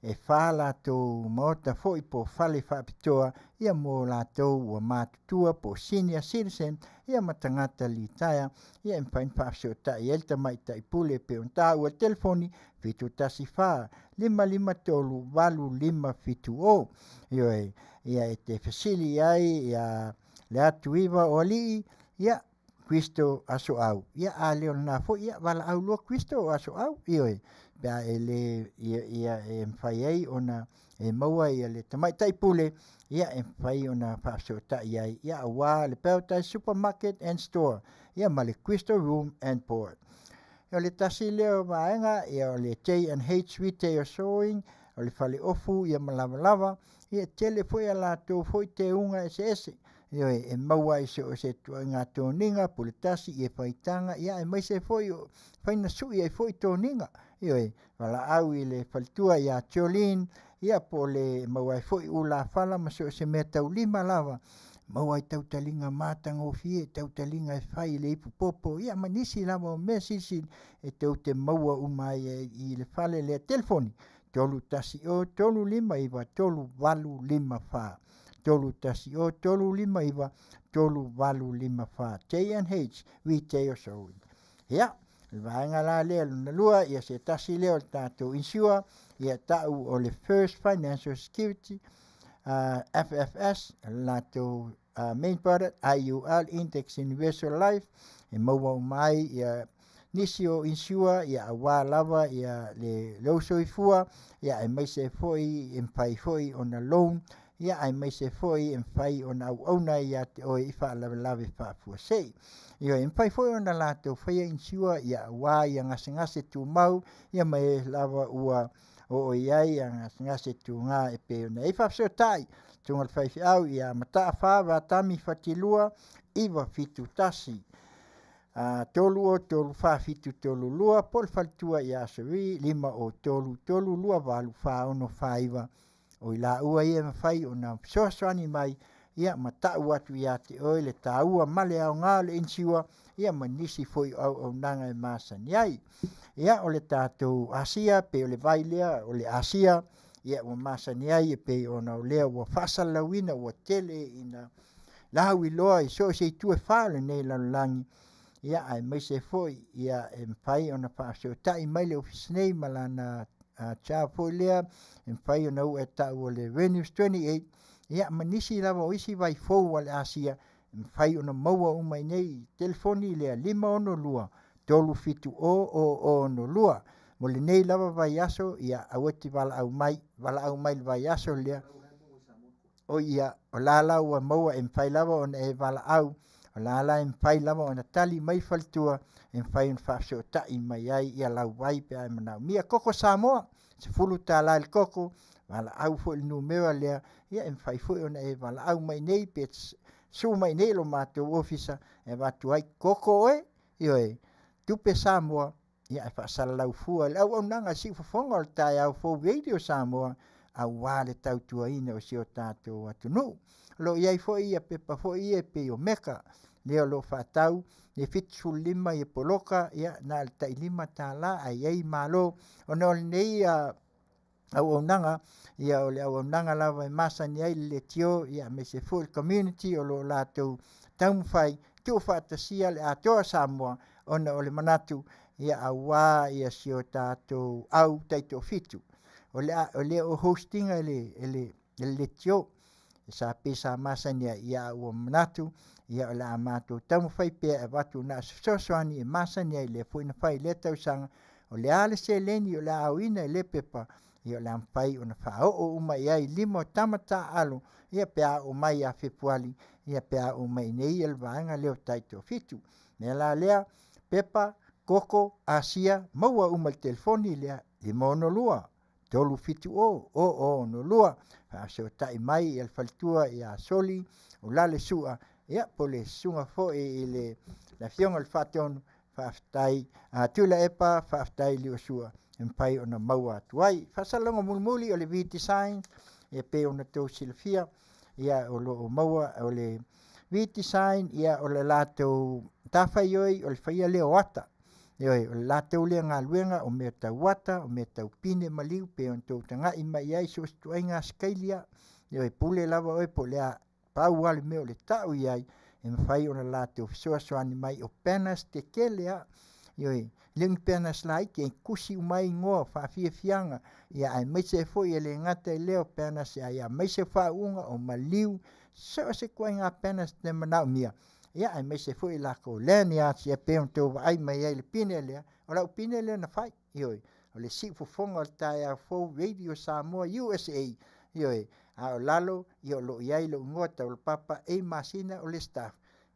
e fa latou maota foi po o fale faapitoa ia mo latou ua matutua po o senior citizen ia ma tagata litaea ia e mafai ona faafesootai ai le tamaitai pule e pei ona taua i le telefoni 714 553 8570. Ioe, ia e te fesili i ai ia Leatuiva o Alii ia Kristo Asoau ia a le o lena foi ia valaau loa Kristo o Asoau. Ioe, pe a e le ia, ia e mafai ai ona e maua ia le tamaitai pule ia e mafai ona faafesootai ai ia aua le Paradise Supermarket and Store ia ma le Crystal Room and Board. O le tasi lea o vaega ia o le J&H Retail Sewing, o le fale ofu ia ma lavalava ia e tele foi a latou foi teuga eseese. Ioe, e maua ai so o se ituaiga toniga, pule tasi, ie faitaga, ia aemaise foi o faina sui ai foi toniga. Ioe, valaau i le faletua ia Jolene, ia po o le maua ai foi ulafala ma so o se mea taulima lava, maua ai tautaliga matagofie, tautaliga e fai i le ipupopo, ia ma nisi lava o mea silisili e tou te maua uma ai i le fale lea. Telefoni. 310 359 3854 310 359 3854 JNH Retail Showing. Ia, le vaega la lea lona lua, ia se tasi lea o le tatou insure, ia ta'u o le First Financial Security, FFS, o le latou main product, IUL, Index Universal Life, e maua uma ai ia nisi o insure, ia auā lava ia le lou soifua, ia aemaise ai foi e mafai foi ona loan, ia aemaise foi e mafai ona auauna ia te oe i faalavelave faafuasei. Ioe, e mafai foi ona latou faia insure ia auā ia gasegase tumau, ia ma e lava ua oo i ai ia gasegase tugā e pei ona i ai. Faafesootai susuga i le faifeau ia Mataafa Vatami Fatilua 971 303 4732 po o le faletua ia Suri 503 328 4649. O i laua ia e mafai ona fesoasoani mai ia ma ta'u atu ia te oe le taua ma le aoga o le insure ia ma nisi foi o auaunaga e masani ai. Ia o le tatou Asia pei o le vai lea o le Asia ia ua masani ai e pei ona o lea ua faasalalauina ua tele ina lauiloa i so o se itu e fā o lenei lalolagi ia aemaise foi ia e mafai ona faafesootai mai le ofisa nei ma lana job foi lea e mafai ona u'e ta'u o le Renews 28 ia ma nisi lava o isi vai fou a le Asia e mafai ona maua uma i nei telefoni lea 562 370 0062. Mo lenei lava vaiaso ia aua e te valaau mai, valaau mai i le vaiaso lea o ia o la la ua maua e mafai lava ona e valaau o la la e mafai lava ona tali mai faletua e mafai ona faafesootai mai ai ia lau vai pe a e manaomia. Koko Samoa, $10 i le koko, valaau foi i le numera lea ia e mafai foi ona e valaau mai nei pe su'u mai nei lo matou ofisa e avatu ai koko oe, ioe, tupe Samoa ia e faasalalau fua le auaunaga siufofoga o le taeao fou Radio Samoa auā le tautuaina o si o tatou atunuu. O lo o i ai foi ia pepa foi ia e pei o Meka lea o lo o faatau le 75 ia poloka ia na o le tai $5 ae i ai malo ona o lenei auaunaga ia o le auaunaga lava e masani ai le leitio ia aemaise foi le community o lo o latou taumafai tuufaatasia le atoa o Samoa ona o le manatu ia auā ia si o tatou au taitoafitu o le o le o host ina e le leitio sa pei sa masani ai ia ua manatu ia o le a matou taumafai pea e avatu na o se fesoasoani e masani ai lea foi na fai i lea tausaga o le a le seleni o le a aoina i lea pepa ia o le a mafai ona faaoo uma i ai i lima o tama taaalo ia pe a oo mai ia Fepuali ia pe a oo mai i inei le vaega lea o taitoafitu. O le mea la lea, pepa, koko, Asia, maua uma i le telefoni lea 562 370 0062. Faafesootai mai le faletua ia Soli o Lale Sua ia po o le susuga foi i le Afioga i le Faatonu faafetai a Tuilaepa, faafetai Liosua e mafai ona maua atu ai. Faasalalauga mulimuli o le V-Design e pei ona outou silafia ia o lo o maua o le V-Design ia o le latou matafaioi o le faia lea o ata. Ioe, o le latou lea galuega o mea tau ata, o mea tau pine maliu pei ona outou taga'i mai ai so o se ituaiga asikaili lava. Ioe, pule lava oe po o le a, pau lava le mea o le ta'u i ai e mafai ona latou fesoasoani mai o banners tetele lava. Ioe, e le o ni banners laiti e tusi uma ai igoa o faafiafiaga ia aemaise ai foi e le gata i lea o banners aemaise o faauuga o maliu so o se ituaiga banners e manaomia ia aemaise foi latou lanyards ia pei ona outou vaai mai ai i le pine lea o lau pine lea na fai ioe o le siufofoga o le taeao fou Radio Samoa USA ioe a o lalo ia o lo o i ai lou igoa taulapapa A masina o le staff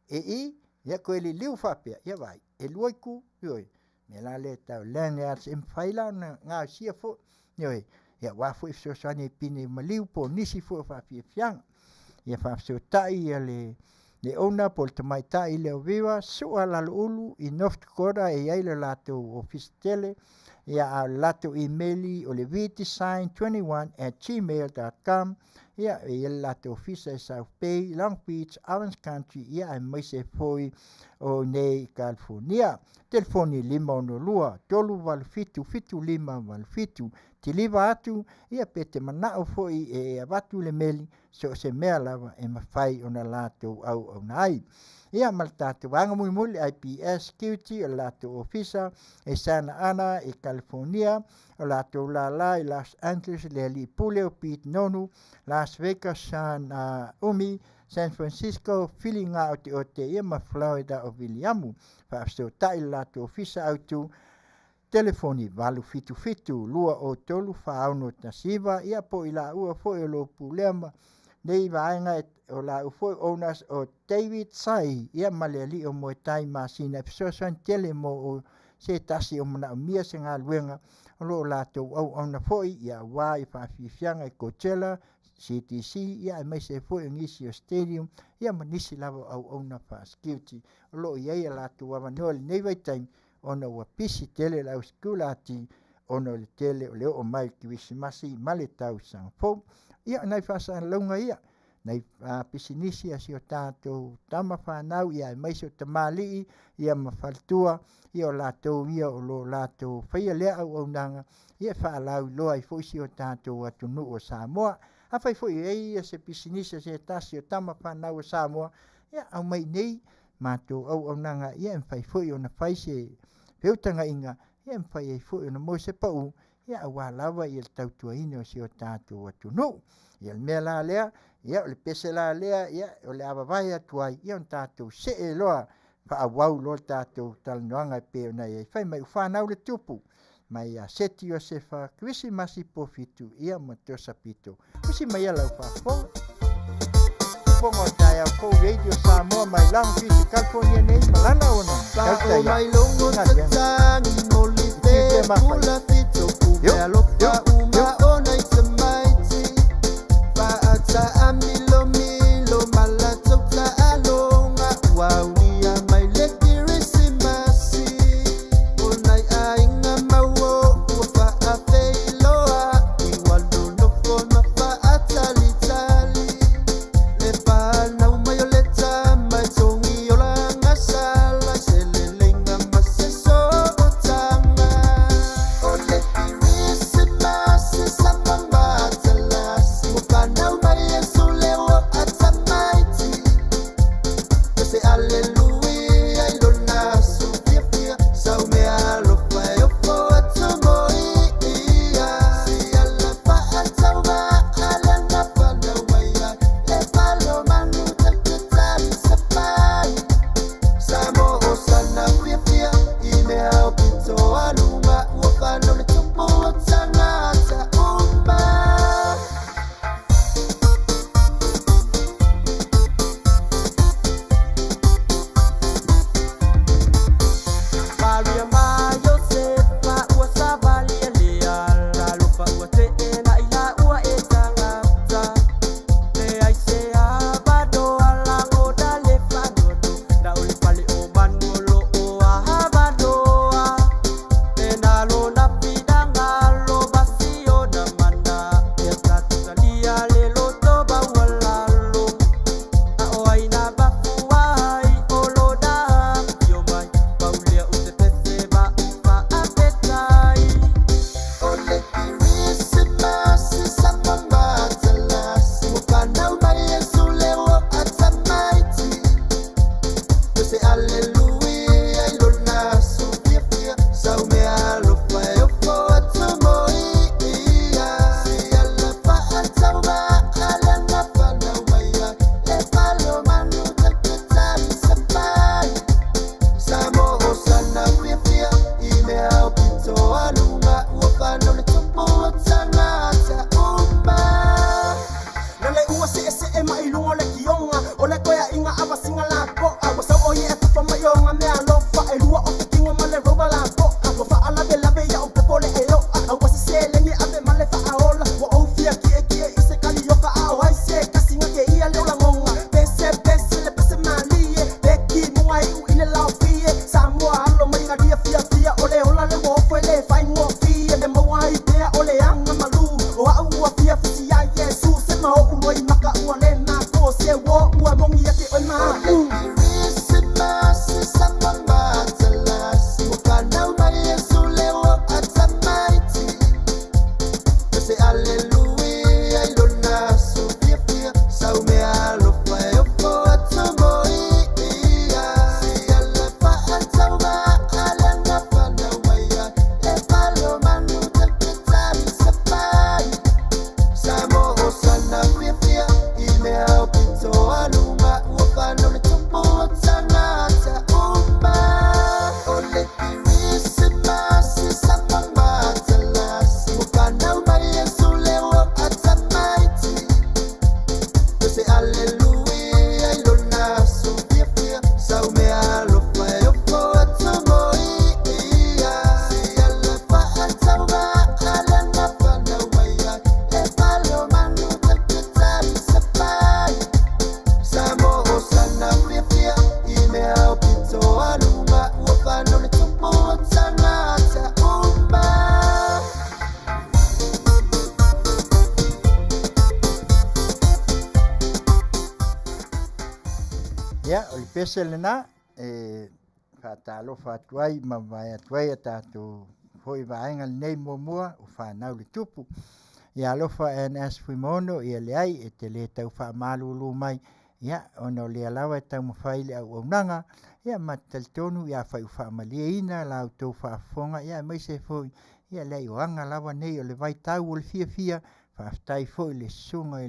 e i ia toe liliu faapea ia vaai e lua itu ioe mea la lea e tau lanyards e mafai la ona gaosia foi ioe ia aua foi fesoasoani i pine maliu po o nisi foi o faafiafiaga ia faafesootai ia le owner po o le tamaitai lea o Viva Sua Laloulu i North Dakota e i ai le latou ofisa tele. Ia, a o le latou imeli o le vdesign21@gmail.com. Ia, e i ai le latou ofisa i South Bay, Long Beach, Orange County, ia aemaise foi o nei i California. Telefoni 562 387 7587. Kiliva atu, ia pe te manao foi e avatu le meli, so o se mea lava e mafai ona latou auauna ai. Ia ma le tatou vaega mulimuli, IPS Security, o le latou ofisa e Santa Ana i California, o latou lala i Los Angeles, le alii pule o Pete Nonu, Las Vegas, Sean Umi, San Francisco, Fili Gaoteote, ia ma Florida o Viliamu. Faafesootai le latou ofisa autu, telefoni 877 203 4619, ia po i laua foi o lo pulea ma nei vaega o laua foi owners o David Sai, ia ma le alii o Moetai Masina e fesoasoani tele mo o se tasi o manaomia se galuega o lo o latou auauna foi ia aua i faafiafiaga i Coachella, CTC, ia aemaise foi o nisi o stadium, ia ma nisi lava o auauna faa-security o lo o i ai a latou avanoa i lenei vaitaimi ona ua pisi tele le au sikulati ona o le tele o le oo mai o le Kerisimasi ma le tausaga fou. Ia, o nai faasalalauga ia, nai pisinisi a si o tatou tama fanau, ia aemaise o tamalii, ia ma faletua, ia o latou ia o lo o latou faia lea auaunaga, ia e faalauiloa ai foi si o tatou atunuu o Samoa. Afai foi e i ai ia se pisinisi a se tasi o tama fanau o Samoa, ia aumai nei matou auaunaga, ia e mafai foi ona fai se feutagaiga, ia e mafai ai foi ona maua se pau, ia aua lava ia le tautuaina o si o tatou atunuu. Ia o le mea la lea, ia o le pese la lea, ia o le a vavae atu ai, ia ona tatou see loa faaauau loa le tatou talanoaga e pei ona i ai. Fai mai ua fanau le tupu mai ia Seti Iosefa, Kerisimasi Pofitu, ia ma Tosa Pito. Usi mai ia lau faafofoga. Fofoga o taeao fou Radio Samoa mai Long Beach, California nei ma lana ona tautai mai logo tatagi moli te pula fito Yo, kume alofa yo, uma yo. ona i te maiti Faata a milo milo malatou ta alonga Ua ulia mai le Kerisimasi O nai aiga mau ua faafeiloa I ua nonofo ma faatalitali Le fanau mai o le tama e togi o laga sala Se leleiga ma se sootaga. pese lena e faatalofa atu ai ma vae atu ai a tatou foi vaega lenei muamua o fanau le tupu. Ia alofa NS Fuimaono, ia leai e te le tau faamalulu mai, ia ona o lea lava e taumafai le auaunaga, ia ma te talitonu ia afai ua faamalieina la outou faafofoga, ia aemaise foi ia leai o aga lava nei o le vaitau o le fiafia. Faafetai foi i le susuga i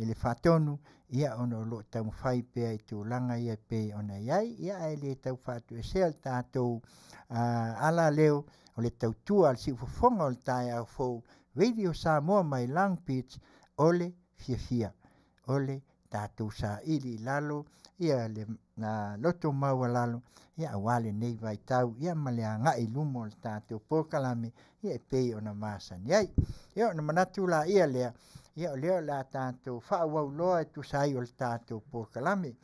le Faatonu, ia ona o lo o taumafai pea i tulaga ia e pei ona i ai, ia ae le tau faatoesea le tatou alaleo o le tautua a le siufofoga o le taeao fou Radio Samoa mai Long Beach. O le fiafia o le tatou saili i lalo ia le loto maualalo ia aua lenei vaitau ia ma le agai i luma o le tatou polokalame ia e pei ona masani ai. Ia ona manatu laia lea, ia o lea o le a tatou faaauau loa e tusa ai o le tatou polokalame.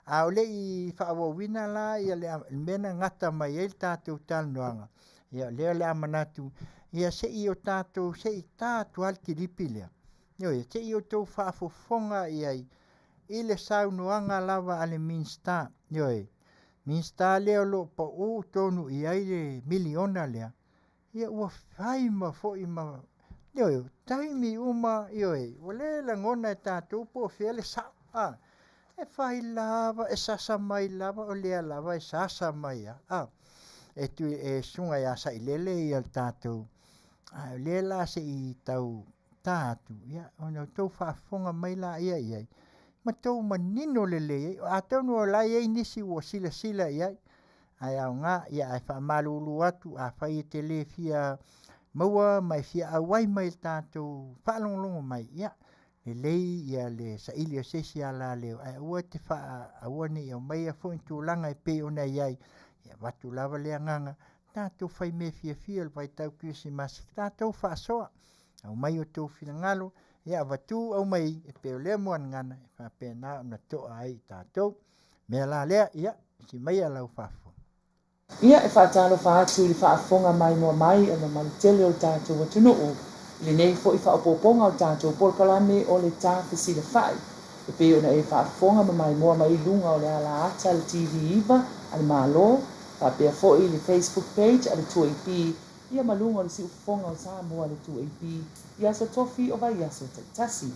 A o le i faaauauina la ia le mea na gata mai ai le tatou talanoaga, ia o lea o le a manatu ia se i o tatou se i ta atu lava le kilipi lea. Ioe, se i outou faafofoga i ai i le saunoaga lava a le Minisita. Ioe, Minisita lea o lo o pau tonu i ai le miliona lea, ia ua fai ma foi ma, ioe, taimi uma, ioe, ua le lagona e tatou po o fea le sao. E fai lava, e sasa mai lava, o lea lava e sasa mai a. E tui e susuga ia Sailele ia le tatou, a o lea la se i tau ta atu, ia ona outou faafofoga mai laia i ai, ma tou manino lelei ai. Atonu o la e i ai nisi ua silasila i ai, ae aoga, ia ae faamalulu atu, afai e te le fia maua ma e fia auai mai i le tatou faalogologo mai, ia lelei ia le saili o se isi alaleo, ae aua te aua ne i aumaia foi tulaga e pei ona i ai, ia avatu lava le agaga, tatou fai mea fiafia o le vaitau Kerisimasi, tatou faasoa, aumai o outou finagalo, ia avatu aumai, e pei o lea muagagana e faapena ona toa ai i tatou. Mea la lea, ia, si maia lau faafofoga. Ia e faatalofa atu i le faafofoga maimoa mai a le mamalu tele o le tatou atunuu i lenei foi faaopoopoga o le tatou polokalame o le Tafesilafai e pei ona e faafofoga ma maimoa mai i luga o le alaata a le TV9 a le Malo faapea foi i le Facebook page a le 2AP ia ma luga o le siufofoga o Samoa le 2AP i aso tofi o vaiaso taitasi.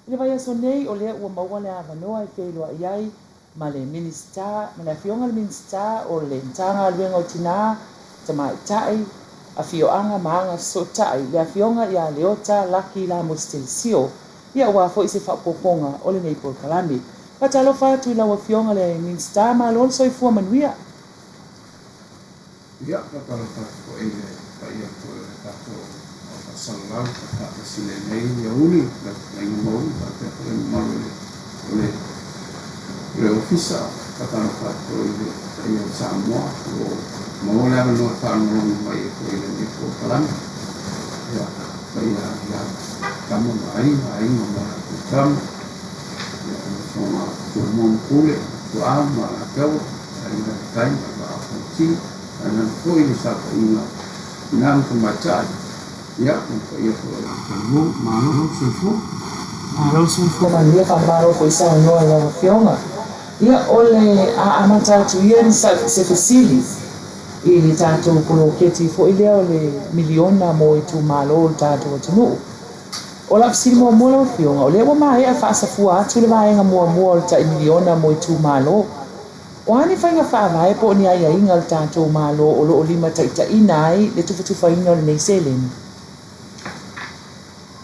I le vaiaso nei o lea ua maua le avanoa e feiloai ai ma le Minisita, ma le Afioga i le Minisita o le Matagaluega o Tinā, Tamaitai, Afioaga ma Agafesootai, le Afioga ia Leota Laki Lamosi Telisio, ia aua foi se faaopoopoga o lenei polokalame. Faatalofa atu i lau Afioga le Minisita, malo le soifua manuia. Ia, faatalofa atu foi i le paia foi o le tatou Maota Salalau faatasi lenei aoauli, lau fetalaiga Mauli faapea foi le mamalu o le o le Ofisa. Faatalofa atu foi i le paia o Samoa o lo o maua le avanoa e faalogologo mai ai foi i lenei polokalame. Ia, paia ia Tama ma Aiga, Aiga ma latou Tama, ia, le usoga a Tumua ma Pule, Tuaa ma Alataua, Aiga i le Tai ma le Vaa o Fonoti, tainane foi le saofaiga i ina ma tamaitai, ia, ma le paia foi o le atunuu. Malo le soifua. Malo le soifua manuia, faamalo foi saunoa i lau Afioga. Ia, o le a amata atu ia ni se fesili i le tatou poloketi foi lea o le miliona mo itumalo o le tatou atunuu. O lau fesili muamua lau Afioga, o lea ua maea faasafua atu le vaega muamua o le tai miliona mo itumalo. O a ni faiga faavae po o ni aiaiga a le tatou Malo o lo o limataitaiina ai le tufatufaina o lenei seleni?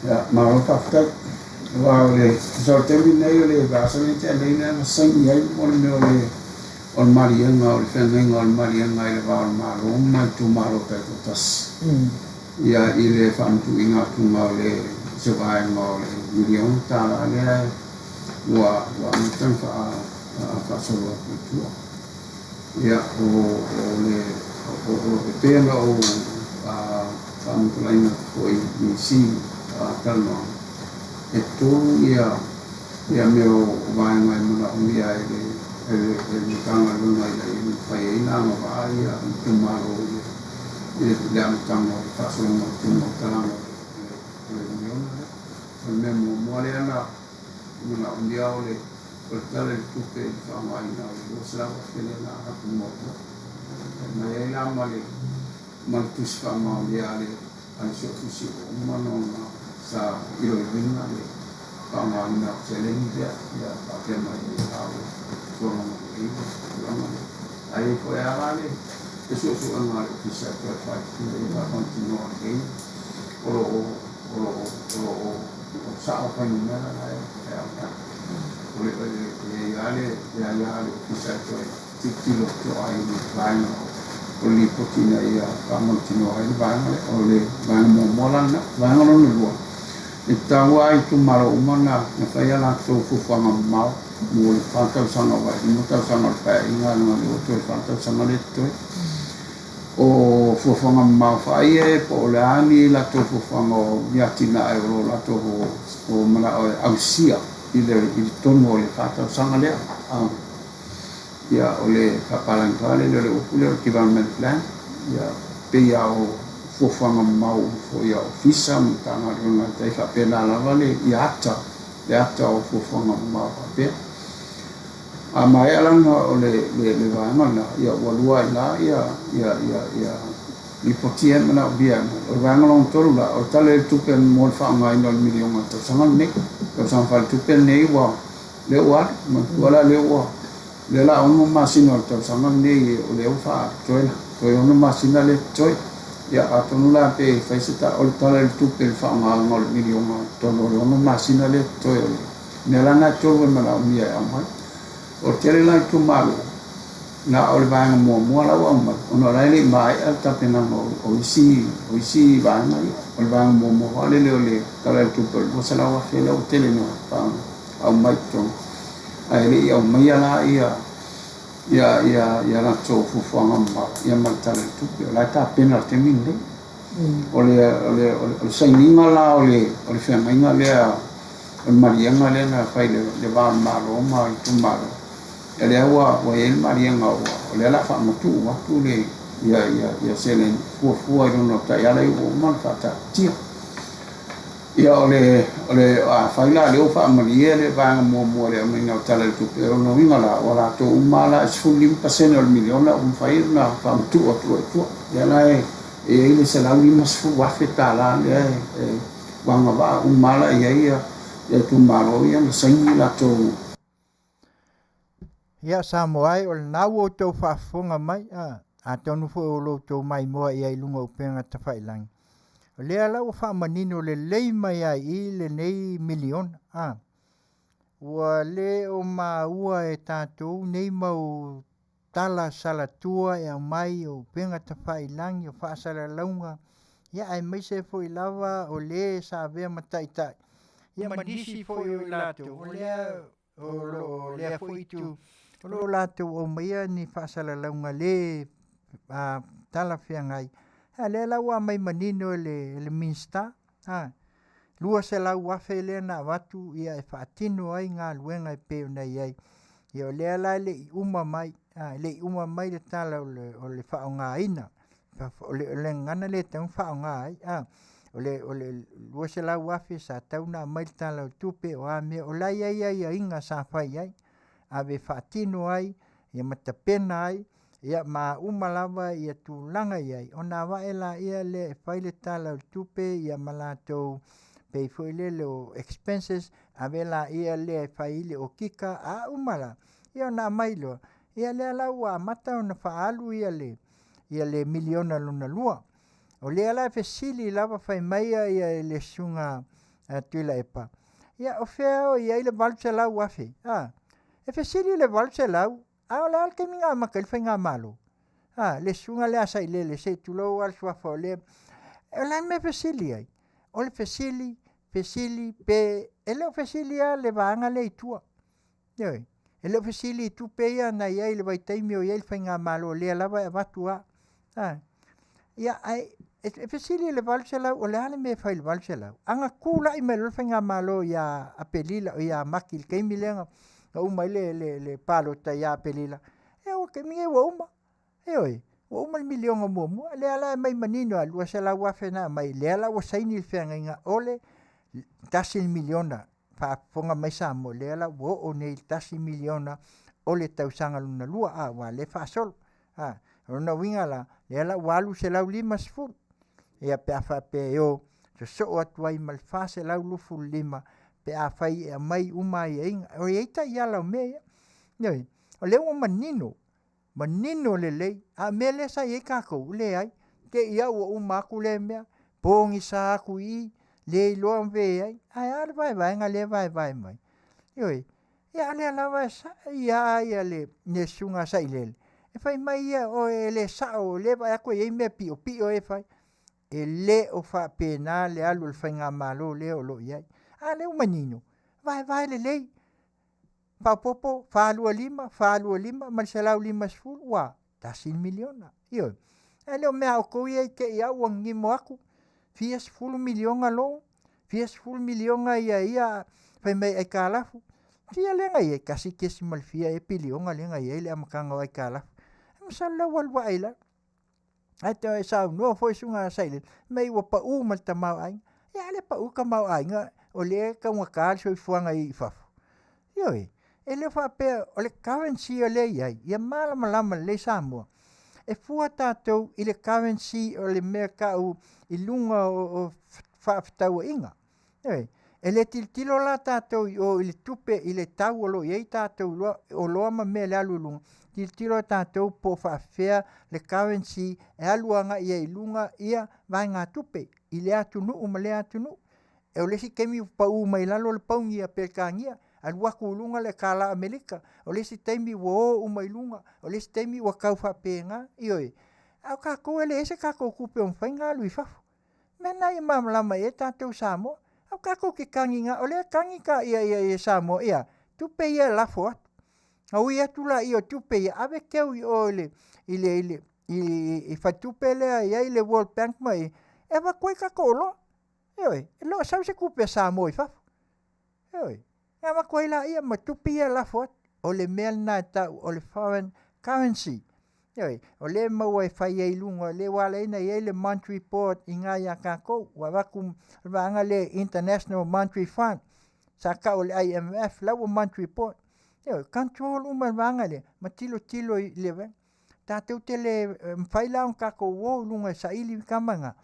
Ia, malo faafetai. Aua o le tusa o le taimi lenei o le vaiaso lenei na tea nei na saini ai mo le mea o le o le maliega o le feagaiga o le maliega i le va o le Malo ma itumalo taitoatasi. Ia i le faamatuuina atuga o le se vaega o le miliona tala lea ua amata ona faasolo atu i tua. Ia, o le e pei ona ou faamatalaina atu foi i nisi talanoaga, e tolu ia mea o vaega e manaomia e le Matagaluega ina ia mafai ai ona agavaa itumalo i le amataga o le faasologa atu o le talaga o le miliona lea. O le mea muamua lea na manaomia o le o le Tala i le Tupe i le faaaogaina o le $200,000 lea na avatu muamua. E aumai ai la ma le ma le tusi faamaonia a le a le Suetusi ua uma ona sa iloiloina le faaaogaina o seleni lea, ia faapea mai ai la ua sologa lelei le tulaga lea. Ae i ai foi lava la le suesuega a le Ofisa e toe fai ina ia faamautinoa lelei o lo o o lo o o lo o sao fuainumera la e aumai. O le e i ai lava le aia a le Ofisa e toe tilotilo totoa i le vaega o le lipoti ina ia faamautinoa ai le vaega lea. O le vaega muamua la lena. O le vaega lona lua, e tatau lava i itumalo uma ona fai a latou fuafuaga mamao mo le 4 tausaga aua e 5 tausaga o le Paeaiga leaga o lea ua toe 4 tausaga lea e totoe. O fuafuaga mamao faa-ia e po o le a ni latou fuafuaga o ni atinae o lo o latou manao e ausia i le totonu o le 4 tausaga lea. Ia, o le faapalagi foi lea o le upu lea o le development plan, ia, pei lava o fuafuaga mamao uma foi a Ofisa ma Matagaluega e tai faapena lava le ia ata, le ata o fuafuaga mamao faapea. A maea la o le le vaega lena, ia ua lua ai la ia ia ia ia lipoti ia e manaomia e aumai. O le vaega lona tolu la, o le Tala i le Tupe mo le faaaogaina o le miliona i le tausaga lenei. Tausaga faaletupe lenei ua lea ua alu, manatua la lea ua lea la 6 masina o le tausaga lenei o lea ua faatoe la, toe 6 masina lea e totoe. Ia atonu la pe fai se o le Tala i le Tupe i le faaaogaina o le miliona i totonu o le 6 masina lea e totoe o le mea la lena e tolu e manaomia e aumai. O le tele la itumalo, na o le vaega muamua la ua aumai, ona o la e le i maea le tapenaga o isi o isi vaega ia. O le vaega muamua foi lele o le Tala i le Tupe o le $200,000 lea ua tele ina aumai i totonu, ae le i aumaia la ia ia ia ia latou fuafuaga mamao ia ma le Tala i le Tupe. O la e tapena i le taimi lenei. O le o le o le sainiga la o le o le feagaiga lea o le maliega lea na fai i le va o le Malo ma itumalo, ia lea ua ua i ai le maliega ua o lea o le a faamatuu atu le ia ia ia seleni fuafua i lona taiala ia ua uma ona faataatitia. Ia o le o le afai la lea ua faamalie le vaega muamua i le aumaiga o le Tala i le Tupe, o lona uiga la ua latou uma la e 15% o le miliona ua mafai ona faamatuu atu loa i tua. Lea la e i ai le $150,000 lea e ua agavaa uma la i ai ia itumalo ia na saini latou. Ia Samoa e, o lena ua outou faafofoga mai, a, atonu foi o lo outou maimoa i ai i luga o upega tafailagi. O lea la ua faamanino lelei mai ai i lenei miliona, a. Ua le o maua e tatou nei mau tala salatua e aumai o upega tafailagi o faasalalauga, ia aemaise foi lava o le sa avea ma taitai, ia ma nisi foi o i latou o lea o lo o lea foi itu o lo o latou aumaia ni faasalalauga le talafeagai. A lea la ua aumai manino e le Minisita, a $200,000 lea na avatu ia e faatino ai galuega e pei ona i ai. Ia o lea la e le i uma mai, e le i uma mai le tala o le faaaogaina. O le gagana lea e tatau ona faaaoga ai, a. O le $200,000 sa tatau ona aumai le Tala o le Tupe, o a mea, o la e i ai aiaiga sa fai ai, ave e faatino ai, ia ma tapena ai, ia ma uma lava ia tulaga i ai, ona ava'e laia lea e fai le Tala o le Tupe ia ma latou pei foi lele o expenses, ave laia lea e fai le okika, a uma la, ia ona aumai loa, ia lea la ua amata ona faaalu ia le ia le miliona lona lua. O lea la e fesili lava fai mai ia le susuga a Tuilaepa, ia o fea o i ai le $800,000? A, e fesili le 800, a o le a le taimi na amata ai le faigamalo? A, le susuga lea a Sailele, se i tulou lava le suafa o lea. O le a le mea e fesili ai? O le fesili, fesili pe e le o fesili lava le vaega lea i tua. Ioe, e le o fesili i tupe ia na i ai i le vaitaimi o i ai le faigamalo, o lea lava e avatu lava. A, ia ae e fesili i le 800 o le a le mea e fai i le 800? A na tulai mai loa le faigamalo ia Aperila ia Mati i le taimi lea na uma ai le palota ia Aperila, ia o le taimi lenei ua uma. Ioe, ua uma le miliona muamua. Lea la e aumai manino lava, $200,000 na aumai, lea la ua saini le feagaiga o le $1 miliona. faafofoga mai Samoa, lea la ua oo nei i le $1 miliona o le tausaga lona lua, a, aua o lea e faasolo. A, o lona uiga la, lea la ua alu 150, ia pe a faapea e o sosoo atu ai ma le 425 pe afai e aumai uma aiaiga. O i ai taiala o mea ia. Ioe, o lea ua manino, manino lelei, a o mea lea sa i ai tatou, leai, te i lava ua uma atu lea mea, pogisa atu i i, le iloa ve ai, ae a le vaevaega lea e vaevae mai? Ioe, ia a o lea lava e sa'i lava ia le susuga a Sailele, e fai mai ia e le sa'o, o lea e vaai atu e i ai mea piopio ia e fai. E le o faapena le alu o le faigamalo lea o lo o i ai. A lea ua manino, vaevae lelei, faaopoopo 425, 425 ma le 150, ua $1 miliona. Ioe. Ae le o mea a outou ia i te i lava ua nimo atu, fia sefulu miliona lou, fia sefulu miliona ia ia fai mai aitalafu. Fia lea na i ai? Tasi kesima le fia ea piliona lea na i ai le amataga o aitalafu. Masalo la ua alu ae i lalo. Ae toe saunoa foi susuga Sailele, mai ua pau ma le tamaoaiga. Ia a le pau le tamaoaiga, o lea e taugata le soifuaga i fafo. Ioe, e le faapea o le currency o lea e i ai, ia malamalama lelei Samoa. E fua tatou i le currency o le mea tau i luga o faafetauaiga. Ioe, e le tilotilo la tatou i o i le tupe i le tau o lo o i ai tatou oloa ma mea i le alu i luga, tilotilo tatou po o faafefea le currency e alu agai ai i luga ia vaegatupe i lea atunuu ma lea atunuu. O le isi taimi ua pau mai lalo le pauni a Peretania, alu atu i luga le tala Amerika, o le isi taimi ua o uma i luga, o le isi taimi ua tau faapena, ioe. A o tatou e leai se tatou tupe o mafai ona alu i fafo. Mea lena ia malamalama i ai tatou Samoa. Aua tatou te tagi na, o lea e tagi ta ia ia ia Samoa, ia, tupe ia e lafo atu. Na ui atu laia o tupe ia, ave teu i o i le, i le, i le, i, i faletupe lea e i ai le World Bank ma ia, e avatu ai tatou oloa. Ioe, e le o sau se tupe a Samoa i fafo. Ioe, na avatu ai laia ma tupe ia e lafo atu. O le mea lena e tau o le foreign currency. Ioe, o lea e maua e fai ai i luga, lea ua ala ai ona i ai le Monetary Board i ina ia tatou. Ua avatu le vaega lea International Monetary Fund, sa tau o le IMF, la ua Monetary Board. Ioe, control uma le vaega lea, ma tilotilo i le vaega. Tatou te le mafai la ona tatou o i luga e saili tama na,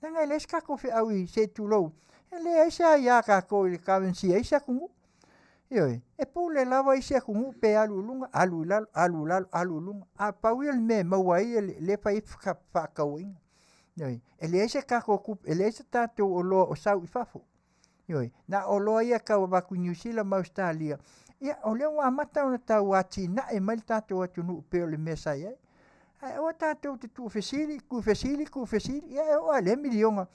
leaga e leai se tatou feau i se i tulou, e leai se aia a tatou i le currency a isi atunuu. Ioe, e pule lava isi atunuu pe alu i luga, alu i lalo, alu i lalo, alu i luga. A pau ia o le mea e maua ai lea e fai ai fefaatauaiga. Ioe, e leai se tatou tupe, e leai se tatou oloa o sau i fafo. Ioe, na o oloa ia e tau avatu i Niu Sila ma Ausetalia, ia o lea ua amata ona tau atinae mai le tatou atunuu pei o le mea sa i ai. Ae aua tatou te tuufesili, tuufesili, tuufesili, ia e oo lava i lea miliona.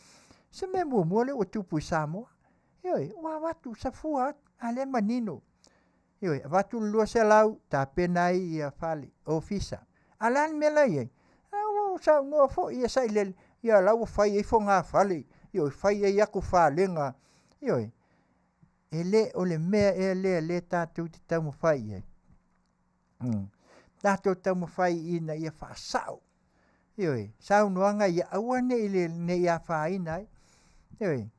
Se mea muamua lea ua tupu i Samoa. Ioe, ua avatu, safua atu, a lea e manino. Ioe, avatu le 200, tapena ai ia fale, ofisa. A o le a le mea la e i ai? A ua saunoa foi ia Sailele, ia la ua fai ai fogafale, ioe, fai ai atu falega, ioe. E le o le mea ea lea lea tatou te taumafai i ai. Tatou taumafai ina ia faasao, ioe, saunoaga ia aua ne i le ne i afaina ai. Ioe.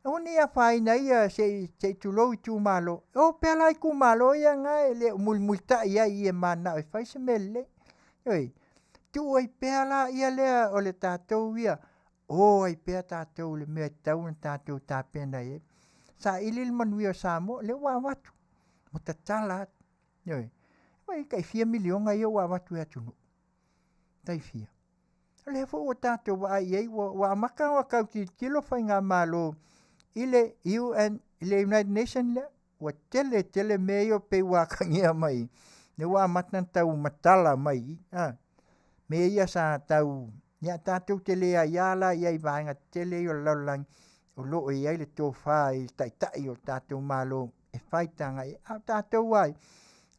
Aua ne i afaina ai ia se i se i tulou itumalo. E o pea la itumalo ia na e le o mulimulitai ai ia mananao e fai se mea lelei. Ioe, tuu ai pea la ia lea o le tatou ia, o ai pea tatou i le mea e tatau ona tatou tapena i ai. Saili le manuia o Samoa, lea ua avatu, ua tatala atu. Ioe, ua tai fia miliona ia ua avatu e atunuu. Tai fia. O lea foi ua tatou vaai i ai, ua, ua amata ona tau tilotilo faigamalo i le UN, i le United Nation lea, ua tele tele mea ia pei ua atagia mai, lea ua amata ona tau matala mai i, a, mea ia sa tau, ia tatou te le aiā la i ai i vaega tetele ia o le lalolagi, o lo o i ai le tofa i le taitai o le tatou Malo e fai taga i ai. A o tatou ai,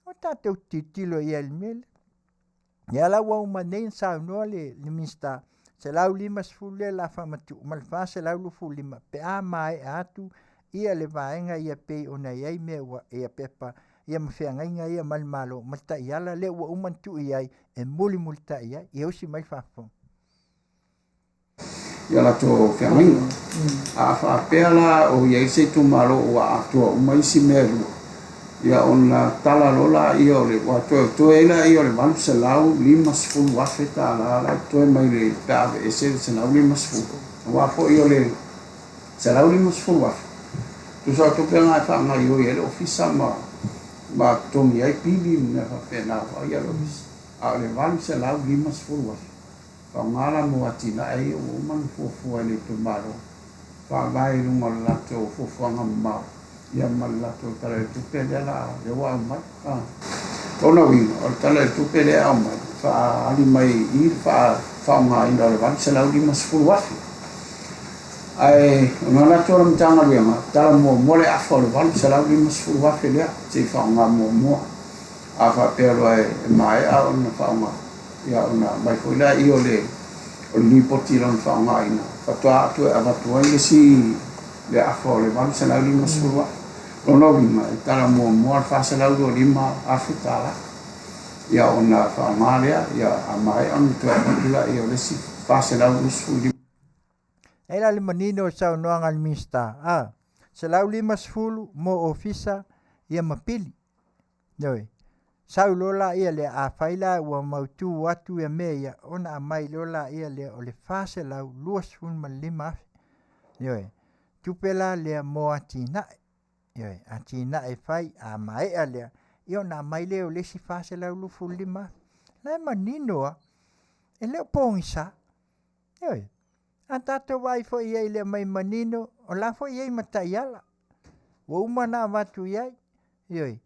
o tatou tilotilo i ai i le mea lea. Lea la ua uma nei ona saunoa le, le Minisita, 150 lea la faamatuu ma le 425 pe a maea atu ia le vaega ia pei ona i ai mea ua ia pepa ia ma feagaiga ia ma le Malo ma le taiala lea ua uma ona tuu i ai e mulimulitai ai ia usi mai le faafofoga. I a latou feagaiga. A faapea la o i ai se itumalo ua atoa uma isi mea e lua, ia ona tala loa laia o le, ua toe totoe ai laia o le $850,000 la e totoe mai le, pe a aveese le $150. Aua foi o le $150,000, tusa o tupe na e faagaoioi ai le ofisa ma ma totogi ai pili ma mea faapena vaaia le ofisa. A o le $850,000, Faaaoga la mo atinae ia ua uma ona fuafua e le itumalo, faavae i luga o le latou fuafuaga mamao ia ma le latou Tala i le Tupe lea la lea ua aumai. A. Lona uiga, o le Tala i le Tupe lea e aumai, e faaali mai i i le faaaogaina o le $850,000. Ae o le manatu o le Matagaluega, tala muamua le afa o le $850,000 lea se i faaaoga muamua. A faapea loa e maea ona faaaoga, Ia ona aumai foi lea o le o le lipoti i lona faaaogaina, faatoa atu e avatu ai le isi le afa o le $850,000. Lona uiga, e tala muamua le $425,000. Ia ona faaaoga lea, ia a maea ona toe avatu lea o le isi $425,000. Ai la le manino o le saunoaga a le Minisita, a, 150 mo ofisa ia ma pili. Ioe. Sau loa laia lea, afai la ua mautu atu ia mea ia, ona aumai loa laia lea o le $425,000. Ioe. Tupe la lea mo atinae. Ioe. Atinae fai, a maea lea, ia ona aumai lea o le isi $425,000. La e manino lava, e le o pogisa. Ioe. A tatou vaai foi i ai i le aumai manino, o la foi e i ai ma taiala. Ua uma ona avatu i ai. Ioe.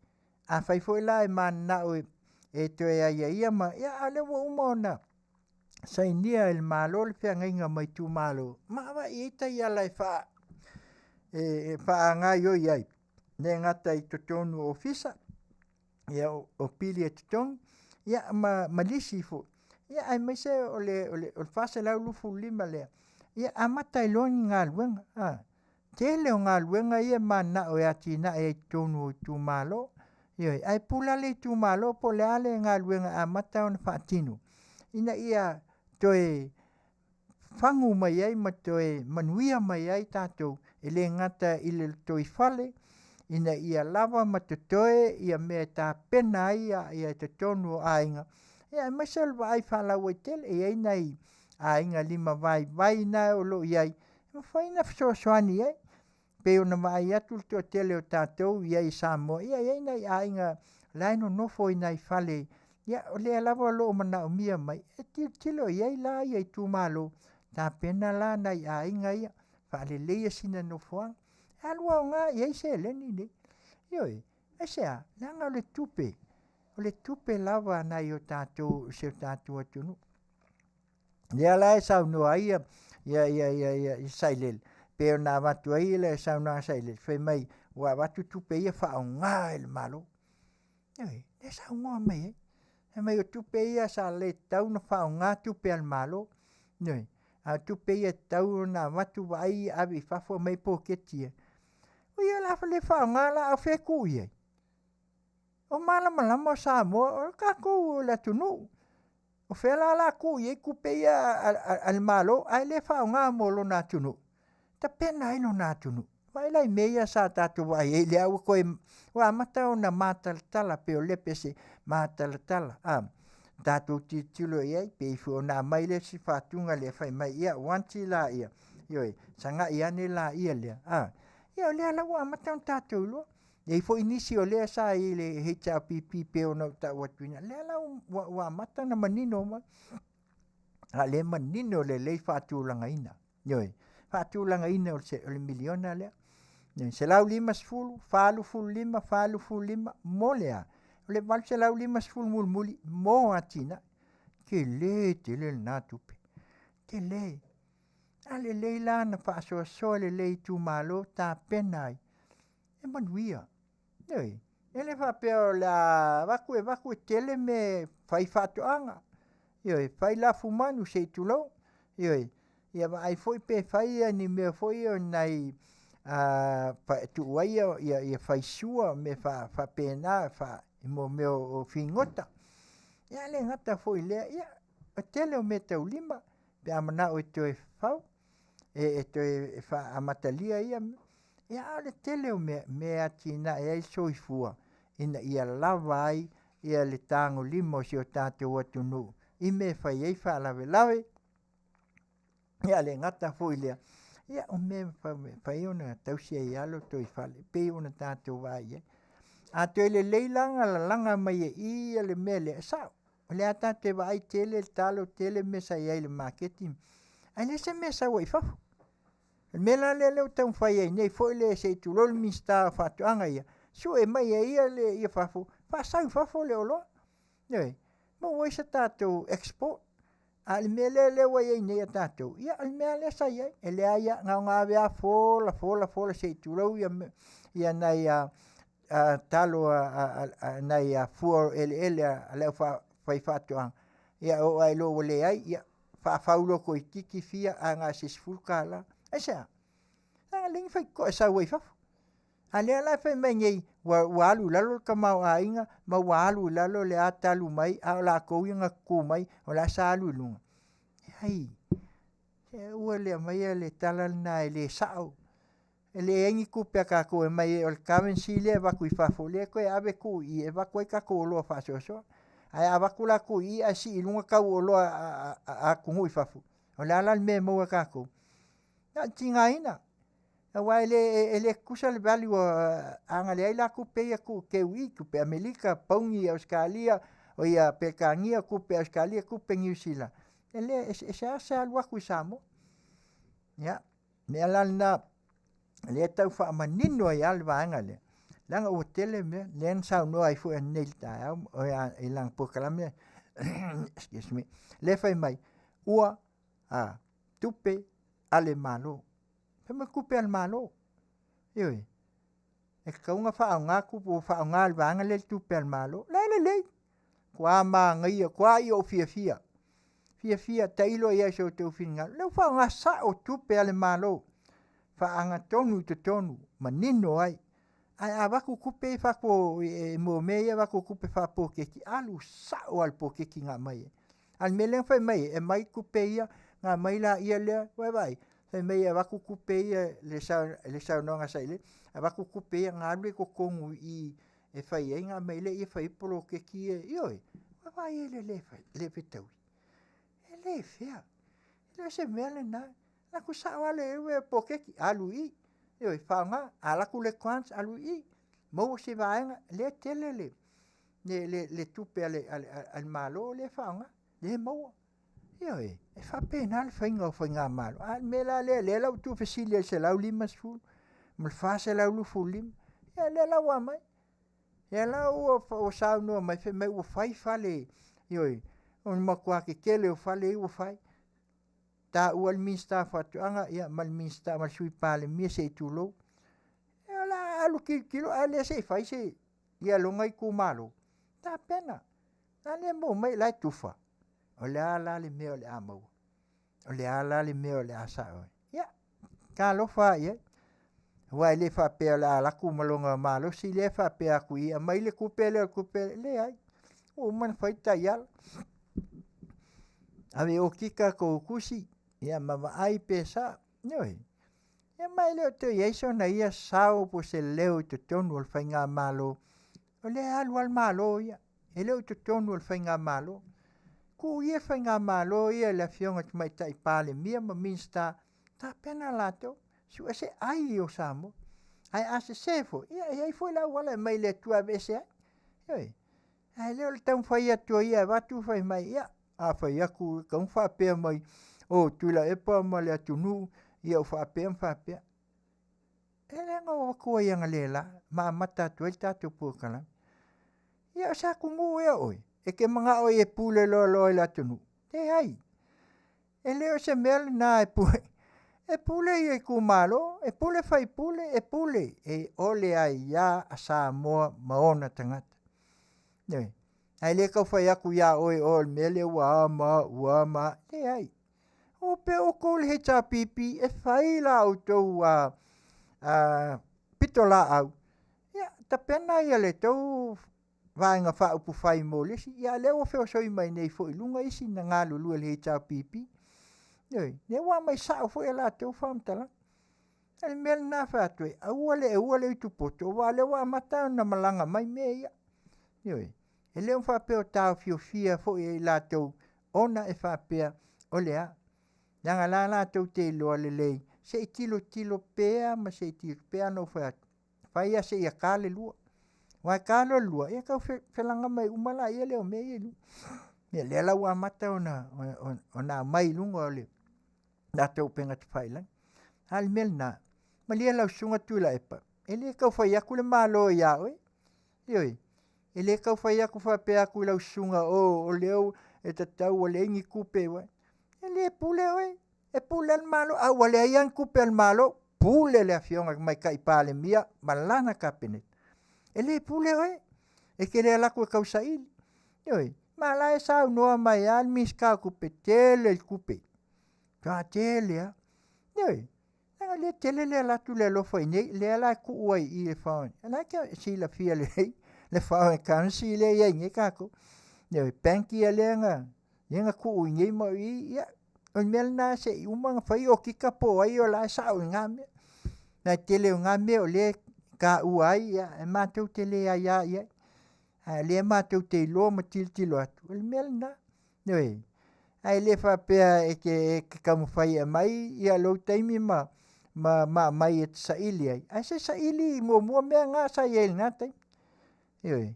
Afai foi la e mananao e toe aiaia ma, ia a o lea ua uma ona sainia e le Malo le feagaiga ma itumalo, ma avai i ai taiala e faa e faagaoioi ai, le gata i totonu o ofisa, ia o pili e totogi, ia ma ma lisi foi, ia aemaise o le o le 425 lea, ia amata ai loa ni galuega. A tele o galuega ia e mananao e atinae ai i totonu o itumalo. Ioe, ae pula le itumalo po o le a le galuega e amata ona faatino ina ia toe fagu mai ai ma toe manuia mai ai tatou, e le gata i le lotoifale ina ia lava ma totoe ia mea e tapena ai ia totonu o aiga, ia aemaise o le vaai faalauaitele. E i ai nai aiga limavaivai na o lo o i ai, e mafai ona fesoasoani i ai. Pei ona vaai atu le toatele o tatou i ai i Samoa, ia e i ai nai aiga la e nonofo i nai fale, ia o lea lava o lo o manaomia mai, e tilotilo i ai la ia itumalo, tapena la nai aiga ia, faaleleia sina nofoaga. E alu aoga i ai seleni nei. Ioe, aisea? Leaga o le tupe, o le tupe lava a nai o tatou, si o tatou atunuu. Lea la e saunoa ai ia ia ia ia ia, ia Sailele, pei ona avatu ai le saunoaga a Sailele, fai mai ua avatu tupe ia faaaoga e le Malo. Ioe, lea e saunoa mai ai. Fai mai o tupe ia sa le tatau ona faaaoga tupe a le Malo. Ioe, a o tupe ia e tatau ona avatu vaai ave i fafo aumai poloketi ia. O ia la le faaaoga la a o fea e tuu i ai? O malamalama o Samoa, o tatou o le atunuu. O fea la la tuu i ai tupe ia a le Malo ae le faaaoga mo lona atunuu? Tapena ai lona atunuu. Vaai la i mea ia sa tatou vaai ai lea ua toe ua amata ona matalatala pei o lepe se matalatala a tatou tilotilo i ai pei foi ona aumai le isi faatuga lea fai mai ia uanti laia ioe sagai ane laia lea a ia o lea la ua amata ona tatou iloa. E i ai foi nisi o lea sa i le HRPP pei ona ou tau atuina, lea la ua, ua amata ona manino mai. A o lea e manino lelei faatulagaina. Ioe, faatulagaina o le, o le miliona lea. 150, 45, 45 mo le a? O le 850 mulimuli mo atinae. Tele tele lena tupe. Tele. A lelei la na faasoasoa lelei itumalo tapena ai e manuia. Ioe, e le faapea o le a avatu e avatu e tele mea e fai faatoaga. Ioe, fai lafumanu se i tulou. Ioe, ia vaai foi pe fai ia ni mea foi o nai a tuu ai ia, ia, ia faisua mea faapena fa, mo mea o figota. Ia le gata foi i lea, ia, o tele o mea taulima pe a manao e toe fau. e toe faaamatalia ia mea. Ia a o le tele o mea, mea e atinae ai le soifua ina ia lava ai ia le tagolima o si o tatou atunuu i mea e fai ai faalavelave. Ia a le gata foi i lea, ia o mea e mafai ona tausi ai lava lotoifale, pei ona tatou vaai i ai. A toe lelei la ona lalaga mai e i i le mea lea, e sao, o lea lava tatou te vaai tele le talo, tele mea sa i ai i le maketi, ae leai se mea e sau ai i fafo. O le mea la lea ua taumafai ai nei foi le se i tulou le Minisita o Faatoaga ia, sue mai e ia le fafo, faasau i fafo le oloa. Ioe, maua ai se tatou export. A o le mea lea lea ua i ai nei a tatou, ia o le mea lava lea sa i ai, e leai lava, na ona ave lava fola, fola, fola se i tulou ia, ia nai a, a talo a, a, nai a fua o eleele a le aufaifaatoaga, ia oo lava i loa ua leai, ia faafau loa toeitiiti fia ae na o se $10. Aisea? Leaga e leai ni faitotoa e sau ai i fafo. A lea la e fai mai nei ua, ua alu i lalo le tamaoaiga ma ua alu i lalo le a talu mai, a o latou ia na tutu mai, o la sa alu i luga. Leai, se aua le aumaia le tala lena e le sao. E leai ni tupe a tatou e aumai o le currency lea e avatu i fafo, lea e toe ave tuu i i e avatu ai tatou oloa faasoasoa. Ae a avatu la tuu i i ae sii i luga tau o oloa a atunuu i fafo, o le a la le mea e maua e tatou? Na o le tigaina, aua e le e le tutusa le value a na leai la tupe ia tuu teu i i, tupe Amerika, pauni Ausetalia, o ia Peretania, tupe Ausetalia, tupe Niu Sila, e le e seasea alu atu i Samoa. Ia, mea la lena lea e tau faamanino ai lava le vaega lea, leaga ua tele mea lea na saunoa ai foi ananei i le taeao i lana polokalame excuse me, lea fai mai ua a, tupe a le Malo. Fai mai tupe a le Malo. Ioe. E tatau ona faaaoga tupe ua faaaoga e le vaega lea le tupe a le Malo. La e lelei. Ua manaia, ua i ou fiafia. Fiafia, tailo i ai i so outou finagalo. Lea ua faaaoga sao tupe a le Malo. Faagatonu i totonu, manino ai. Ae a avatu tupe i fafo e mo mea ia avatu tupe faapoketi, alu sao lava i le poketi na aumai ai. A o le mea lea na fai mai ai, e aumai tupe ia, ona aumai laia lea, ua e vaai, fai mai e avatu tupe ia, le saunoaga sa i ai, avatu tupe ia ona alu lea i totonu i i e fai ai ona aumai lea fai ai poloketi ia. Ioe, ua vaai i ai i le fetaui, e le fair, e le o se mea lena. Alu atu sao lava le poloketi, alu i i, ioe, faaaoga. A alu atu le grants, alu i i, maua se vaega, lea e tele le le tupe a le Malo lea e faaaoga, lea e maua. Ioe, e faapena le faiga o faigamalo. A o le mea la lea, lea la ua tuufesili ai i le 150 ma le 425, ia lea la ua aumai. Lea la ua saunoa mai, fai mai ua fai fale, ioe, o le matua tetele o fale ia ua fai. Taua le Minisita o Faatoaga ia, ma le Minisita ma le Sui Palemia se i tulou. Ia o le a alu tilotilo ae lea se i fai se ia lona itumalo. Tapena. A lea maua mai la e tufa. O le a la le mea o le a maua? O le a la le mea o le a sao ai? Ia, talofa lava i ai. Aua e le faapea o le a alu atu ma lona malosi lea faapea atu i aumai le tupe lea o le tupe lea. Leai. Ua uma ona fai taiala. Ave okika kou tusi, ia ma vaai pe sao. Ioe. Ia ma e le o toe i ai sona ia sao po o se leo i totonu o le faigamalo. O lea e alu lava le Malo ia. E le o i totonu o le faigamalo. Tuu ia le faigamalo ia i le Afioga i le Tamaitai Palemia ma Minisita, tapena latou, sue se ai o Samoa. Ae a sese foi, ia e i ai foi le auala e aumai e le Atua e aveese ai. Ioe. Ae le o le taumafai atu o ia e avatu fai mai, ia, a fai atu, e tatau ona faapea mai, o Tuilaepa ma le atunuu, ia ua faapea ma faapea. E leaga ua avatu ai analeila ma amata atu ai le tatou polokalame. Ia o se atunuu ea oe, e te manao ai e pule loaloa i le atunuu? Leai. E le o se mea lena e pule, e pule ia itumalo, e pule faipule, e pule, e o le aia a Samoa ma ona tagata. Ioe. Ae le tau fai atu ia oe o le mea lea ua a ma ua a ma a. Leai. O pe outou le HRPP e fai la outou a, a pitolaau, ia tapena ia le tou Vaega Faaupufai mo le isi, ia a lea ua feosoi mai nei foi i luga isi na galulue i le HRPP. Ioe, lea ua aumai sao foi a latou faamatalaga. O le mea lena e fai atu ai, aua le aua le utu poto, aua o lea ua amata ona malaga mai mea ia. Ioe, e le o faapea o taofiofia foi e i latou ona e faapea o le a. Leaga la latou te iloa lelei, se i tilotilo pea ma se i tilotilo pea ona ou fai atu, fai lava seia ta le 2. Aua e ta loa le 2, ia tau felaga mai uma lea o mea ia i luga. Ia lea la ua amata ona aumai i luga o le latou upega tafailagi. A o le mea lena, malie lau Susuga Tuilaepa, e le tau fai atu le Malo ia oe. Ioe, e le tau fai atu faapea atu i lau susuga o lea e tatau ua leai ni tupe. E le pule oe, e pule lava le Malo, a ua leai lava ni tupe a le Malo, pule le Afioga i le Tamaitai Palemia ma lana Kapeneta. E le pule oe, e te le alu atu e tausaili. Ioe, ma o la e saunoa mai lava le Minisita o Tupe, tele le tupe, matua tele lava. Ioe, leaga o lea e tele le alu atu o le alofa i inei, lea la e tuu ai i i le foreign, o la e te silafia lelei le foreign currency lea e i ai nei tatou. Ioe, bank ia lea na tuu i inei ma i, ia, o le mea lena se i uma ona fai okika po o ai o la e sao i lena mea. Aua e tele o na mea o lea e taua ai, ia, e matou te le aia i ai, a o lea matou te iloa ma tilotilo atu, o le mea lena. Ioe, ae le faapea e te taumafai e aumai ia lou taimi ma aumai e te saili ai, ae se saili muamua mea na sa i ai i lena taimi. Ioe,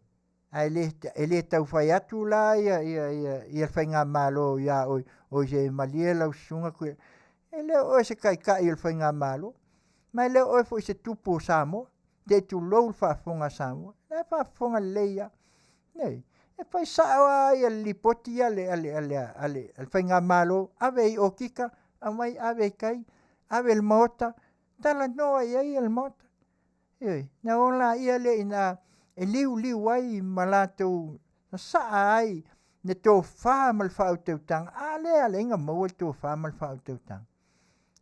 ae e le tau fai atu la ia le faigamalo ia oe, oi se malie lau susuga Tuilaepa. E le o oe o se taitai o le faigamalo, ma e le o oe foi o se tupu o Samoa. Se i tulou le faafofoga a Samoa. O la e faafofoga lelei lava. Ioe. E fai sao lava le lipoti a le faigamalo, ave i okika, aumai ave i tai, ave i le Maota, talanoa i ai le Maota. Ioe. Ona o laia lea i ina e liuliu ai ma latou sasaa ai le tofa ma le faautautaga. A lea e ala ai ona maua le tofa ma le faautautaga.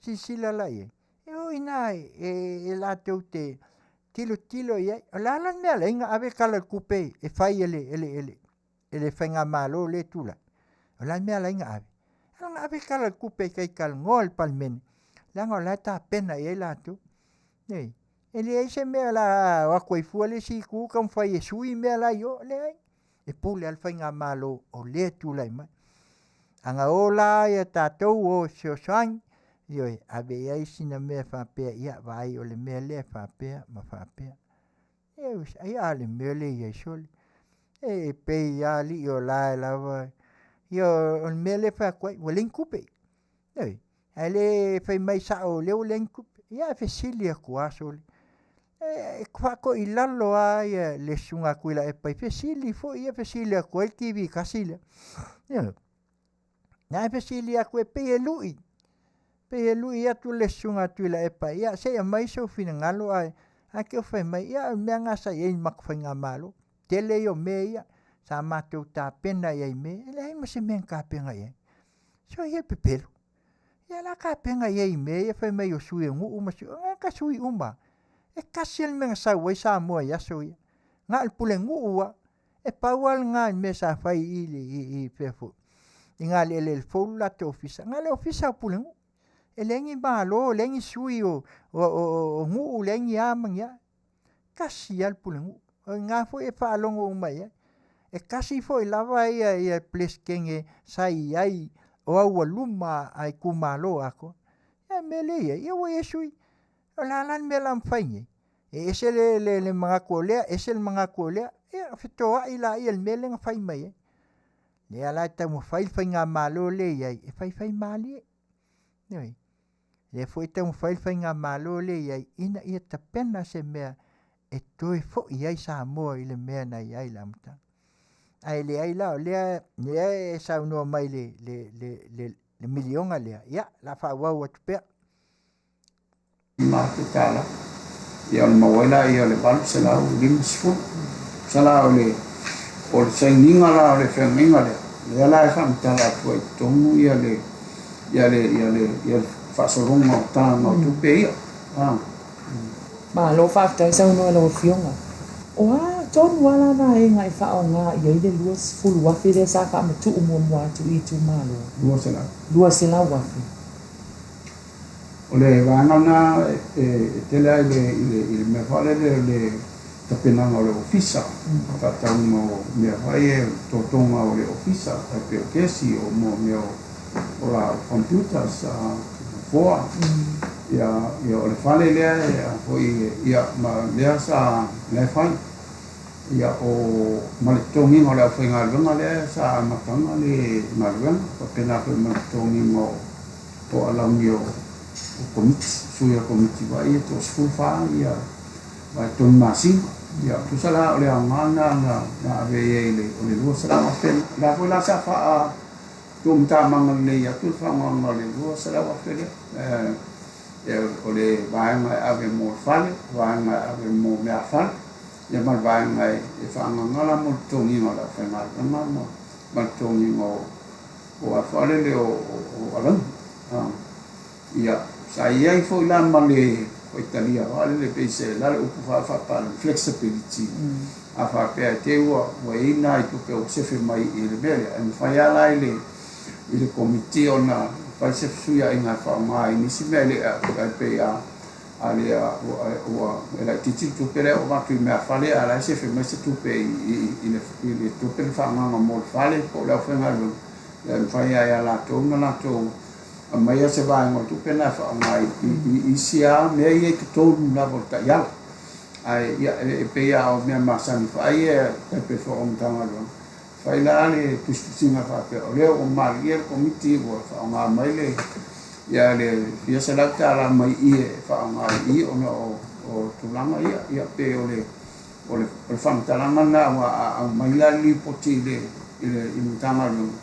Silasila la i ai, e o i ina e latou te tilotilo i ai. O le a la le mea e ala ai ona ave le Tala o le Tupe e fai e le faigamalo lea e tulai? O le a le mea e ala ai ona ave? E ala ona ave le Tala o le Tupe e tai talanoa i le Palemene, leaga o la e tapena i ai latou. Ioe. E leai se mea o le a o atu ai fua le isi itu taumafai e sui mea la i o, leai. E pule lava le faigamalo o lea e tulai mai. A na o la ia tatou o e fesoasoani, ioe, ave i ai sina mea faapea, ia vaai o le mea lea e faapea ma faapea. Ia a o le mea lea e i ai sole. E pei lava alii o la e lava, ia o le mea lea e fai atu ai, ua leai ni tupe. Ioe, ae le fai mai sao o lea ua leai ni tupe. Ia ae fesili atu lava sole. E faatoilalo lava ia le susuga a Tuilaepa i fesili foi ia fesili atu ai le TV tasi lea. Ioe. Na e fesili atu e pei e lui, pei e lui atu le susuga a Tuilaepa, ia se i aumai sou finagalo ae ae te fai mai, ia o le mea lena sa i ai i le matou faigamalo. Tele ia o mea ia sa matou tapena i ai i mea, e leai ma se mea na tapena i ai. Soia le pepelo. Ia la tapena i ai i mea ia fai mai o sui o nuu ma sui, o ka sui uma. E tasi le mea na sau ai Samoa i aso ia. Na o le pulenuu lava. E pau lava lena i le mea sa fai i i fea foi. I Galeele i le fou le latou ofisa. Na o le ofisa o pulenuu. E leai ni malo, leai ni sui o nuu, leai ni a ma ni a. Tasi lava le pulenuu. O i ina foi e faalogo uma i ai. E tasi foi lava ia Peresetene sa i ai o aualuma a itumalo atoa. Ia o le mea lea e i ai, ia ua i ai sui. O le a la le mea o le a mafai nei? E ese le manatu o lea, ese le manatu o lea. Ia fetoai laia i le mea lea na fai mai ai. Lea la e taumafai le faigamalo lea e i ai, e faifai malie. Ioe. Lea foi e taumafai le faigamalo lea e i ai ina ia tapena se mea e toe foi ai Samoa i le mea na i ai i le amataga. Ae leai la, o lea, lea e saunoa mai le, le, le, le, le miliona lea, ia, o le a faaauau atu pea. $5,000, ia ona maua ai lea o le 850. Tusa la o le o le sainiga la o le feagaiga lea, lea la e faamatala atu ai i totonu ia le ia le ia le ia le faasologa o taga o tupe ia. Ah. Malo faafetai saunoa i lau Afioga. O a tonu lava la vaega e faaaoga i ai le 20,000 lea sa faamatuu muamua atu i itumalo? 200. 200,000. O le vaega lena e tele lava i le mea foi lele o le tapenaga o le ofisa, faatauga o mea foi ia, totoga o le ofisa, tai pei o kesi, o mea o la computers, nofoa, ia, o le fale lea foi, ia, ma lea sa lea e fai. Ia, o, ma le totogiga o le aufaigaluega lea sa amataga le galuega, faapena foi ma le totogiga o alauni o komiti, sui o komiti foi ia 14 ia vae 3 masina. Ia, tusa la o le aoga lena na ave i ai o le $200,000. La foi la sa faa tuumatamaga lelei atu le faaaogaina o le $200,000 lea. O le vaega e ave mo le fale, vaega e ave mo meafale, ia ma le vaega e faaagaaga la mo le totogiina o le aufaigaluega ma le totogiina o a foi lele o alauni. Ia, sa i ai foi la ma le faitalia foi lele pei se la le upu faapalagi flexibility. A faapea e te ua i ai nai tupe ua sefe mai i le mea lea, e mafai lava la i le komiti ona fai se fesuiaiga e faaaoga i nisi mea e le ai pei a lea ua e laitiiti le tupe lea ua avatu i meafale, a o la e sefe mai se tupe i le tupe na faaagaaga mo le fale po o le aufaigaluega, e mafai lava ia latou ona latou aumaia se vaega o le tupe lena e faaaoga i isi lava mea ia i totonu lava o le taiala. Ae ia, e pei lava o mea masani foi ia e pei foi o Matagaluega, fai la le tusitusiga faapea o lea ua malilie le komiti ua faaaoga mai le ia le fia $100 mai i e faaaoga i ona o tulaga ia. Ia pei o le faamatalaga lena, aua a aumai la le lipoti i le Matagaluega,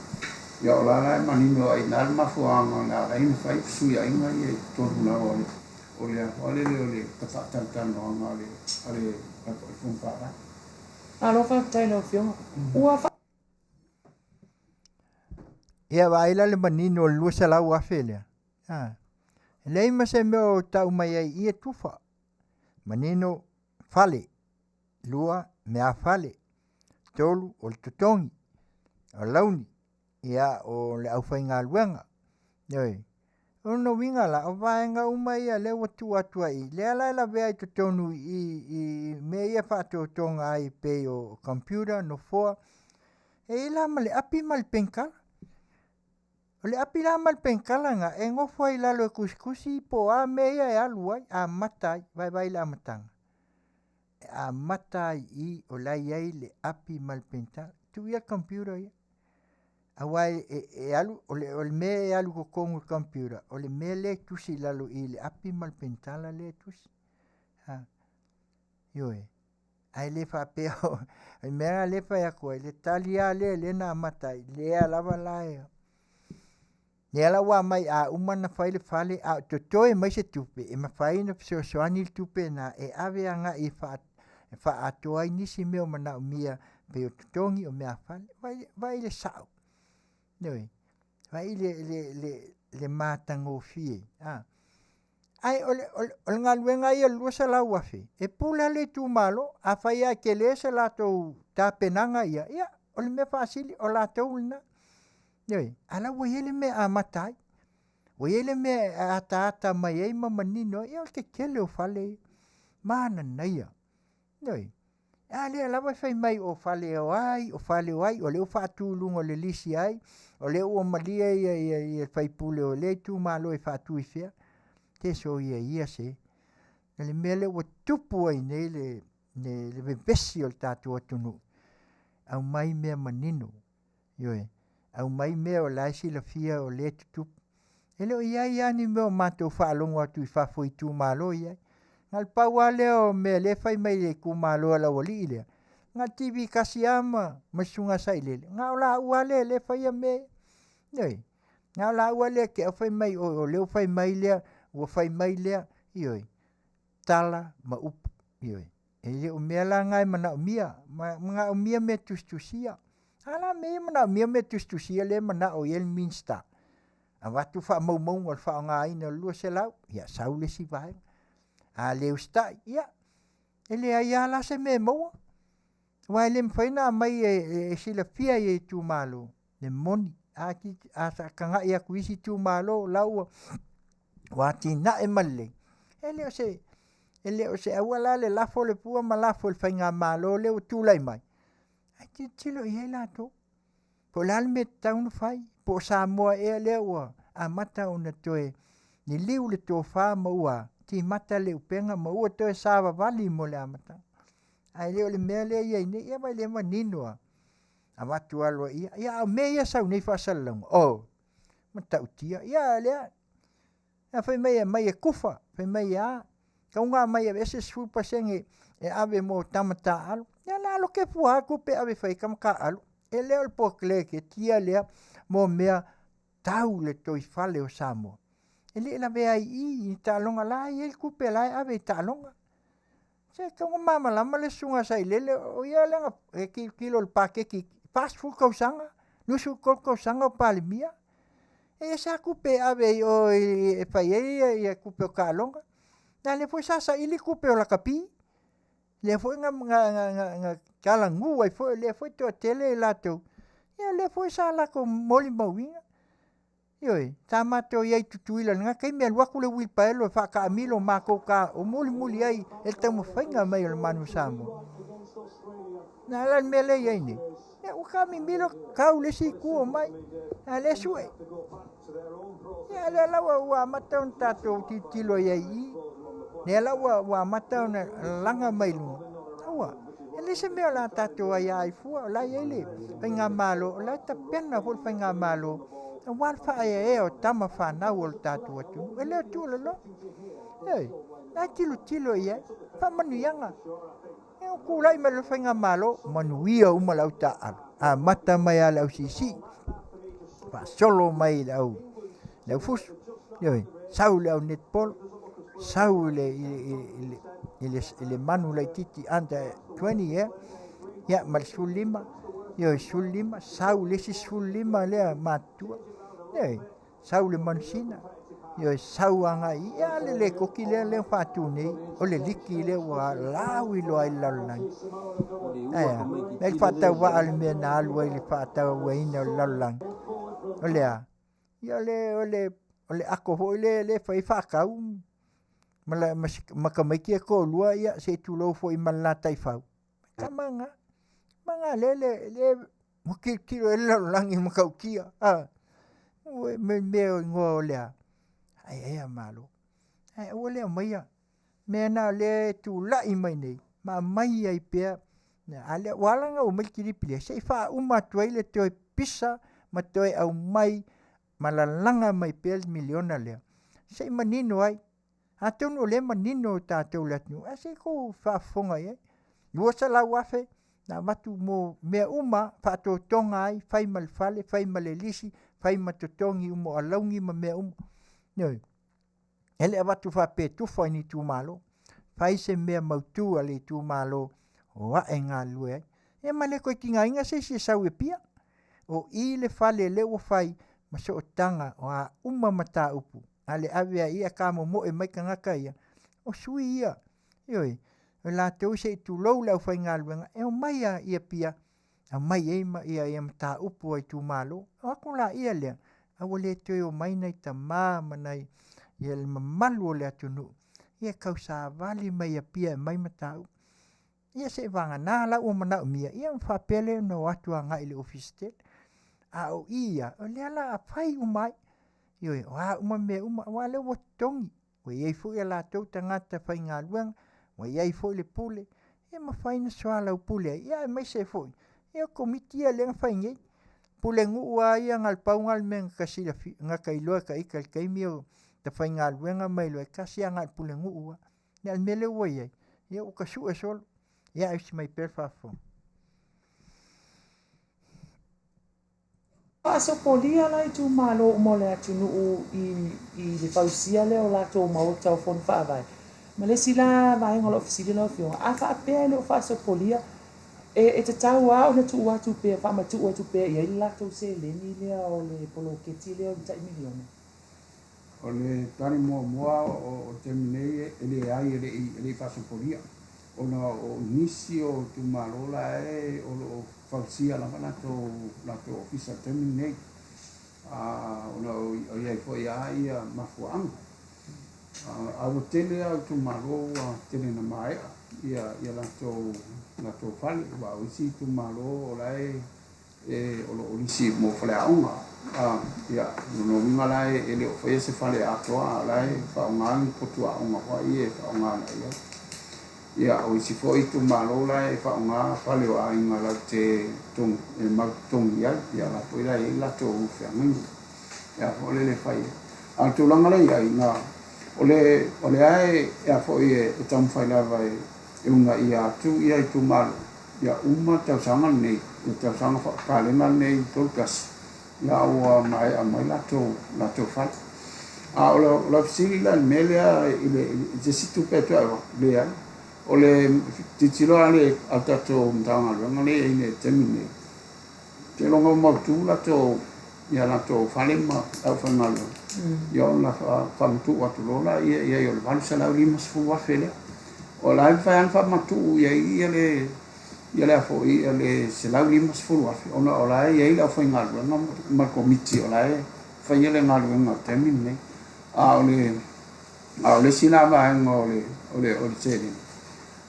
ia o la e manino ai i ina le mafuaaga na ala ai ona fai fesuiaiga ia i totonu lava o le a lele o le faatalatalanoaga a le Fono Faavae. Malo faafetai lau Afioga. Ua Ia vaai la le manino o le $200,000 lea. E leai ma se mea o tau mai ai i e tufa. Manino fale, lua meafale, tolu o le totogi, o launi, ia o le aufaigaluega. Ioe. O lona uiga la, o vaega uma ia lea ua tuu atu ai i, lea la e lavea i totonu i mea ia faatotoga ai pei o computer, nofoa, e i ai la ma le api ma le penkala. O le api la ma le penkala na e nofo ai i lalo e tusitusi po o a mea ia e alu ai, amata ai, vaivai le amataga. E amata ai i o la e i ai le api ma le penkala. Tuu ia le computer ia. Aua e alu, o le mea e alu i totonu o le computer, o le mea lea e tusi i lalo i le api ma le penkala lea e tusi. Ioe. Ae le faapea o le mea lena lea e fai atu ai, le tali lava lea lea na amata ai, lea lava la e, lea la ua aumai a uma ona fai le fale, a o totoe mai se tupe, e mafai ona fesoasoani le tupe lena e ave agai e faaatoa ai nisi mea o manaomia pei o totogi o meafale. Vaai le sao, ioe, vaai le matagofie. Ae o le galuega ia o le $200,000, e pule lava le itumalo. Afai lava e tele se latou tapenaga ia, ia o le mea faasili o latou lena. Ioe, a o la ua i ai le mea e amata ai. Ua i ai le mea e ataata mai ai ma manino ai, ia o le tetele o fale ia. Mananaia. Ioe. A lea lava e fai mai o fale o ai, o fale o ai, o lea ua faatu i luga o le lisi ai, o lea ua malie ia le faipule o lea itumalo e faatu i fea. Te soia ia se. O le mea lea ua tupu ai nei le vevesi o le tatou atunuu, aumai mea manino. Ioe, aumai mea o la e silafia o lea e tutupu. E le o i ai lava ni mea o matou faalogo atu i fafo i itumalo e i ai. Na o le pau lava lea o mea lea e fai mai i le itumalo a le aualii lea, na o le TV tasi lava ma le Susuga Sailele, na o laua lava lea o lea e faia mea ia. Ioe, na o laua lea te fai mai o lea ua fai mai lea, ua fai mai lea, ioe, tala ma upu, ioe. E le o mea la na e manaomia, manaomia mea tusitusia. A la mea ia manaomia mea tusitusia lea e manao i ai le Minisita. Avatu faamaumauga o le faaaogaina o le 200, ia sau le isi vaega. A le usitai, ia, e leai lava la se mea e maua. Aua e le mafai ona aumai e silafia e itumalo le moni. A tagai atu i isi itumalo, la ua Ua atinae ma lelei, e le o se e le o se auala le lafo le pua ma lafo i le faigamalo lea ua tulai mai, ae tilotilo i ai latou. Po o le a le mea e tatau ona fai, po o Samoa ea lea ua amata ona toe liliu le tofa ma ua timata le upega ma ua toe savavali mo le amataga. Ae le o le mea lea e i ai nei, ia vaai o lea e manino lava, avatu aloaia. Ia a o mea ia e sau nei faasalalauga, o, matautia. Ia a lea, fai mai e aumai e kufa, fai mai e a, tauga aumai e aveese le 10% e ave mo tama taaalo. Ia o le a loke fua lava tupe e ave e fai ai tama taaalo. E le o le poloketi lea mo mea tau le toifale o Samoa. E le i lavea ai i i i taaloga la e i ai le tupe la e ave i taaloga. Se tatau ona malamalama le susuga a Sailele, o ia lea e tilotilo i le paketi 40 tausaga, 23 tausaga o Palemia. E ese lava tupe e ave i o e fai ai tupe o taaloga. A o lea foi sa saili tupe o lakapi. Lea foi na talanu ai foi, o lea foi e toatele i latou, ia o lea foi sa latou molimauina. Ioe, sa matou i ai i Tutuila i lena taimi, alu atu le uilipaelo e faataamilo matou mulimuli ai i le taumafaiga mai o le Manu Samoa. Na ala le mea lea e i ai nei, ia ua taamimilo tau le isi itu omai, a o lea e sue. Ia lea la ua amata ona tatou tilotilo i ai i i, lea la ua amata ona lalaga mai luga, aua, e leai se mea o le a tatou aia ai fua, o la e i ai le faigamalo, o la e tapena foi le faigamalo aua le faaeaea o tama fanau o le tatou atunuu. E le o tuualalo. Ioe, o la e tilotilo i ai, faamanuiaga. Ia ua tulai mai le faigamalo, manuia uma le au taaalo, amata mai lava i le au siisii, faasolo mai i le au le au fusu, ioe, sau i le au netball, sau i le i le i le i le manu laitiiti under 20 ea, ia ma le 15, ioe, 15, sau i le isi 15 lea matutua, ioe, sau le manusina, ioe, sau agai i ia le lekoti lea lea faatu nei, o le liki lea ua lauiloa ai le lalolagi. Ae a? Le faatauvaa le mea na alu ai le faatauaina o le lalolagi. O le a? Ia o le o le o le ako foi lea lea e fai faatau ma la ma tamaiti ia e toalua ia se i tulou foi ma le la taifau. Tama na. Ma na lea le le ua tilotilo ai le lalolagi matautia. A ua me mea o igoa o le a? Aeaea malo. Ae aua le aumaia mea na o lea e tulai mai nei ma aumai ai pea. A lea ua ala ona aumai le kilipi lea, se i faauma atu ai le toe pisa ma toe aumai ma lalaga mai pea le miliona lea, se i manino ai. Atonu o lea e manino tatou le atunuu, ae se i tou faafofoga i ai. 200,000 na avatu mo mea uma, faatotoga ai, fai ma le fale, fai ma le lisi, fai ma totogi uma o alauni ma mea uma. Ioe. E le avatu faapea e tufa i ni itumalo. Fai se mea mautu a le itumalo o ae galulue ai. Ia ma le toe tigaina se isi e sau i Apia. O i le fale lea ua fai ma sootaga o a uma mataupu a le ave ai ia tamomoe mai tagata ia, o sui ia, ioe, o latou se i tulou le aufaigaluega e omai lava i Apia aumai ai ma ia ia mataupu a itumalo. O atu laia lea, a ua le toe omai nai tama ma nai ia le mamalu o le atunuu ia tausavali mai i Apia e aumai mataupu. Ia seivagana la ua manaomia, ia ona faapea lea ona o atu agai i le Ofisa Tele. A o i ia, o lea o le a fai uma ai. Ioe, o a uma mea uma, aua o lea ua totogi, ua i ai foi a latou tagata faigaluega, ua i ai foi le pule, e mafai ona soalaupule ai, ia aemaise foi, ia o Komiti ia lea na fai nei. Pulenuu lava ia na o le pau lena o le mea na ta silafia, na ta iloa e ta ita i le taimi o ta faigaluega ma iloa, e tasi lava na o le pulenuu lava. Ia a o le mea lea ua i ai, ia ua ta sue solo. Ia ausi mai pea le faafofoga. Faasopolia la itumalo uma o le atunuu i i le fausia lea o latou maota o Fono Faavae. Ma le isi la vaega o lau fesili lau Afioga, a faapea e le o faasopolia, e e tatau lava ona tuu atu pea, faamatuu atu pea i ai le latou seleni lea o le poloketi lea o le tai miliona? O le tali muamua o le taimi nei e leai e le i faasopolia ona o nisi o itumalo la e o lo o fausia lava latou ofisa i le taimi lenei ona o i ai foi lava mafuaaga. A ua tele lava o itumalo ua tele ina maea ia latou latou fale, aua o isi itumalo o la e e o lo o lisi mo faleaoga. Ia, o lona uiga la e le o faia se fale atoa, a o la e faaaoga ni potu aoga foi ia e faaaoga agai i ai. Ia, o isi foi itumalo la e faaaoga fale o aiga latou te e mau totogi ai, ia la foi la e i ai latou feagaiga. Ia foi lele e fai ai. A o le tulaga lea i ai, na, o le, o lea e, a foi e taumafai lava e, e uunaia atu ia itumalo, ia uma le tausaga lenei, le tausaga faa-kalena lenei 31, ia ua maea mai latou, latou fale. A o lau fesili la i le mea lea i le, i se isi tupe e toe avatu, leai. O le tilotilo a le a le tatou Matagaluega lea e i ai i le taimi lenei, ou te iloa ua mautu latou ia latou fale ma le aufaigaluega, ia ona faamatuu atu loa lea i ai o le $850,000 lea. O la e mafai lava ona faamatuu i ai ia le ia le a foi ia le $150,000 ona o la e i ai le aufaigaluega ma le komiti o la e faia le galuega i le taimi lenei. A o le a o le isi la vaega o le o le o le seleni,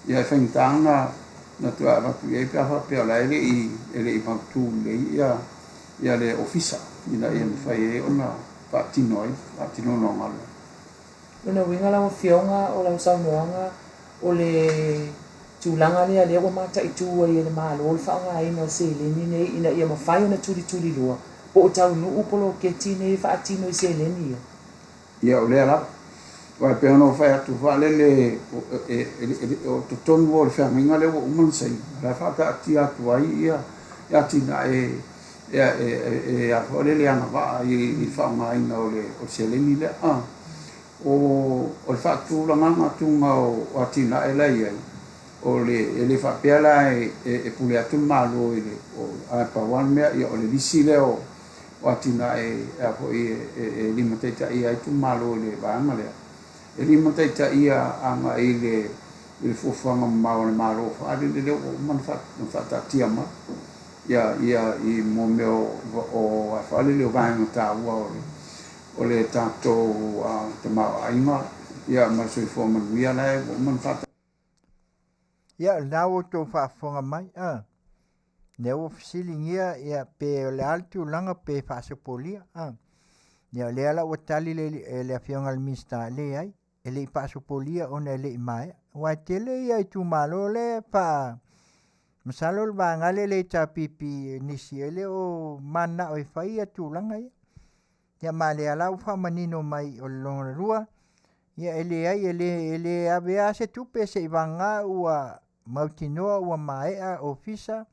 ia e faigata ona na toe avatu i ai pe a faapea o la e le i mautu lelei ia ia le ofisa ina ia mafai ai ona faatino ai faatinoina o galuega. Lona uiga lau Afioga o lau saunoaga o le tulaga lea lea ua mataitu ai e le Malo le faaaogaina o seleni nei ina ia mafai ona tulituliloa po o taunuu poloketi nei e faatino i seleni ia. Ia, o lea lava. Aua e pei ona ou fai atu faalele, o totonu o le feagaiga lea ua uma ona saini, o la e faataatia atu ai ia atinae e a foi lele agavaa i le faaaogaina o le seleni lea. O le faatulagaga atuga o atinae la e i ai, o le, e le faapea la e pule atu le Malo i le, ae pau lava le mea, ia o le lisi lea o atinae a foi e limataitaia ai itumalo i le vaega lea, e limataitaia agai i le i le fuafuaga mamao a le Malo faalele lea ua uma ona faataatia mai ia ia i mo mea o a faalele o vaega taua o le tatou tamaoaiga ia ma le soifua manuia la ua uma ona faataatia. Ia, o lena ua outou faafofoga mai, a. Lea ua fesiligia, ia, pe o le a le tulaga pe faasopolia, a. Ia, o lea la ua tali le, le Afioga i le Minisita, e leai, e le i faasopolia ona e le i maea. Aua e tele ia itumalo lea e faa... Masalo o le vaega lea le HRPP nisi e le o mananao e fai ia tulaga ia. Ia ma lea la ua faamanino mai o le lona lua, ia e leai e le e le ave se tupe seivagana ua mautinoa ua maea ofisa,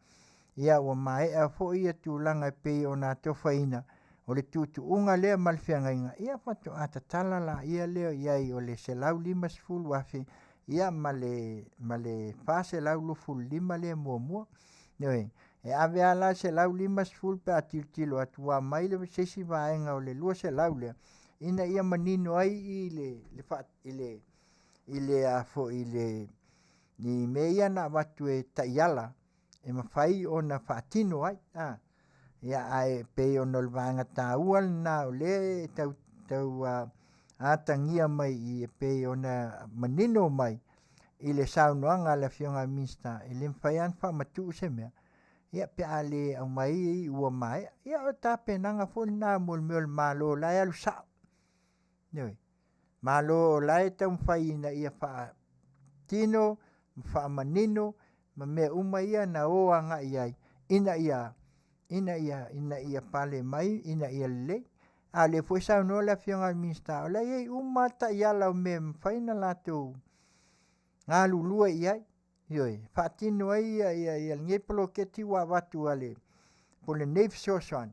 ia ua maea foi ia tulaga e pei ona atofaina o le tuutuuga lea ma le feagaiga, ia faatoa tatala laia lea i ai o le $150,000 ia ma le ma le $425 lea muamua. Ioe, e ave lava la le 150 pe a tilotilo atu ua aumai le se isi vaega o le 200 lea ina ia manino ai i le le faa i le i le a foi i le i mea ia na avatu e taiala e mafai ona faatino ai a. Ia ae pei ona o le vaega taua lena o lea e tau tau atagia mai i e pei ona manino mai i le saunoaga a le Afioga i le Minisita, e le mafai lava ona faamatuu se mea ia pe a le aumai ua maea. Ia o le tapenaga foi lena mo le mea o le Malo o la e alu sao. Ioe. Malo o la e taumafai ina ia faatino ma faamanino ma mea uma ia na o agai i ai ina ia ina ia ina ia pale mai ina ia lelei. A o lea foi e saunoa le Afioga i le Minisita, o la e i ai uma lava taiala o mea e mafai ona latou galulue i ai, ioe, faatino ai ia, ia, ia lenei poloketi ua avatu a le, po o lenei fesoasoani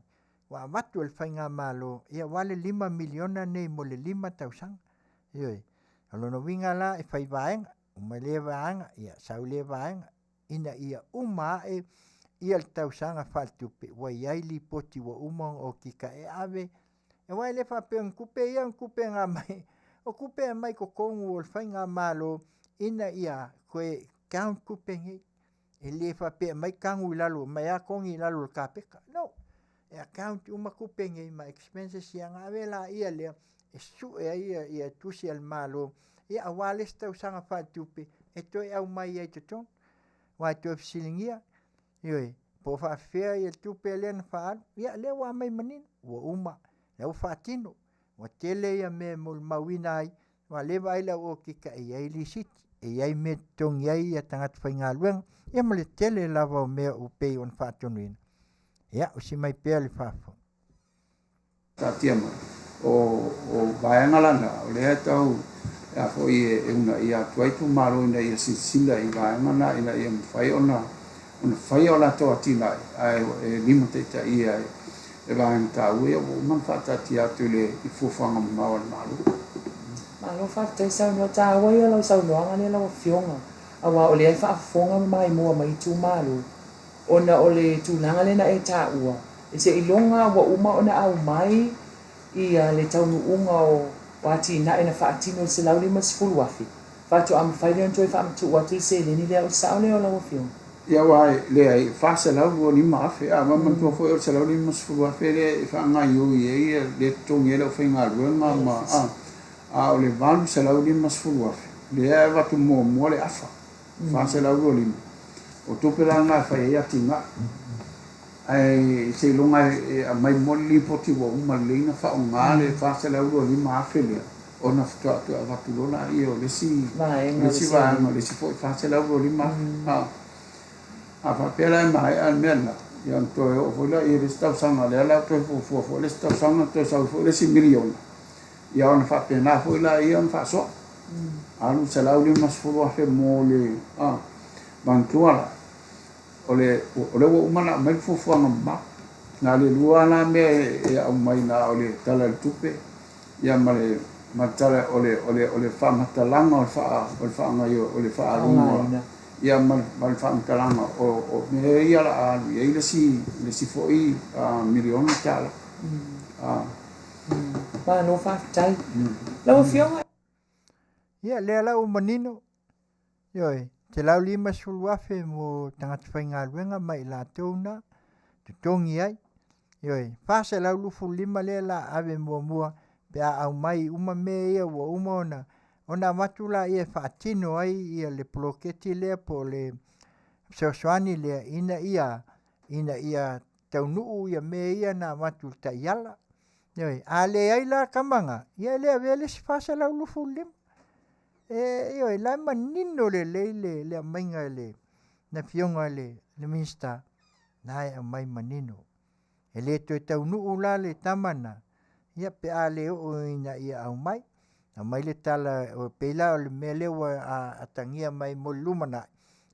ua avatu e le faigamalo, ia aua le $5 miliona lenei mo le 5 tausaga. Ioe. O lona uiga la e fai vaega, uma lea vaega, ia sau lea vaega, ina ia uma ae ia le tausaga faaletupe ua i ai lipoti ua uma ona okika e ave, aua e le faapea o ni tupe ia o ni tupe na aumai, o tupe e aumai i totonu o le faigamalo ina ia toe count tupe nei. E le faapea e aumai tanu i lalo, aumai lava togi i lalo o le kapeta. No. E account uma tupe nei ma expenses ia ona ave laia lea. e sue ai ia, ia tusi a le Malo, ia auā le isi tausaga faaletupe e toe aumai ai i totonu. Aua e toe fesiligia, ioe, po o faafefea ia le tupe lea na faaalu, ia lea ua aumai manino, ua uma, lea ua faatino, ua tele ia mea e molimauina ai, aua o lea e vaai le au okika e i ai lisiti, e i ai mea e totogi ai ia tagata faigaluega, ia ma le tele lava o mea ua pei ona faatonuina. Ia, usi mai pea le faafofoga. Taatia mai o o vaega la na o lea e tau a foi e uunaia atu ai itumalo ina ia silasila i vaega na ina ia mafai ona ona faia o latou atinae ae e limataitaia e vaega taua ia ua uma ona faataatia atu i le i fuafuaga mamao a le Malo. Malo faafetai saunoa taua ia lau saunoaga lea lau afioga aua o lea e faafofoga ma maimoa mai itumalo ona o le tulaga lea na e taua e seiloga ua uma ona aumai ia le taunuuga o atinae na faatino i le $150,000 faatoa mafai lea ona toe faamatuu atu le seleni lea. O le sao lea o lau afioga? Ia aua e leai, e $425,000, a manatua foi o le $150,000 lea e faagaioi ai le totogi ai le aufaigaluega ma a, a o le $850,000 lea e avatu muamua le afa, 425. O tupe la na e fai ai atinae. Ae seiloga e aumai muamua le lipoti ua uma lelei ona faaaoga le $425,000 lea, ona faatoa toe avatu loa laia o le isi vaega, o le isi foi $425,000. A faapea la e maea le mea lena, ia ona toe oo foi lea i le isi tausaga, lea la ua toe fuafua foi le isi tausaga toe sau foi le isi miliona, ia ona faapena foi laia ona faasoa. Alu $150,000 mo le manatua la, o le o lea ua uma ona aumai le fuafuaga mamao. Na o le lua la mea e aumai na o le Tala i le Tupe ia ma le ma le tala o le o le o le faamatalaga o le faa o le faagaio o le faaaluga ia ma ma le faamatalaga o o mea ia la alu i ai le isi foi miliona tala. Malo faafetai. Lau Afioga. Ia, lea la ua manino, ioe, $150,000 mo tagata faigaluega ma i latou na totogi ai. Ioe, 425 lea la ave muamua pe a aumai uma mea ia ua uma ona ona avatu laia e faatino ai ia le poloketi lea po o le fesoasoani lea ina ia ina ia taunuu ia mea ia na avatu i le taiala. Ioe, a leai la tama na, ia e le avea le isi 425. E, ioe, la e manino lelei le, le aumaiga e le, le afioga i le, le Minisita, na e aumai manino. E le toe taunuu la le tama na, ia pe a le oo ina ia aumai. Aumai le tala, e pei la o le mea lea ua atagia mai mo le lumanai,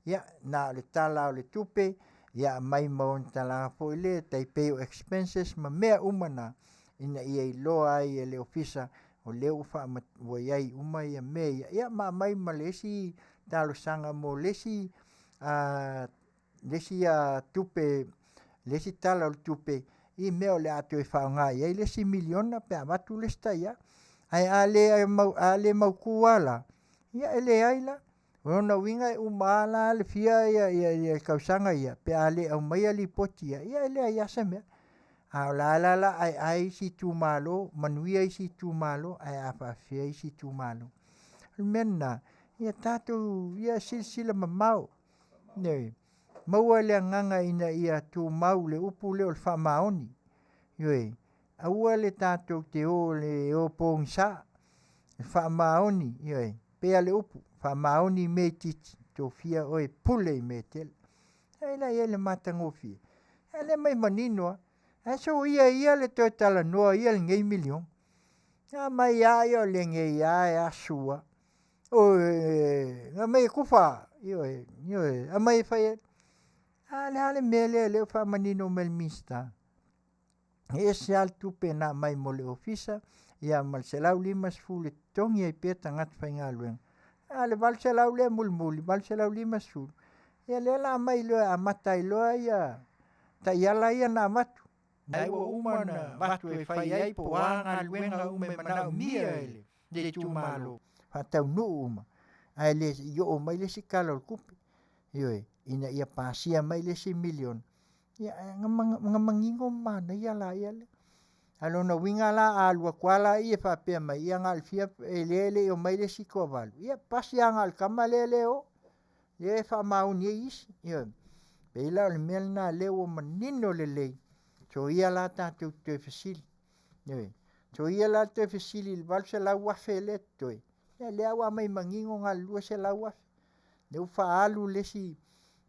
ia na o le tala o le tupe, ia aumai ma ona talaga foi lea tai pei o expenses ma mea uma na, ina ia iloa ai e le ofisa o lea ua faama ua i ai uma ia mea ia, ia ma aumai ma le isi talosaga mo le isi le isi tupe, le isi tala o le tupe i mea o le a toe faaaoga i ai le isi miliona pe a avatu le isi taiala. Ae a le mau a le mautu lava la, ia e leai la. O lona uiga e uma lava la le fia ia ia ia tausaga ia pe a le aumaia lipoti ia, ia e leai lava se mea. A o la la o le a aeae isi itumalo, manuia isi itumalo ae a faafefea isi itumalo. O le mea lena, ia tatou ia silasila mamao, ioe, maua le agaga ina ia tumau le upu lea o le faamaoni. Ioe, aua le tatou te o i le o pogisa, e faamaoni, ioe, pei lava o le upu, faamaoni i mea itiiti, tofia oe e pule i mea e tele. E la e i ai le matagofie, a o lea e aumai manino lava. Ae soia ia le toe talanoa ia lenei miliona. A mai lava ia o lenei lava e asu lava. Oi, aumai e tufa, ioe, ioe, aumai e fai ai. A o le a le mea lea o lea ua faamanino mai e le Minisita? E ese lava le tupe na aumai mo le ofisa, ia ma le $150 e totogi ai pea tagata faigaluega. A o le $800 lea mulimuli, $850, ia lea la aumai loa e amata ai loa ia taiala ia na avatu. Na ua uma ona avatu e fai ai po o a galuega uma e manaomia e le itumalo, faataunuu uma, ae le i oo mai le isi Tala o le Tupe, ioe, ina ia pasia mai le isi miliona, ia na manino ma manaia laia lea. A o lona uiga la a alu atu lava laia e faapea mai, ia na o le fia, e lea e le i omai le isi toavalu, ia pasi lava na o le tama lea e o, lea e faamaoni ai isi. Ioe. E pei la o le mea lena o lea ua manino lelei, soia la tatou te toe fesili. Ioe. Soia la le toe fesili i le $800,000 lea e totoe, ia lea ua aumai manino na o le $200,000. Lea ua faaalu le isi,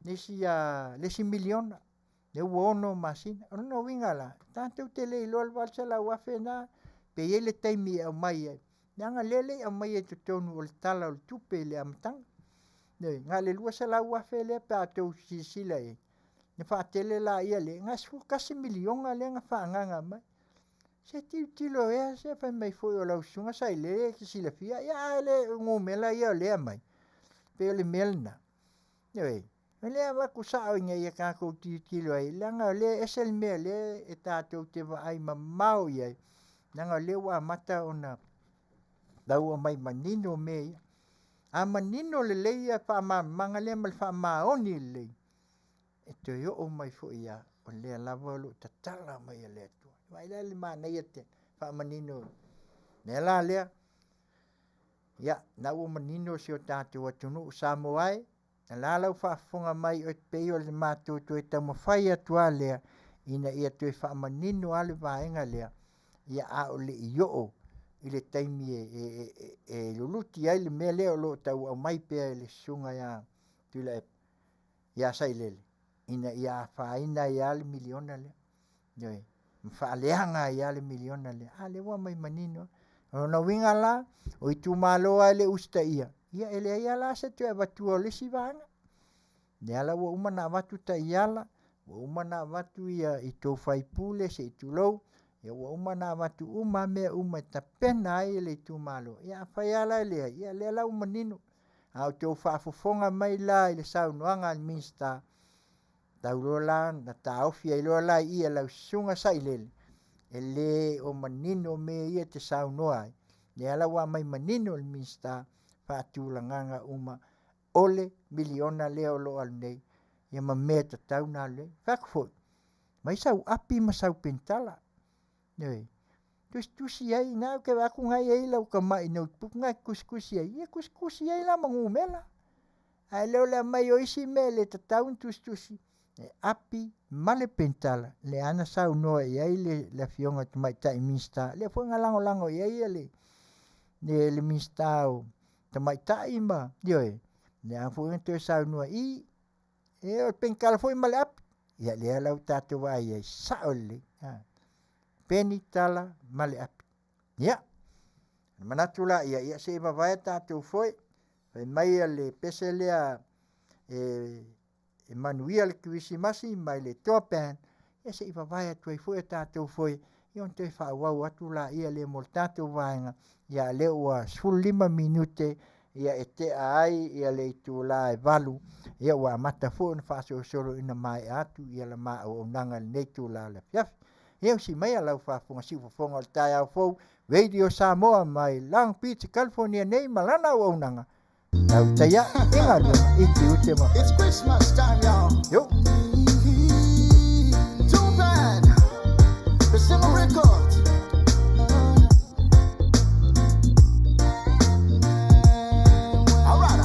le isi, le isi miliona, lea ua 6 masina. O lona uiga la, tatou te le iloa le $800,000 lena pe i ai le taimi e aumai ai, leaga o lea e le i aumaia i totonu o le Tala o le Tupe i le amataga. Ioe, na o le $200,000 lea pe a outou silasila i ai, ona faatele lea, na o le $11 miliona lea na faaagaaga mai. Se tilotilo ea se fai mai foi o lau susuga Sailele e te silafia, ia ae le o numera ia o lea e aumai. E pei o le mea lena, ioe, o lea e avatu sao ina ia tatou tilotilo ai, leaga o lea e ese le mea o lea e tatou te vaai mamao i ai, leaga o lea ua amata ona tau aumai manino mea ia. A manino lelei le faamalamalamaga lea ma le faamaoni lelei, e toe oo mai foi lava, o lea lava o lo o tatala mai e le Atua. Vaai la i le manaia tele, faamanino. O le mea la lea, ia, o lena ua manino si o tatou atunuu. Samoa e, o le a lau faafofoga mai e pei o le matou toe taumafai atu lava lea ina ia toe faamanino lava le vaega lea, ia a o le i oo i le taimi e luluti ai le mea lea o lo o tau aumai pea e le susuga ia Tuilaepa, ia Sailele, ina ia afaina ai lava le miliona lea, ioe, ma faaleaga ai lava le miliona lea, a o lea ua aumai manino lava. O lona uiga la, o itumalo lava e le i usitaia, ia e leai lava la se toe avatua o le isi vaega. O lea la ua uma ona avatu taiala, ua uma ona avatu i tou sui usufono se i tulou, ia ua uma ona avatu uma lava mea uma e tapena ai le itumalo. Ia afai lava la e leai, ia o lea la ua manino. A outou faafofoga mai la i le saunoaga a le Minisita, tau loa la ona taofi ai loa la i i e lau susuga Sailele, e le o manino mea ia e te saunoa ai, lea la ua aumai manino e le Minisita faatulagaga uma o le miliona lea o lo o alu nei, ia ma mea e tatau ona alu i ai. Ou fai atu foi, aumai sau api ma sau penitala, ioe, tusitusi ai, o lena ou te vaai atu o lena e i ai lau tamai notebook lena e te tusitusi ai, ia tusitusi ai la ma numera, ae le o le aumai o isi mea e le tatau ona tusitusi, e api ma le penitala, lea lava na saunoa i ai le Afioga i le Tamaitai Minisita, lea foi na lagolago i ai le Minisita o Tamaitai ma, ioe, lea foi na toe saunoa i i, e o le penitala foi ma le api. Ia lea la ua tatou vaai i ai, sao lelei, penitala ma le api. Ia, ona manatu laia, ia se i vavae tatou foe, fai mai le pese lea e manuia le kerisimasi mai le Toa Band, ia se i vavae atu ai foi a tatou foe, ia ona toe faaauau atu laia lea mo le tatou vaega, ia a o lea ua 15 minute ia e tea ai ia le itula e 8, ia ua amata foi ona faasolosolo ina maea atu ia la ma auaunaga i lenei itula o le afiafi. Ia usi maia lau faafofoga siufofoga o le taeao fou Radio Samoa mai Long Beach, California nei ma lana auaunaga lau taia i galuega i tiute ma It's Christmas time, y'all. Yo. Too bad. The single record. All right.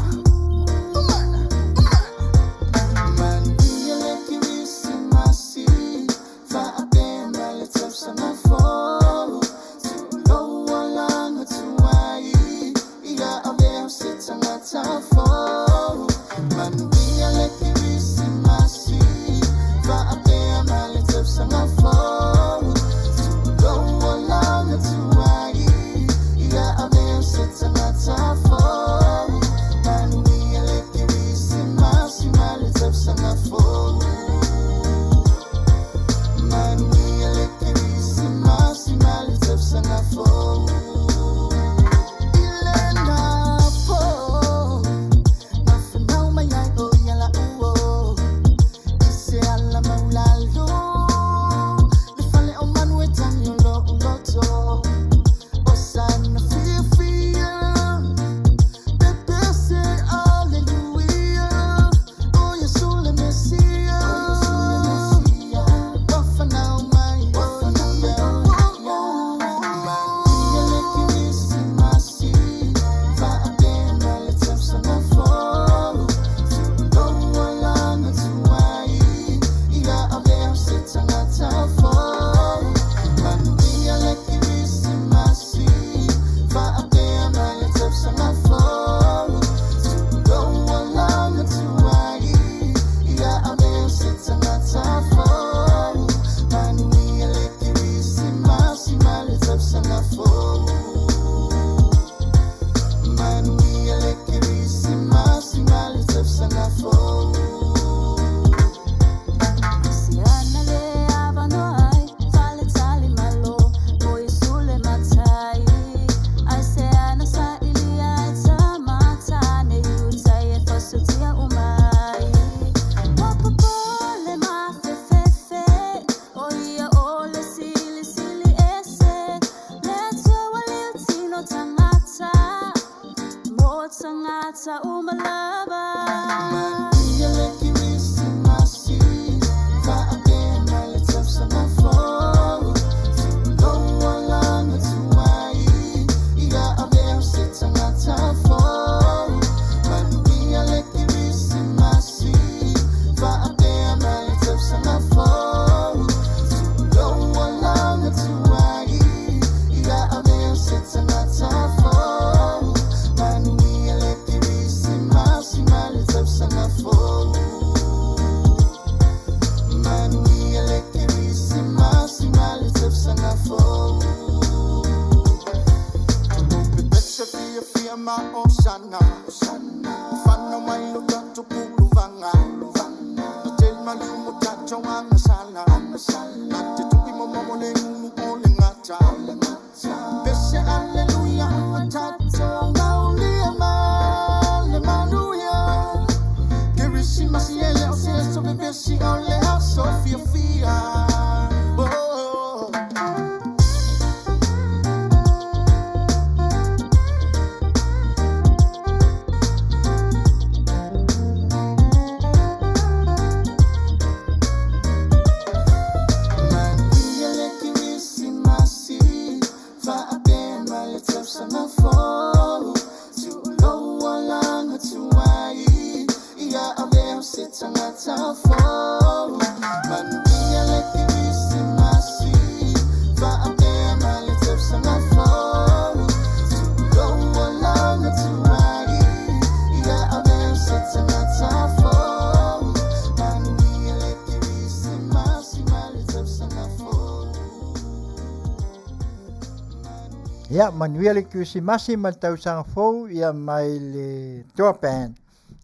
tagata uma lava. Manuia le Kirisimasi, faapea ma le tausaga fou. Tulou alaga tuai, ia avea o se tagata fou. Manuia le Kirisimasi, faapea ma le tausaga fou. Tulou alaga tuai, ia avea o se tagata fou. Manuia le Kirisimasi ma le tausaga fou. Manuia le Kirisimasi ma le tausaga fou. Pepese fiafia ma osana, fana mai lo tatou puluvaga. Na tele maliu mo tatou agasala, na te tu'i momomo le gulu o le gata. Pese aleluia ua tatou maulia ma le manuia. Kerisimasi e le o se aso vevesi, o le aso fiafia. Oh. Manuia le Kirisimasi, faapea ma le tausaga fou. Tulou alaga tuai, ia avea o se tagata fou. Manuia le Kirisimasi, faapea ma le tausaga fou. Tulou alaga tuai, ia avea o se tagata fou. Manuia le Kirisimasi ma le tausaga fou. Ia, manuia le Kirisimasi ma le tausaga fou ia mai le Toa Band.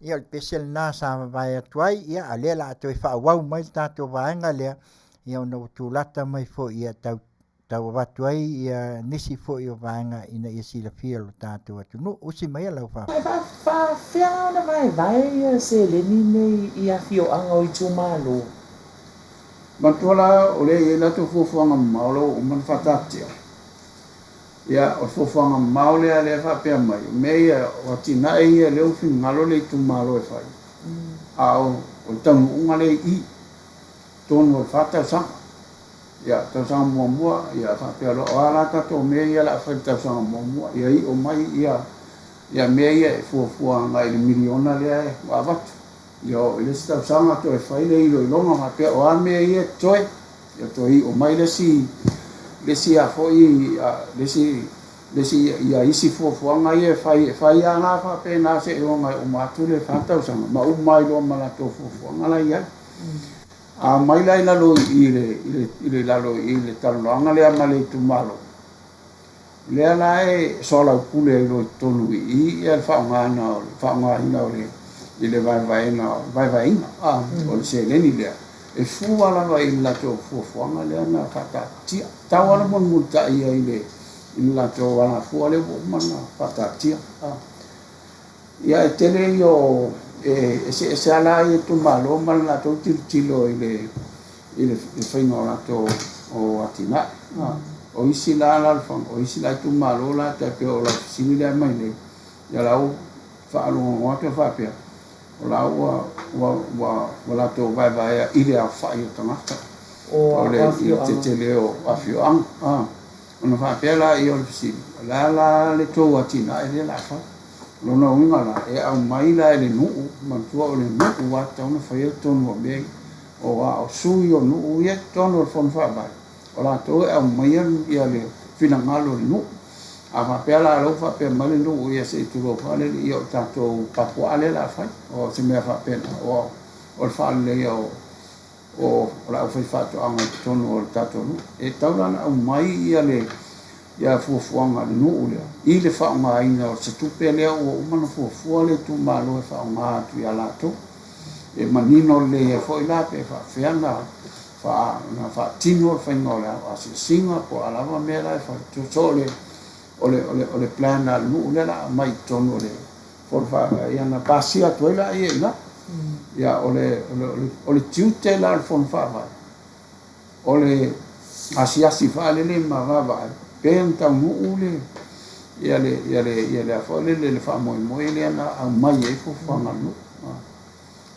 Ia, o le pese lena sa vavae atu ai, ia, a o lea o le a toe faaauau mai le tatou vaega lea, ia ona ua tulata mai foi ia tau tau avatu ai ia nisi foi o vaega ina ia silafia e lo tatou atunuu. Usi maia lau E faafefea la ona vaevae ia seleni nei i afioaga o itumalo? Manatua la o lea e i ai latou fuafuaga mamao la ua uma ona faataatitia. Ia, o le fuafuaga mamao lea lea e faapea mai, o mea ia, o atinae ia lea ua finagalo le itumalo e fai, a o le taunuuga lea i i, totonu o le fa tausaga. Ia, tausaga muamua, ia faapea loa, o a la tatou mea ia o le a fai i le tausaga muamua, ia iu mai ia, ia mea ia e fuafua agai i le miliona lea ua avatu. Ia oo i le isi tausaga toe fai le iloiloga faapea o a mea ia e totoe, ia toe iu mai le isi, le isi a foi, le isi, le isi, ia isi fuafuaga ia e fai, e fai lava la faapena seiloga e uma atu le fa tausaga ma uma ai loa ma latou fuafuaga la e i ai. A omai la i lalo i i le, i le, i lalo i i le talanoaga lea ma le itumalo, lea la e soalaupule ai loa i totonu i i ia le faaaogaina o le faaaogaina o le i le vaevaega vaevaeina a o le seleni lea e fua lava i le latou fuafuaga lea na faataatitia. Tau lava na mulimulitai ai i le i le latou alafua lea ua uma ona faataatitia. Ia e tele ia o e eseese lava la ia itumalo ma le latou tilotilo i le i le faiga o latou o atinae. O isi la alaalafaga, o isi la itumalo la tai pei o lau fesili lea aumai nei, ia la ua faalogologo atu e faapea, o la ua ua ua ua latou vaevaea i le aofai o tagata O o le i le afioaga. tetele o afioaga. Ona faapea laia o le fesili, o le a la le tou atinae lea o le a fai? O lona uiga la, e aumai la e le nuu, manatua o le nuu lava e tatau ona faia totonu o mea ia. Aua o sui o nuu ia e totonu o le fono faavae, o latou e aumaia le finagalo o le nuu. A faapea la o lea ua faapea mai le nuu ia se i tulou faalele, ia o le tatou papuaa lea o le a fai, o se mea faapena, o le faaleleia o o le aufaifaatoaga i totonu o le tatou nuu. E tatau la ona aumai ia le ia fuafuaga a le nuu lea i le faaaogaina o se tupe lea ua uma ona fuafua le itumalo e faaaoga atu ia latou. E manino lelei ai foi la pe faapefea ona ona faatino le faiga o le asiasiga po o a lava mea la e fai. So o le o le o le o le plan a le nuu lea o le a aumai i totonu o le fono faavae ia ona pasia atu ai laia i ina. Ia o le o le o le tiute la o le fono faavae o le asiasi faalele ma vaavaai pe na taunuu le Ia le ia le ia le a foi lele le faamoemoe lea na aumai ai fuafuaga a le nuu.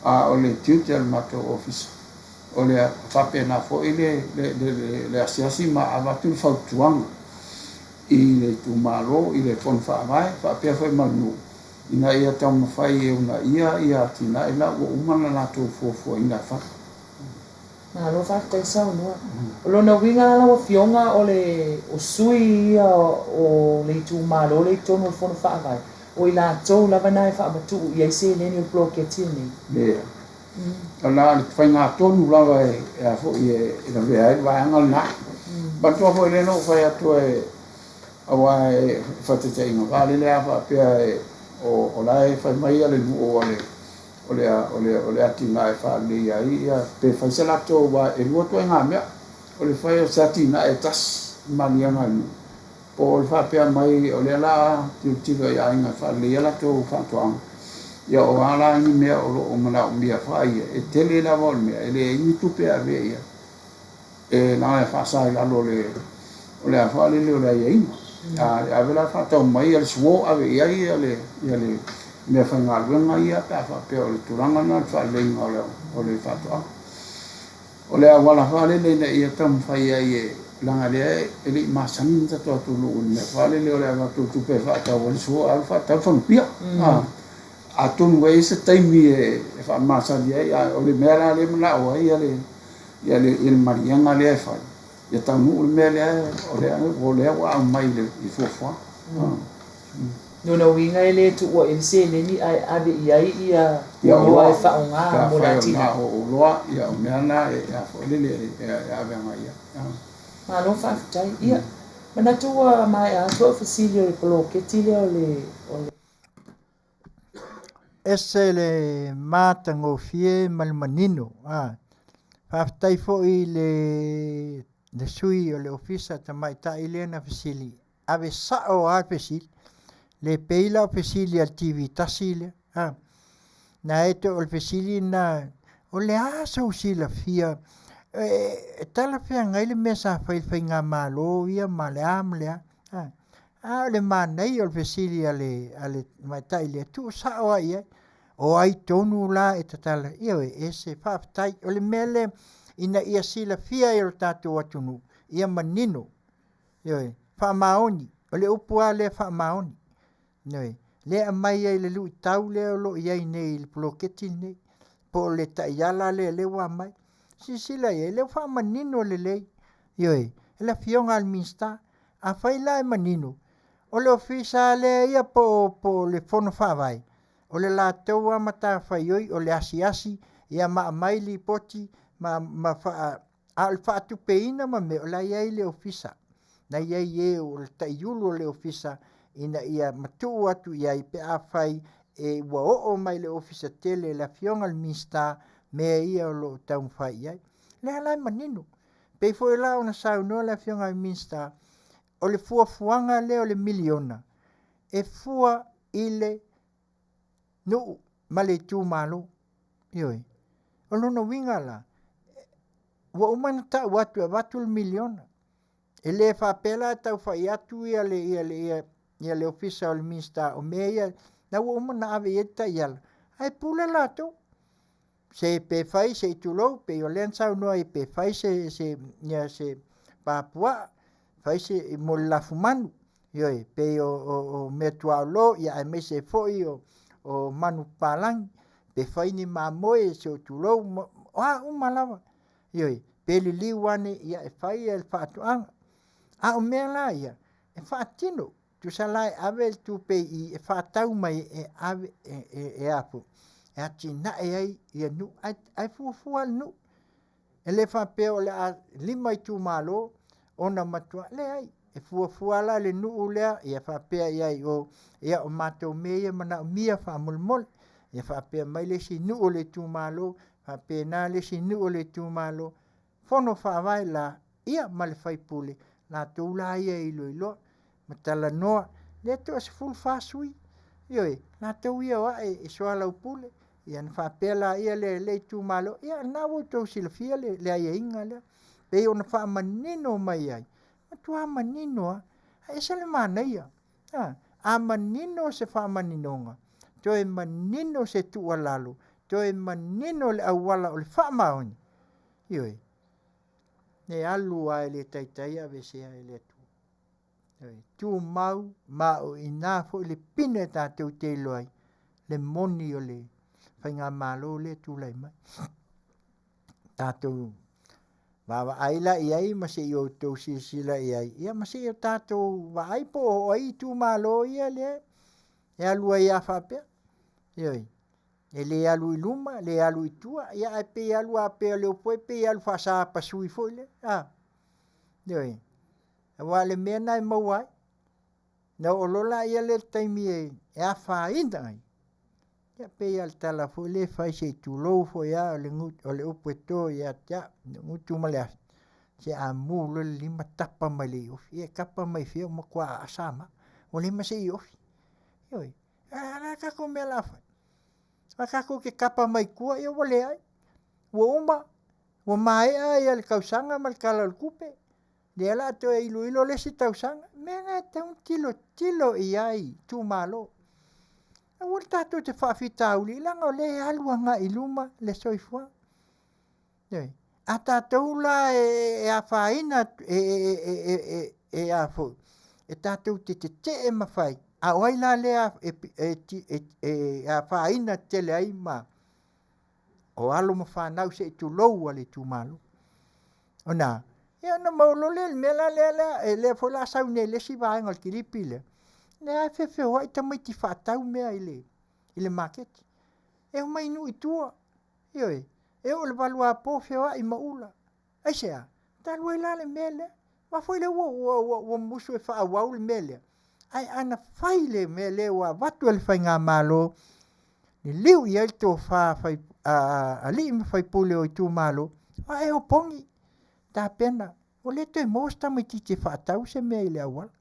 A o le tiute o le matou ofisa, o le faapena foi le le le le asiasi ma avatu le fautuaga i le itumalo, i le fono faavae, faapea foi ma le nuu, ina ia taumafai e uunaia ia atinae la ua uma ona latou fuafuaina e fai. Malo faafetai saunoa. O lona uiga la lau Afioga o le o sui ia o le itumalo lea i totonu o le Fono Faavae, o i latou lava na e faamatuu i ai seleni o le poloketi lenei? Leai. O le faigatonu lava e a foi e lavea ai le vaega lena. Manatua foi lea na ou fai atu e aua e faataitaiga vaalele a faapea e o la e fai mai le nuu o le o le o le o le atinae faaleleia ai ia pe fai se latou aua e lua ituaiga mea o le fai o se atinae e tasi maliega a le nuu po o le faapea mai o lea la tilotilo i aiga e faaleleia latou faatoaga ia o a la ni mea o lo o manaomia fai e tele lava o le mea e leai ni tupe e ave i ai e leaga e faasa i lalo o le a foi lele o le aiaiga. A ave la faatau mai le suo ave i ai le mea faigaluega ia pe a faapea o le tulaga lena o le faaleleiga o le faatoaga. O le auala faalele ina ia taumafai ai e leaga lea e le i masani le tatou atunuu i le mea faalele o le avatu o tupe e faatau ai le suo ae alu faatau le fanupia. Atonu e i ai se taimi e faamasani ai, a o le mea la lea e manao ai le maliega lea e fai, ia taunuu le mea lea o lea ua aumai i fuafuaga. Lona uiga e le tuua i le seleni ae ave i ai ia oloa e faaaoga mo le atinae. O oloa, ia o mea na e a foi lele e ave agai i ai. Malo faafetai. Ia, manatu ua maea atu au fesili o le poloketi lea o le Ese le matagofie ma le manino. Faafetai foi i le sui o le ofisa tamaitai lea na fesili. Ave sao lava le fesili. Le pei la o fesili a le TV tasi lea. Na e te o le fesili na, o le a sou silafia e talafeagai le mea sa fai i le faigamalo ia ma le a ma le a. A o le manaia o le fesili a le tamaitai lea, tuusao lava i ai. O ai tonu la e tatala, ioe, ese faafetai. O le mea lea ina ia silafia e lo tatou atunuu, ia manino, ioe, faamaoni. O le upu lava lea faamaoni. Ioe, lea e aumai ai le luitau lea o lo o i ai nei i le poloketi lenei, po o le taiala lea lea ua aumai. Silasila i ai, lea ua faamanino lelei, ioe, e le Afioga i le Minisita. Afai la e manino, o le ofisa lea ia po o le fono faavae, o le latou lava matafaioi o le asiasi ia ma aumai lipoti ma a o le faatupeina ma mea, o la e i ai le ofisa, la e i ai e o le taiulu o le ofisa ina ia matuu atu i ai pe afai e ua oo mai i le ofisa tele le Afioga i le Minisita mea ia o lo o taumafai i ai. O lea la e manino. Pei foi la ona saunoa le Afioga i le Minisita, o le fuafuaga lea o le miliona e fua i le nuu ma le itumalo. Ioe. O lona uiga la, ua uma ona tau atu e avatu le miliona. E le faapea la e tau fai atu ia le, ia le, ia, ia le ofisa o le Minisita o mea ia, la ua uma ona ave i ai le taiala, ae pule latou. Se pe fai se i tulou, pei o lea na saunoa ai pe fai se, se, ia se papuaa, fai se mo le lafumanu, ioe, pei o meatuaolo, ia aemaise foi o manupapalagi, pe fai ni mamoe se i tulou, o a uma lava, ioe, pe liliu ane ia e fai le faatoaga. A o mea la ia, e faatino, tusa la e ave le tupe i i e faatau mai e ave e e atinae ai ia nuu, ae fuafua lava le nuu. E le faapea o le a 5 itumalo ona matua, leai, e fuafua la le nuu lea, ia faapea i ai o, ia o matou mea ia e manaomia faamolemole. Ia faapea mai le isi nuu o le itumalo, faapena le isi nuu o le itumalo, fono faavae la, ia ma le faipule, latou la ia e iloiloa ma talanoa, lea toa 14 sui, ioe, latou ia o ae e soalaupule, ia ona faapea laia lea i le itumalo, ia lena ua outou silafia le aiaiga lea, pei ona faamanino mai ai, matua manino lava, ae ese le manaia. A, a manino se faamaninoga, toe manino se tuualalo, toe manino le auala o le faamaoni, ioe, e alu lava e le taitai aveesea e le Atua. Ioe, tumau ma o i ina foi le pine tatou te iloa ai le moni o le faigamalo lea e tulai mai. Tatou vaavaai la i ai ma se i outou silasila i ai, ia ma se i o tatou vaai po o ai itumalo ia lea e alu ai lava faapea. Ioe, e le alu i luma, le alu i tua, ia ae pei e alu lava pei o le upu foi lea pei e alu faasapasui foi lea, a. Ioe, aua o le mea lena e maua ai. Na oo loa lea i le taimi e afaina ai, ia pei lava o le tala foi lea e fai se i tulou foi lava, o le upu e to ia te au, le gutu ma le afi, se a mu loa le lima tapa mai le iofi. Ia e tapa mai fea ua matua aasa ma au, ua leai ma se iofi. Ioe. A o le a le tatou mea o le a fai? Aua tatou te tapa mai tua, ia ua leai, ua uma, ua maea ia le tausaga ma le Tala o le Tupe, lea o le a toe iloilo le isi tausaga. O le mea lena e tatau ona tilotilo i ai itumalo. Aua le tatou te faafitauli leaga o lea e alu agai i luma le soifuaga. Ioe. A tatou la e afaina e a foi, e tatou te tetee ma fai, a o ai la lea e afaina tele ai ma o alo ma fanau se i tulou lava le itumalo. Ona a? Ia ona maua loa lea i le mea la lea, lea foi o le a sau nei i le isi vaega o le kilipi lea, lea lava e feofeoai tamaiti faatau mea i le maketi. E omai i nuu i tua, ioe, e oo i le valuapo feoai ma ula. Aisea? Talu ai la le mea lea, aua foi lea ua musu e faaauau le mea lea, ae ana fai le mea lea ua avatu e le faigamalo, liliu i ai le tofa a alii ma faipule o itumalo, ae opogi, tapena, ua le toe maua se tamaitiiti e faatau se mea i le auala.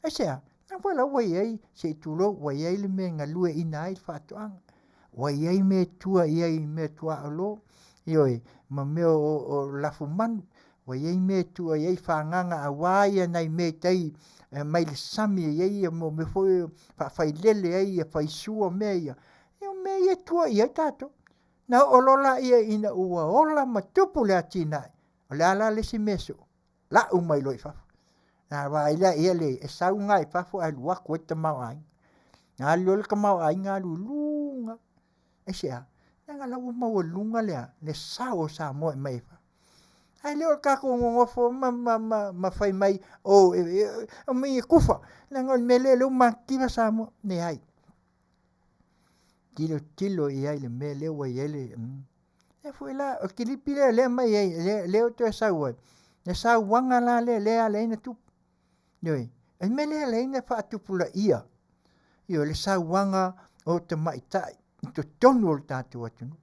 Aisea? Leaga foi la ua i ai, se i tulou, ua i ai le mea e galueaiina ai le faatoaga, ua i ai mea e tua i ai i meatuaolo, ioe, ma mea o lafumanu, ua i ai mea e tua i ai fagaga aua nai mea i tai mai le sami e i ai mea foi ia faafailele ai faisua ma mea ia, ia o mea ia e tua i ai tatou. Na oo loa lea ina ua ola ma tupu le atinae, o le a la le isi mea e sue? Lau mai loa i fafo. Na vaai la i ai e sau na i fafo ae alu atu ai le tamaoaiga. Na alu loa le tamaoaiga alu i luga. Aisea? Leaga o la ua maualuga le a? Le sao o Samoa e aumai ai fafo. Ae le o le tatou nonofo ma fai mai, o aumai e tufa, leaga o le mea lea o lea ua matitiva Samoa. Leai. Tilotilo i ai i le mea lea ua i ai le... Lea foi la, o le kilipi lea o lea e aumai ai, lea ua toe sau ai, le sauaga la lea e ala ai ona tupu. Ioe, o le mea lea e ala ai ona faatupulaia, ioe, le sauaga o tamaitai i totonu o le tatou atunuu.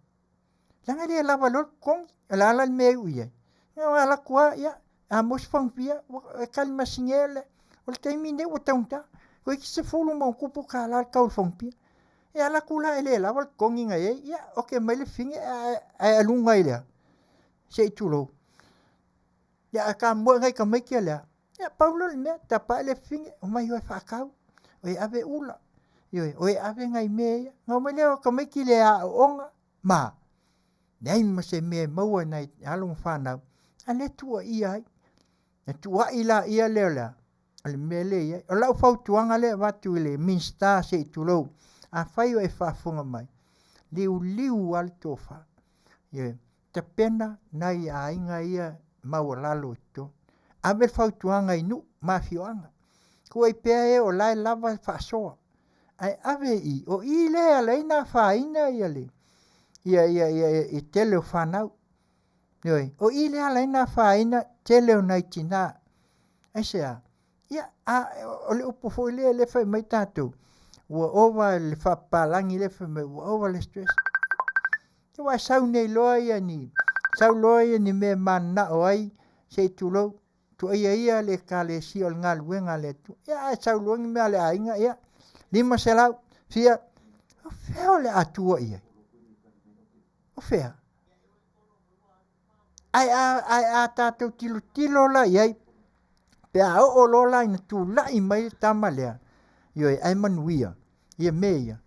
Leaga e le lava loa le totogi, o le a la le mea e iu i ai? Ia na alu atu lava, ia, a maua se fagupia, e tali masini le, o le taimi lenei ua taugata, toeitiiti $10+ le tau o le fagupia. E alu atu la e le lava le totogi na i ai, ia oke mai le fafine ae aluga i le a? Se i tulou. Ia ae tamoe nai tamaiti o le a? Ia pau lea o le mea, tapa ae le fafine, omai o e faatau, o e ave ula, ioe, o e ave nai mea ia. Ona omai lea o tamaiti le aooga ma leai ma se mea e maua e nai alo ma fanau, a o lea e tuuaia ai. Na tuuai laia lea o le a? O le mea lea e i ai. O lau fautuaga lea e avatu i le Minisita se i tulou, afai o e faafofoga mai, liuliu lava le tofa. Ioe, tapena nai aiga ia maualalo i totonu. Ave le fautuaga i nuu ma afioaga. Tuuai pea e o la e lava le faasoa, ae ave i i, o i lea e ala ai ona afaina ia le ia ia ia ia tele o fanau. Ioe, o i lea e ala ai ona afaina tele o nai tina. Aisea? Ia, a, o le upu foi lea lea fai mai tatou, ua ova le faapapalagi lea fai mai ua ova le stress. Aua e sau nei loa ia ni, sau loa ia ni mea e mananao ai, se i tulou, tuuaia ia le ekalesia o le galuega a le Atua. Ia ae sau loa ni mea a le aiga, ia, 500, fia, o fea o le a tua i ai? O fea? Ae a, ae a tatou tilotilo la i ai, pe a oo loa la ina tulai mai le tama lea, Ioe, ae manuia ia mea ia.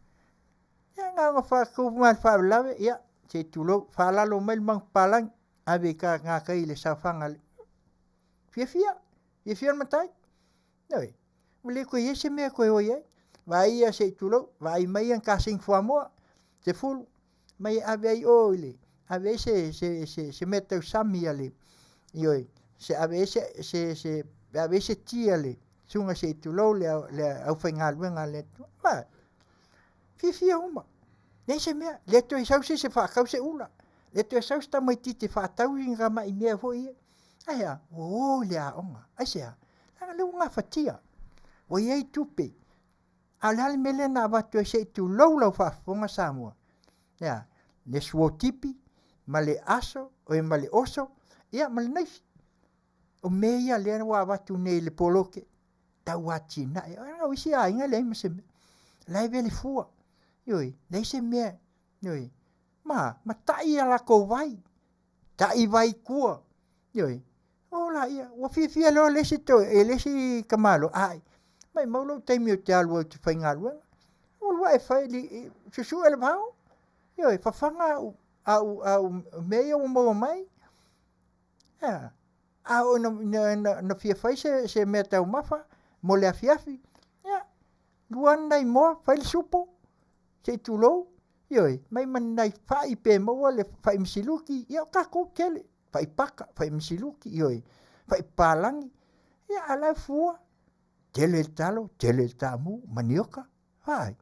Ia na ona faatupu mai le faalavelave, ia se i tulou, faalalo mai le manupapalagi, ave i gatai i le saofaga a le fiafia, fiafia le matai. Ioe, ua le toe i ai se mea e toe o i ai. Vaai ia se i tulou, vaai mai ia ni kasegi fuamoa 10, mai e ave ai o i le, ave ai se mea tausami a le, ioe, se ave ai se, ave ai se ti a le susuga se i tulou le aufaigaluega a le Atua. Ma fiafia uma, leai se mea, le toe sau se isi e faatau se ula, le toe sau se tamaitiiti e faatau ni tamai mea foi ia. Ae a? Ua o i le aoga. Aisea? Leaga o lea ua gafatia, ua i ai tupe. A o le a le mea lea na avatu ai se i tulou lau faafofoga Samoa? E a? Le suotipi ma le aso, oi ma le oso, ia ma le naifi. O mea ia lea ua avatu nei i le poloke, tau atinae. O isi aiga e leai ma se mea. O la e vele fua. Ioe, leai se mea. Ioe, ma tai a latou vai, tai vai i tua. Ioe, o laia, ua fiafia loa le isi toe, e le isi tamaloa, ai, maumau lou taimi ou te alu ai ou te faigaluega. Ua alu ae fai, susue le vao, ioe, fafaga au, au, au mea ia ua maua mai. Ea, a oo ina fia fai se mea taumafa mo le afiafi, ia, lua ni nai moa, fai le supo, se i tulou, ioe, mai ma ni nai fai pe maua le fai misiluki, ia o tatou tele, fai paka, fai misiluki, ioe, fai papalagi, ia a o la e fua, tele le talo, tele le taamu, manioka, vaai.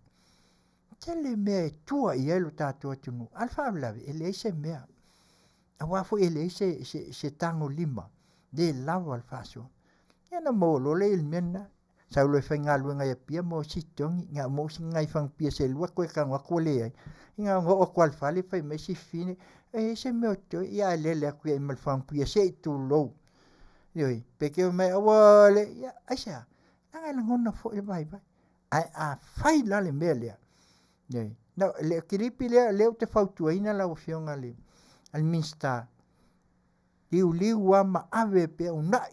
Tele mea e tua i ai lo tatou atunuu, a o le faalavelave, e leai se mea. Aua foi e leai se, se, se tagolima, le lava le faasoa. Ia ona maua loa lea i le mea lena. Sau loa e faigaluega i Apia maua se totogi, na maua se nai fagupia se lua toe tago atu ua leai. Ia ona oo atu lava i le fale fai mai si fafine, e i ai se mea o totoe, ia ae lele atu i ai ma le fagupia se i tulou. Ioe, pe te omai aua le, ia aisea? Leaga e lagona foi le vaivai. Ae a fai la le mea lea, ioe, na, le kilipi lea, lea ou te fautuaina lau Afioga i le Minisita, liuliu lava ma ave pea, uunai,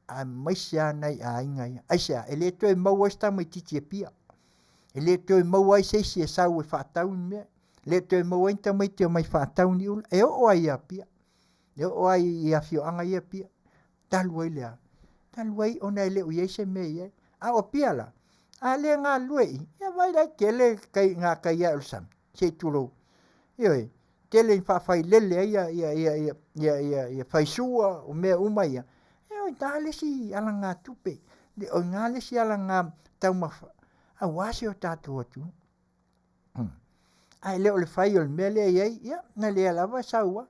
aemaise lava nai aiga ia. Aisea? E le toe maua ai se tamaitiiti e Apia. E le toe maua ai se isi e sau e faatau ni mea. E le toe maua ai ni tamaiti e omai e faatau ni ula. E oo ai i Apia. E oo ai i afioaga ia Apia. Talu ai le a? Talu ai ona e le o i ai se mea e i ai. A o Apia la, a le galulue i i, ia vaai la e tele kai, gatai ae o le sami, se i tulou. Ioe, tele ina faafailele ai ia, ia, ia, ia, ia, ia, ia faisua, o mea uma ia. Ia o i ina le isi alagatupe, o i ina le isi alagataumafa, aua si o tatou atunuu. Ae le o le fai o le mea lea e i ai, ia, na lea lava e sau lava.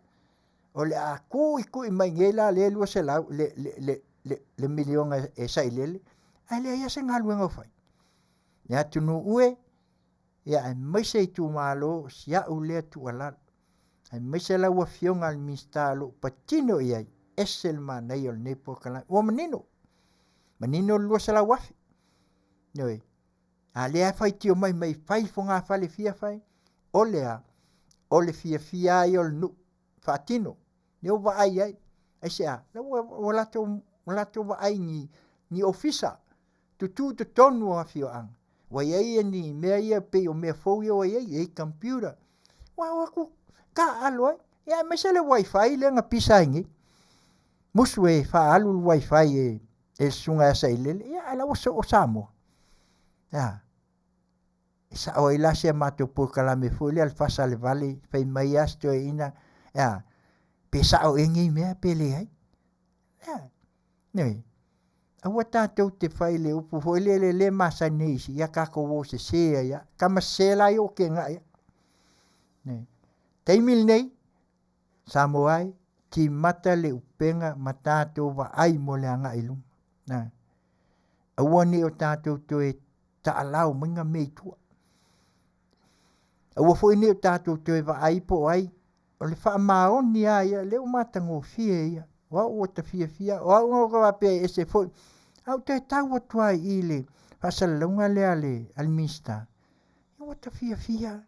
O le a tuitui mai nei la lea 200, le, le, le, le, le miliona e sailele, ae leai lava se galuega o fai. Le atunuu e, ia aemaise itumalo, o si au lea tuualalo, aemaise lau Afioga i le Minisita o lo o patino i ai, ese le manaia o lenei polokalame. Ua manino, manino le 200,000. Ioe, a lea e faitio mai mai fai fogafale fia fai, o le a? O le fiafia lava ia o le nuu faatino, lea ua vaai ai. Aisea? La ua, ua latou, ua latou vaai ni, ni ofisa tutū i totonu o afioaga. Ua i ai ni mea ia pei o mea fou ia ua i ai, e i ai computer. Ua o atu taaalo ai. Ia aemaise le wifi lea na pisa ai nei. Musu e faaalu le wifi e, e le susuga ia Sailele, ia ae la ua soo Samoa. Ia, e sao ai la si a matou polokalame foi lea le fasa le vale, fai mai lava si toeaina, ia, pe sao ea nei mea pe leai. Ia, nei, aua tatou te fai le upu foi lele le masani nei isi, ia tatou o sese ai lava. Tama sese la ia ua tenaai atu. Nei. Taimi lenei, Samoa e, timata le upega ma tatou vaai mo le agai i luma. Na. Aua ne i o tatou toe taalao mai ngā mea i tua. Aua foi ne i o tatou toe vaai po o ai, o le faamaoni lava ia, lea ua matagofie ia. O au ua ta fiafia, o au na ou faapea e ese foi, a ou toe tau atu lava i i le faasalalauga lea a le, a le Minisita, ia ua ta fiafia.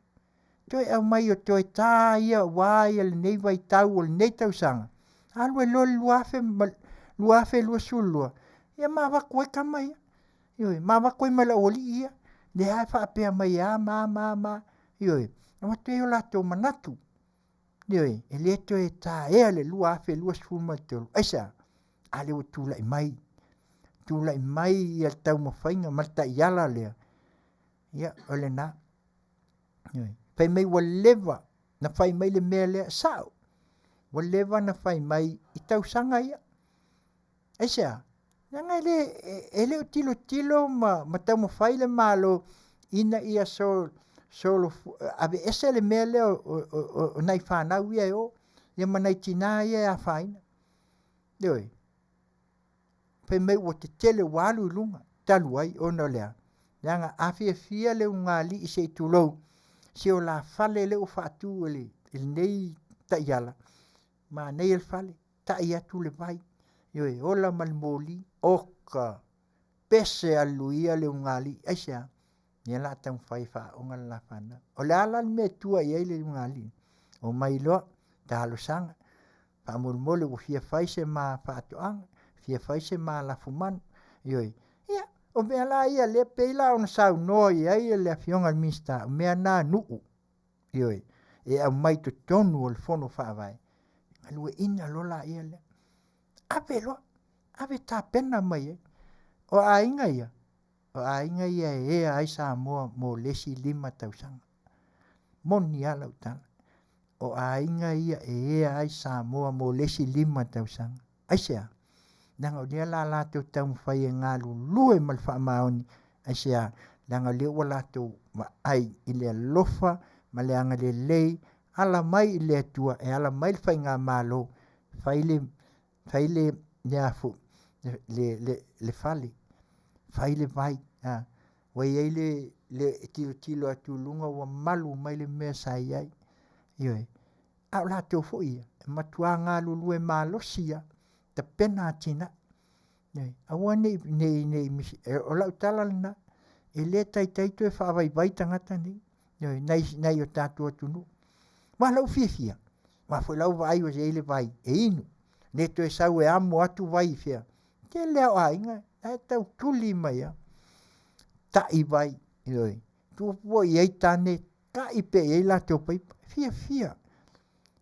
Toe aumai o toe tā ia aua ia lenei vaitau o lenei tausaga, alu ai loa le 2022, ia ma avatu ai tama ia. Ioe, ma avatu ai ma le aualii ia, lea lava e faapea mai e a ma a ma a ma a. Ioe, avatu ai o latou manatu. Ioe, e le toe taea le 2023. Aisea? A lea ua tulai mai, tulai mai ia le taumafaiga ma le taiala lea, ia o lena. Ioe, fai mai ua leva na fai mai le mea lea, sao, ua leva na fai mai i tausaga ia. Aisea? Leaga e le, e le o tilotilo ma, ma taumafai le Malo ina ia so, solo, aveese le mea lea o, o, o, o nai fanau ia e o, ia ma nai tinā ia e afaina. Ioe. Fai mai ua tetele ua alu i luga, talu ai ona o le a? Leaga a fiafia le ulugalii se i tulou, si o la fale lea ua faatu e le, e lenei taiala, manaia le fale, tai atu le vai, ioe, ola ma le moli, oka, pese aleluia le ulugalii. Aisea? Lea la a taumafai e faaaoga le la fanau. O le a la le mea e tua i ai le ulugalii? Omai loa, talosaga, faamolemole ua fia fai se ma faatoaga, fia fai se ma lafumanu. Ioe, ia, o mea la ia lea pei la ona saunoa i ai le Afioga i le Minisita, o mea na a nuu, ioe, e aumai totonu o le Fono Faavae, galueaiina loa laia lea. Ave loa, ave tapena mai ai. O aiga ia, o aiga ia e ea ai Samoa mo le isi 5 tausaga. Moni lava lau tala. O aiga ia e ea ai Samoa mo le isi 5 tausaga. Aisea? Leaga o lea la latou taumafai e galulue ma le faamaoni. Aisea? Leaga o lea ua latou vaai i le alofa ma le agalelei ala mai i le Atua e ala mai le faigamalo fai le fai le le a foi le le le fale fai le vai a ua i ai le le tilotilo atu i luga ua malu mai le mea sa i ai. Ioe, a o latou foi ia e matuā galulue malosi lava tapena atinae. Ioe, aua ne i ne i ne i o lau tala lena, e le taitai toe faavaivai tagata nei, ioe, nai nai o tatou atunuu. Aua o la ua fiafia, aua foi la ua vaai ua i ai le vai e inu, le toe sau e amo atu vai i fea. Tele lava o aiga la e tau tuli mai lava, tai vai, ioe, tuu foi i ai tane, tai pea i ai latou paipa, fiafia.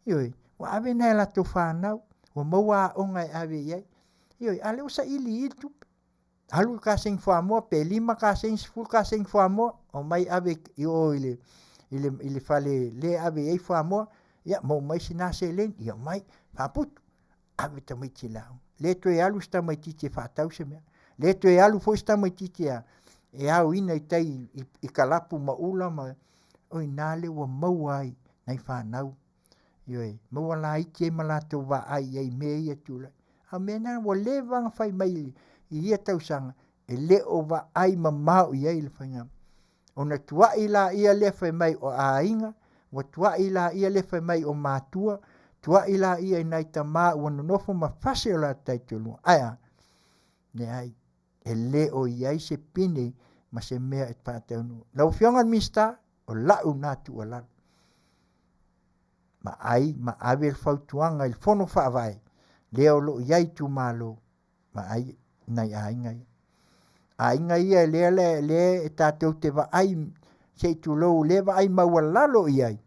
Ioe, ua ave nai a latou fanau, ua maua aoga e ave i ai. Ioe, a o lea ua saili i i le tupe. Alu le kasegi fuamoa pe 5 kasegi, 10 kasegi fuamoa, omai ave i o i le, i le, i le fale lea e ave i ai fuamoa, ia maua mai sina seleni, ia omai, faaputu, ave tamaiti i le aoga. Le toe alu se tamaitiiti e faatau se mea. Le toe alu foi se tamaitiiti e, e aoina i tai i, i kalapu ma ula ma, o i ina lea ua maua ai nai fanau. Ioe, maua laiti ai ma latou vaai i ai i mea ia e tulai. A o mea na ua leva ona fai mai i ia tausaga, e le o vaai mamao i ai le faiga. Ona tuai laia lea fai mai o aiga, ua tuai laia lea fai mai o matua, tuai laia i nai tama ua nonofo ma fase o latou taitolua. Ae a? Leai, e le o i ai se pine ma se mea e faataunuu. Lau Afioga i le Minisita, o lau na tuualalo. Vaai ma ave le fautuaga i le Fono Faavae lea o lo o i ai itumalo, vaai nai aiga ia. Aiga ia lea lea lea e tatou te vaai se i tulou lea vaai maualalo i ai,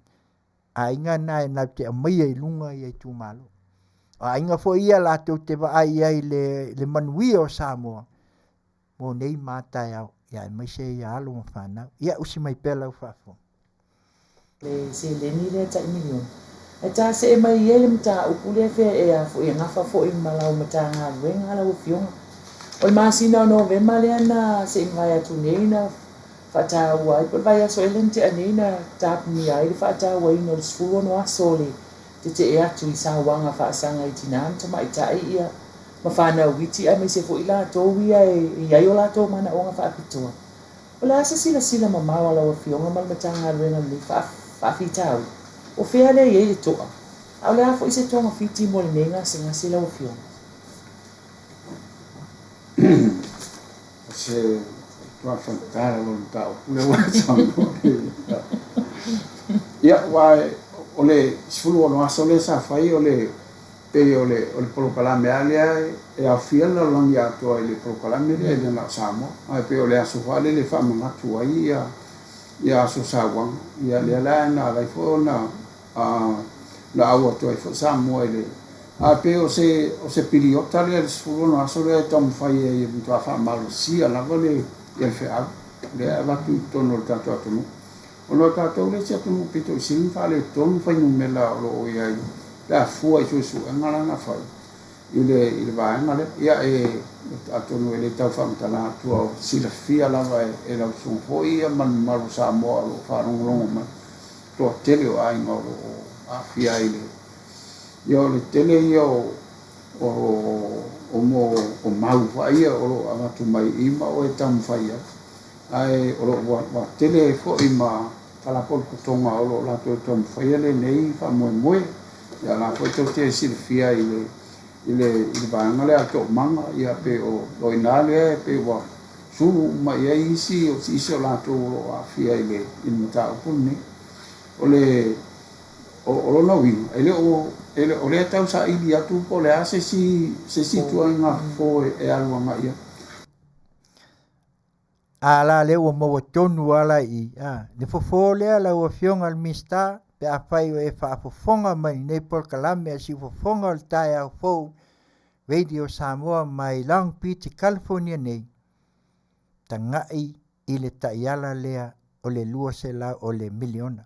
aiga na e latou te aumaia i luga ia itumalo. O aiga foi ia latou te vaai i ai le, le manuia o Samoa mo nei ma a taeao, ia aemaise ia alo ma fanau. Ia usi mai pea lau faafofoga. Le seleni lea tai miliona. Ae ta see mai ia i le mataupu lea fea e a foi e gafa foi ma lau Matagaluega lau Afioga. O le masina o Novema lea na se i mavae atu nei na faataua ai po o le vaiaso ea lea na tea nei na tapunia ai le faatauaina o le 16 aso o le tetee atu i sauaga faasaga i tinā ma tamaitai ia ma fanau iti aemaise foi latou ia e i ai o latou manaoga faapitoa. O le a se silasila mamao a lau Afioga ma le Matagaluega i lenei faafitauli? O fea lea e i ai le to'a? A o le a foi se togafiti mo lenei gasegase lau Afioga? O se matua faigata lava o le mataupu lea ua e saunoa ai. Ia, aua o le 16 aso lea sa fai o le Pei o le o le polokalame lava lea e aofia le lalolagi atoa i le polokalame lea e le na o Samoa. Ae pei o le aso foi lele e faamanatu ai ia ia aso sauaga. Ia lea la na ala ai foi ona na au atu ai foi Samoa i le ae pei o se o se piliota lea le 16 aso lea e taumafai ai e matua faamalosia lava le ia le feau lea e avatu i totonu o le tatou atunuu. Ona o tatou le isi atunuu pito i sili ona faaletonu fuainumera o lo o i ai pe a fua i suesuega la na fai i le i le vaega lea. Ia e atonu e le tau faamatala atu o silafia lava e lau susuga foi ia ma le mamalu o Samoa o lo o faalogologo mai toatele o aiga o lo o aafia ai i le ia o le tele ia o o o mo o mau foi ia o lo o avatu mai i ma o e taumafai ai ae o lo o ua tele ai foi ma faalapotopotoga o lo o latou taumafaia lenei faamoemoe. Ia la foi tou te silafia i le i le i le vaega lea a le Toomaga, ia pei o o i ina lea pei ua sulu uma i ai isi o isi o latou o lo o aafia i le i le mataupu lenei. O le o, o lona uiga, e le o e le o lea tau saili atu po o le a se isi se isi ituaiga fofo e alu agai i ai. A la lea ua maua tonu lava la i i, a. Le fofo lea lau Afioga i le Minisita, pe afai o e faafofoga mai i lenei polokalame a le Siufofoga o le Taeao Fou, Radio Samoa mai Long Beach i California nei, tagai i le taiala lea o le 200 o le miliona.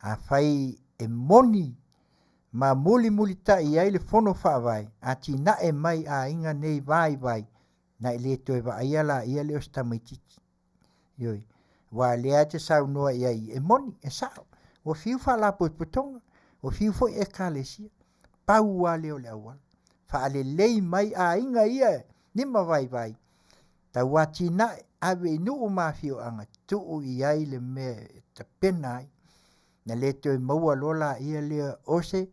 Afai e moni ma mulimulitai ai le Fono Faavae, atinae mai aiga nei vaivai, na e le toe vaaia laia lea o se tamaitiiti. Ioe. Aua o lea e te saunoa i ai, e moni, e sao, ua fiu faalapotopotoga, ua fiu foi ekalesia, pau lava lea o le auala. Faalelei mai aiga ia limavaivai, tau atinae, ave i nuu ma afioaga, tuu i ai le mea e tapena ai, na le toe maua loa laia lea o se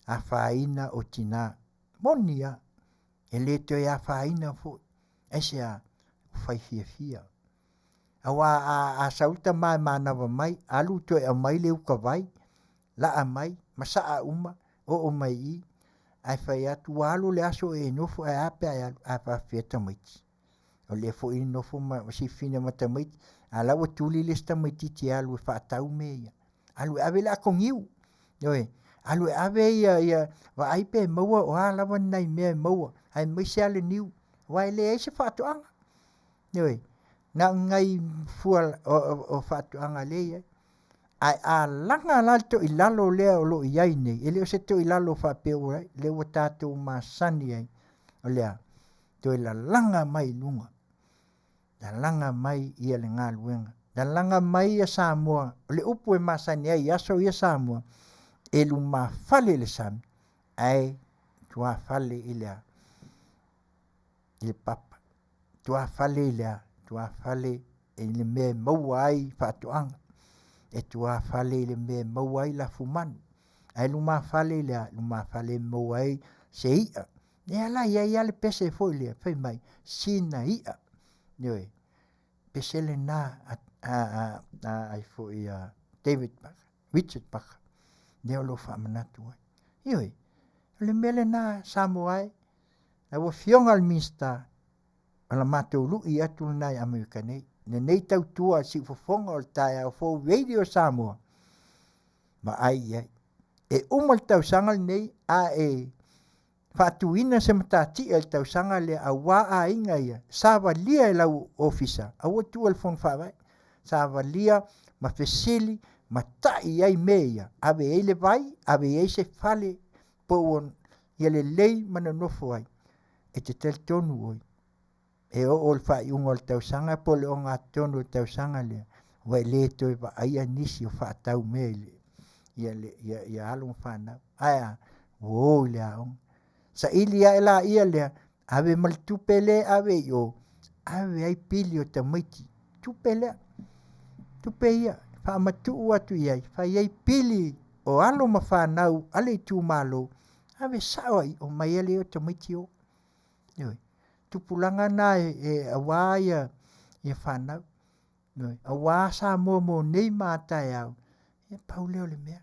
afaina o tina. Moni lava, e le toe afaina foi. Aisea? Ua fai fiafia. Aua a, a sau le tama e manava mai, alu toe aumai le ukavai, laa mai, masaa uma, oo mai i i, ae fai atu, ua alu le aso o e nofo, ae a pe a e alu, a faapefea tamaiti? O lea foi e nofo ma sifina ma tamaiti, a o la ua tuli le isi tamaitiiti e alu e faatau mea ia. Alu e ave le ato niu, ioe, alu e ave ia, ia vaai pe maua o a lava ni nai mea e maua, aemaise lava le niu, aua e leai se faatoaga. Ioe, na o ni nai fua o faatoaga lea e i ai. Ae a laga la le toilalo lea o lo o i ai nei, e le o se toilalo faapea ua, lea ua tatou masani ai, o le a? Toe lalaga mai i luga, lalaga mai ia le galuega, lalaga mai ia Samoa. O le upu e masani ai i aso ia Samoa, e lumafale i le sami ae tuafale i le a? I le papa. Tuafale i le a? Tuafale i le mea e maua ai faatoaga, e tuafale i le mea e maua ai lafumanu, ae lumafale i le a? Lumafale e maua ai se i'a. Lea la e i ai lava le pese foi lea fai mai, sina i'a, ioe, pese lena a ai foi a David Parker, Richard Parker, lea o lo o faamanatu ai. Ioe, o le mea lena Samoa e, lau Afioga i le Minisita, o la matou lui atu lena i Amerika nei, lenei tautua a Siufofoga o le Taeao Fou Radio Samoa, vaai i ai. E uma le tausaga lenei a e faatuina se matatia i le tausaga lea aua aiga ia, savalia e lau ofisa, aua le tuua i le Fono Faavae, savalia ma fesili ma tai i ai mea ia, ave i ai le vai, ave i ai se fale po ua ia lelei ma nonofo ai. E te talitonu oe, e oo i le faaiuga o le tausaga po o le ogatotonu o le tausaga lea, ua e le toe vaaia nisi o faatau mea i le ia le ia ia alo ma fanau. Ae a? Ua o i le aoga. Saili ae laia lea, ave ma le tupe lea e ave i o, ave ai pili o tamaiti. Tupe lea, tupe ia, faamatuu atu i ai, fai ai pili o alo ma fanau a le itumalo, ave sao ai, omai ai lea o tamaiti o. Ioe. Tupulaga na e, e aua ia, ia fanau. Ioe. Aua Samoa mo nei ma a taeao, ia pau lea o le mea.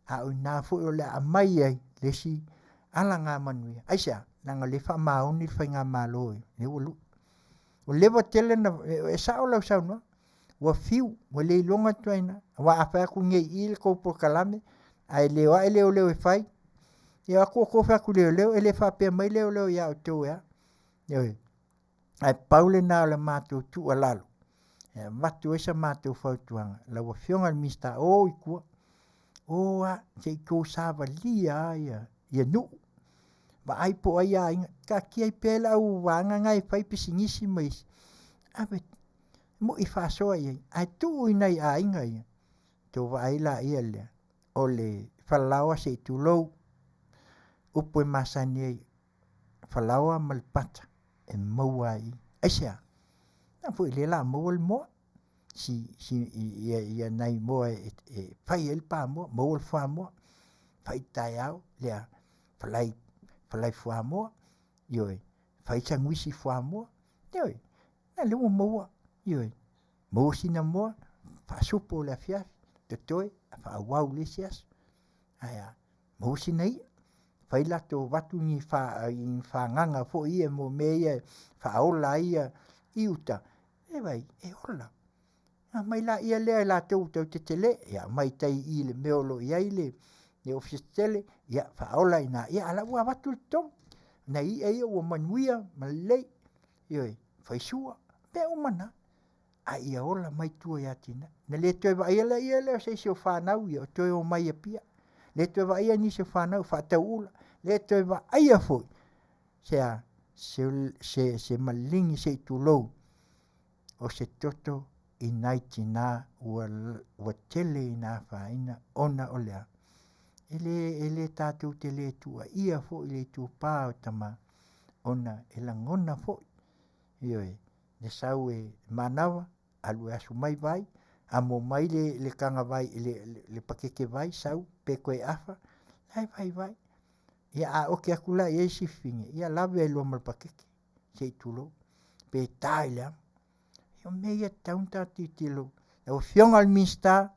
A o ina foi o le a aumai ai le isi alagamanuia. Aisea? Leaga o lea e faamaoni le faigamalo lea ua lui. Ua leva tele na e sao lau saunoaga, ua fiu, ua le iloga atu ai i ina. Aua a fai atu nei i i le tou polokalame ae le o ae leoleo e fai, ia o atu outou fai atu i leoleo, e le faapea mai leoleo ia outou e a. Ioe. Ae pau lena o le matou tuualalo e avatu ai sa matou fautuaga, lau Afioga i le Minisita, o i tua, o lava se i tou savalia lava ia nuu, vaai po o ai aiga, taatia ai pea le au vaega na e fai pisinisi ma isi, ave moi faasoa i ai, ae tuu i nai aiga ia, tou vaai laia lea, o le falaoa se i tulou, upu e masani ai, falaoa ma le pata e maua ai i i. Aisea? Na foi o lea o le a maua le moa, si, si, ia, ia nai moa e, e fai ai le pamoa, maua le fuamoa, fai taeao, lea, falai, falai fuamoa, ioe, fai sanuisi fuamoa, ioe, a lea ua maua, ioe, maua sina moa, faasupo i le afiafi, totoe, faaauau i le isi aso. Ae a? Maua sina i'a, fai latou avatu ni fa, ni fagaga foi ia mo mea ia e faaola ai ia i uta, e vaai, e ola. Aumai laia lea e latou tou te tele, ia aumai i tai i i le mea o lo o i ai le, le ofisa tele, ia faaola i ina, ia a o la ua avatu le totogi. Nai i'a ia ua manuia ma lelei, ioe, faisua, mea uma na, a ia ola mai tua i atinae. Na le toe vaaia laia lea o se isi o fanau ia o toe omai i Apia, le toe vaaia nisi o fanau faatau ula, le toe vaaia foi se a, se, se, se maligi se i tulou o se toto i nai tina ua, ua tele ina afaina ona o le a? E le, e le tatou te le tuuaia foi le itupa o tama ona e lagona foi, ioe, le sau e manava, alu e asu mai vai, amo mai le, le taga vai, le, le pakeke vai sau pe toe afa, la e vaivai. Ia a oki atu la i ai si fafine, ia lave ai loa ma le pakeke, se i tulou, pe ta i le amo. Ia o mea ia e tatau ona ta tilotilo. Lau Afioga i le Minisita,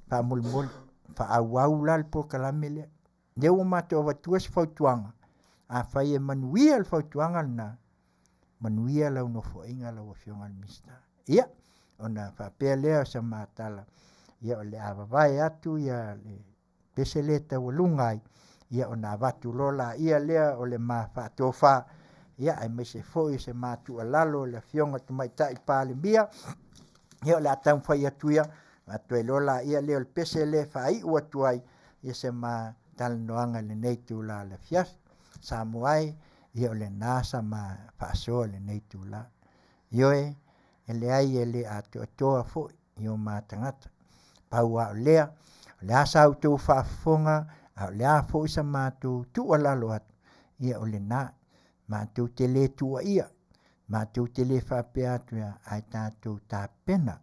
faamolemole, faaauau la le polokalame lea. Lea ua matou avatua se fautuaga, afai e manuia le fautuaga lena, manuia lau nofoaiga lau Afioga i le Minisita. Ia, ona faapea lea o sa matala, ia o le a vavae atu ia le pese lea e taualuga ai, ia ona avatu loa laia lea o le ma faatofa, ia aemaise foi o se ma tuualalo i le Afioga i le Tamaitai Palemia, ia o le a taumafai atu ia, avatu ai loa laia lea o le pese lea e faaiu atu ai ia se ma talanoaga i lenei itula o le afiafi. Samoa e, ia o lena sa ma faasoa i lenei itula. Ioe, e leai e le atoatoa foi i o ma tagata. Pau lava o lea, o le a sa outou faafofoga, a o le a foi sa matou tuualalo atu, ia o lena. Matou te le tuuaia, matou te le faapea atu e a, ae tatou tapena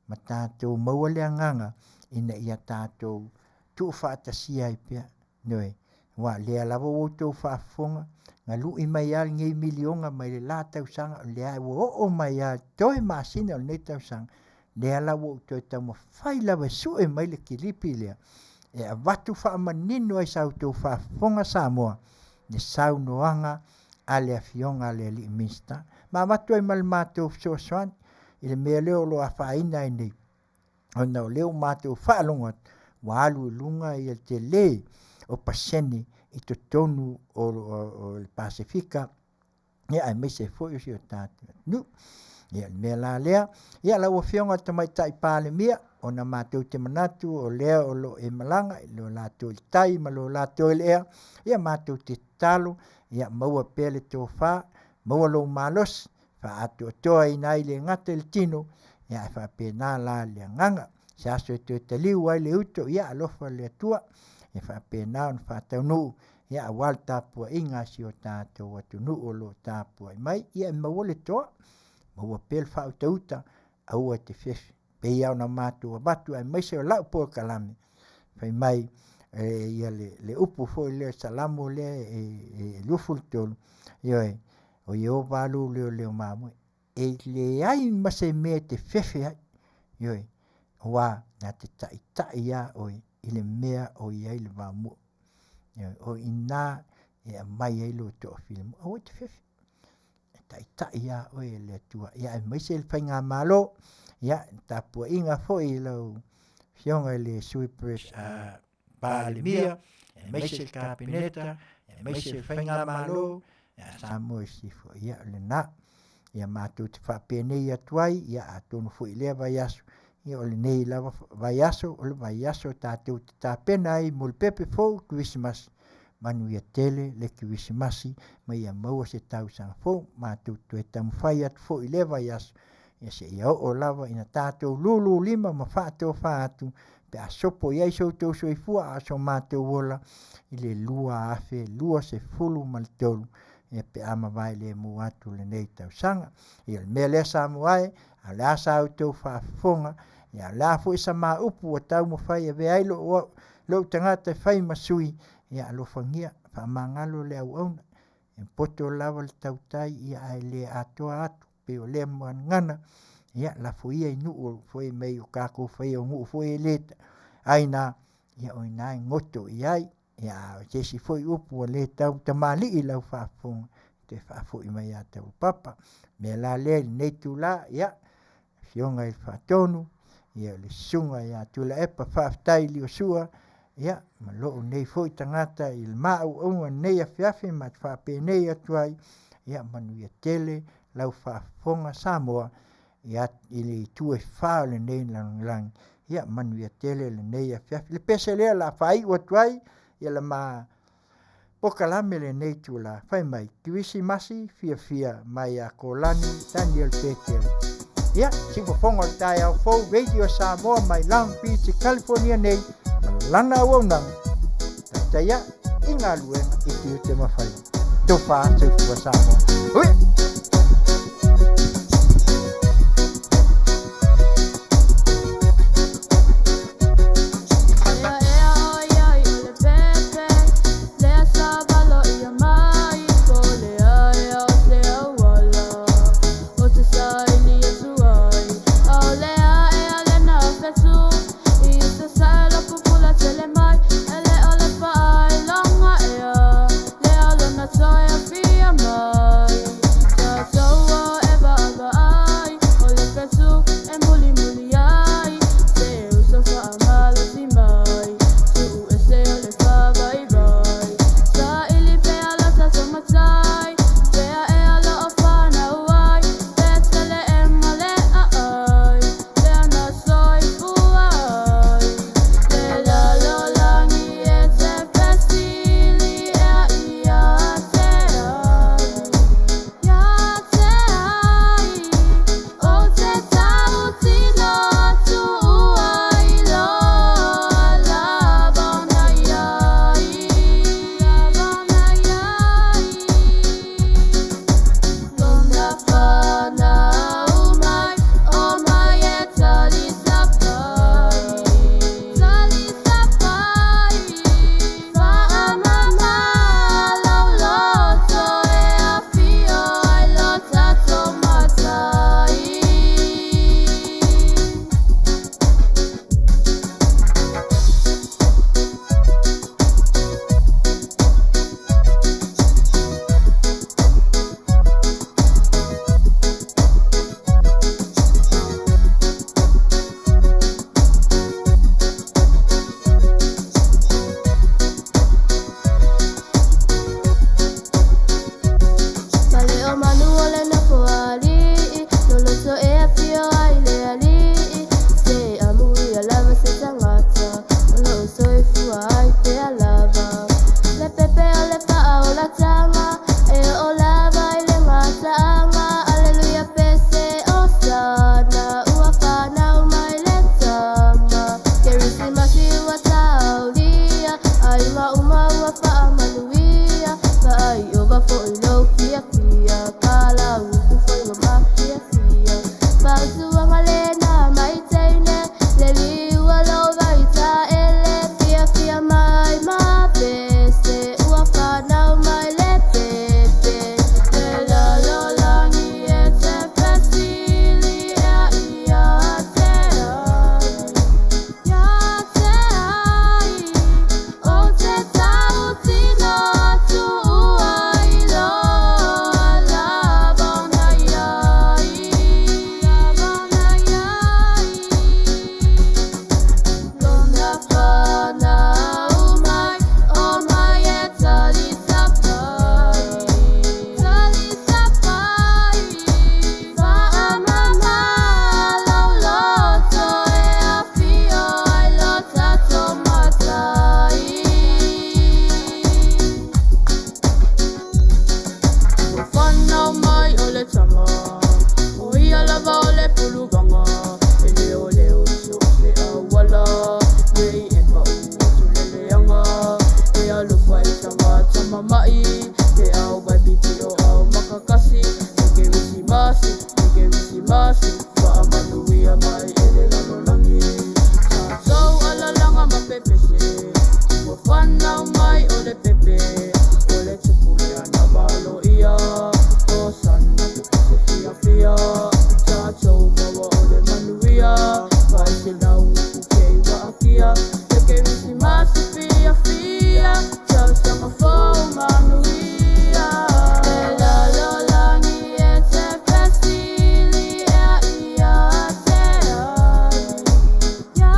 ma tatou maua le agaga ina ia tatou tuufaatasia ai pea. Ioe, aua o lea lava ua outou faafofoga, na lui mai lava lenei miliona mai le la tausaga, o lea ua oo mai lava i toe masina o lenei tausaga, lea la ua ou toe taumafai lava e sue mai le kilipi lea e avatu faamanino ai sa outou faafofoga Samoa le saunoaga a le Afioga a le alii Minisita ma avatu ai ma le matou fesoasoani i le mea lea o lo o afaina ai nei ona o lea ua matou faalogo atu ua alu i luga ia le tele o pasene i totonu o, o, o le Pasefika ia aemaise foi o si o tatou atunuu. Ia le mea la lea, ia lau Afioga i le Tamaitai Palemia, ona matou te manatu o lea o lo o e malaga i lo latou i le tai ma lo latou i le ea, ia matou te tatalo, ia maua pea le tofa, maua lou malosi, faaatoatoaina ai le gata i le tino, ia ae faapena la le agaga. Se aso e toe taliu ai le uto, ia alofa le Atua, ia faapena ona faataunuu, ia aua le tapuaiga a si o tatou atunuu o lo o tapuai mai, ia e maua le toa, maua pea le faautauta, aua e te fefe. Pei lava ona matou avatu aemaise o lau polokalame, fai mai e, ia le, le upu foi lea Salamo lea e, e 23, ioe, o Ieova lou leoleo mamoe, e leai ma se mea e te fefe ai, ioe, aua na te taitai lava oe. i le mea o i ai le vaomu'u. Ioe, o i ina e aumai ai lou toafilemu. Aua e te fefe, e taitai lava oe e le Atua. Ia aemaise le faigamalo, ia tapuaiga foi i lau Afioga i le Sui Palemia, aemaise le Kapeneta, aemaise le faigamalo, ia Samoa i sisifo, ia o lena. Ia matou te faapenei atu ai, ia atonu foi i lea vaiaso, ia o lenei lava vaiaso, o le vaiaso tatou te tapena ai mo le pepe fou Kerisimasi, manuia tele le Kerisimasi ma ia maua se tausaga fou, matou te toe taumafai atu foi i lea vaiaso, ia seia oo lava ina tatou lululima ma faatofa atu pe a sopo i ai so outou soifua a o so matou ola i le 2023 ia pe a mavae lemu atu lenei tausaga. Ia o le mea lea Samoa e, a o le a sa outou faafofoga, ia o le a foi sa ma upu ua taumafai e avea ai lou tagata e fai ma sui, ia alofagia, faamagalo le auauna, e poto lava le tautai ia ae le atoa atu pei o lea gagana, ia lafo ia i nuu foi mei o tatou faia o nuu foi e le aina, ia o i ina e goto i ai. Ia a o se isi foi upu ua le tautamalii i lau faafofoga, toe faafoi mai ia Taulapapa. O le mea la lea i lenei itula, ia, Afioga i le Faatonu, ia le Susuga ia Tuilaepa faafetai Liosua, ia ma lou nei foi tagata i le ma auauna i lenei afiafi ma te faapenei atu ai, ia manuia tele lau faafofoga Samoa ia i le itu e fa o lenei lalolagi, ia manuia tele lenei afiafi. Le pese lea o le a faaiu atu ai ia le ma polokalame i lenei itula, fai mai, Kerisimasi fiafia mai ia Kolani Daniel Petelo. Ia, siufofoga o le taeao fou, Radio Samoa mai Long Beach i California nei, ma lana auaunaga, taitai ae i galuega i tiute ma faiva. Tofa soifua Samoa. Hui! ia Le Kerisimasi fiafia Tausaga fou manuia Le lalolagi e te fesili ea ia te ai Ia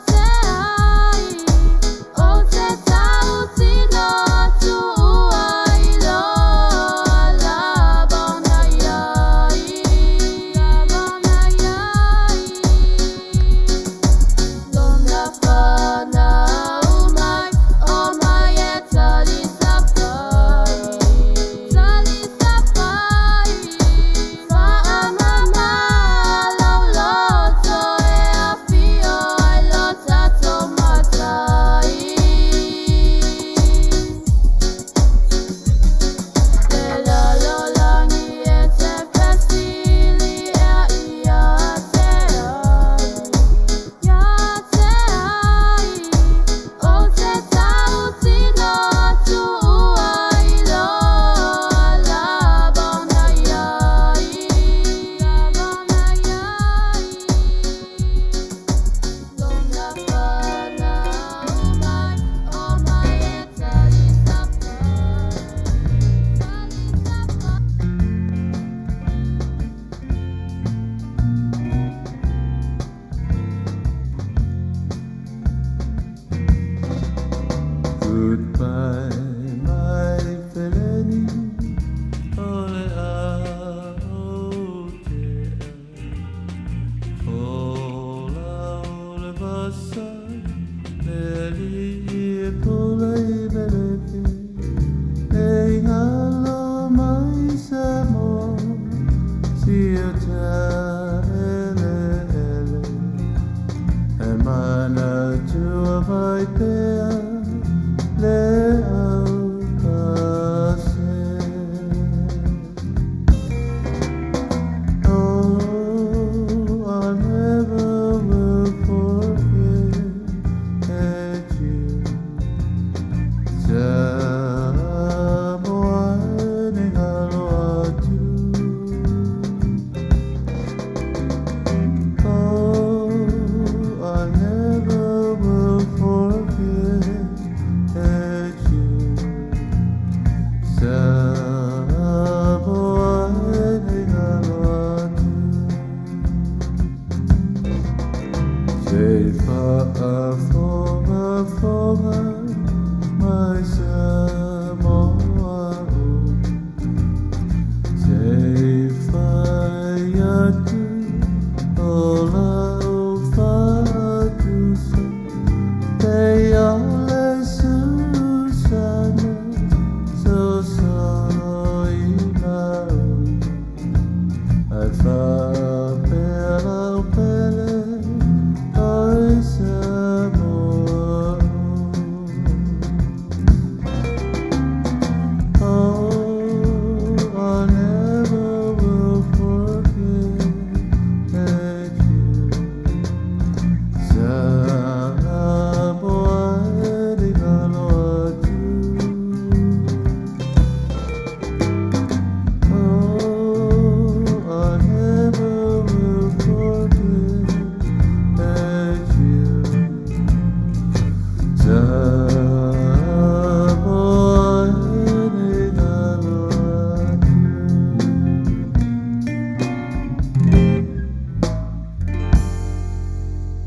te ai Ou te tautino atu ua iloa lava ona iai Lava ona iai Lona fanau mai Omai e talisapai Talisapai Faamama lou loto e afio ai lo tatou Matai Le lalolagi e te fesili ea ia te ai Ia te ai Ou te tautino atu ua iloa lava ona iai Lava ona iai Lona fanau mai Omai e talisapai Talisapai Goodbye, my feleni, o le a o te Fola o le vasa, le li e pula i belefi, e ngalo mai sa mo, si o ta ele ele. E mana tua vai pe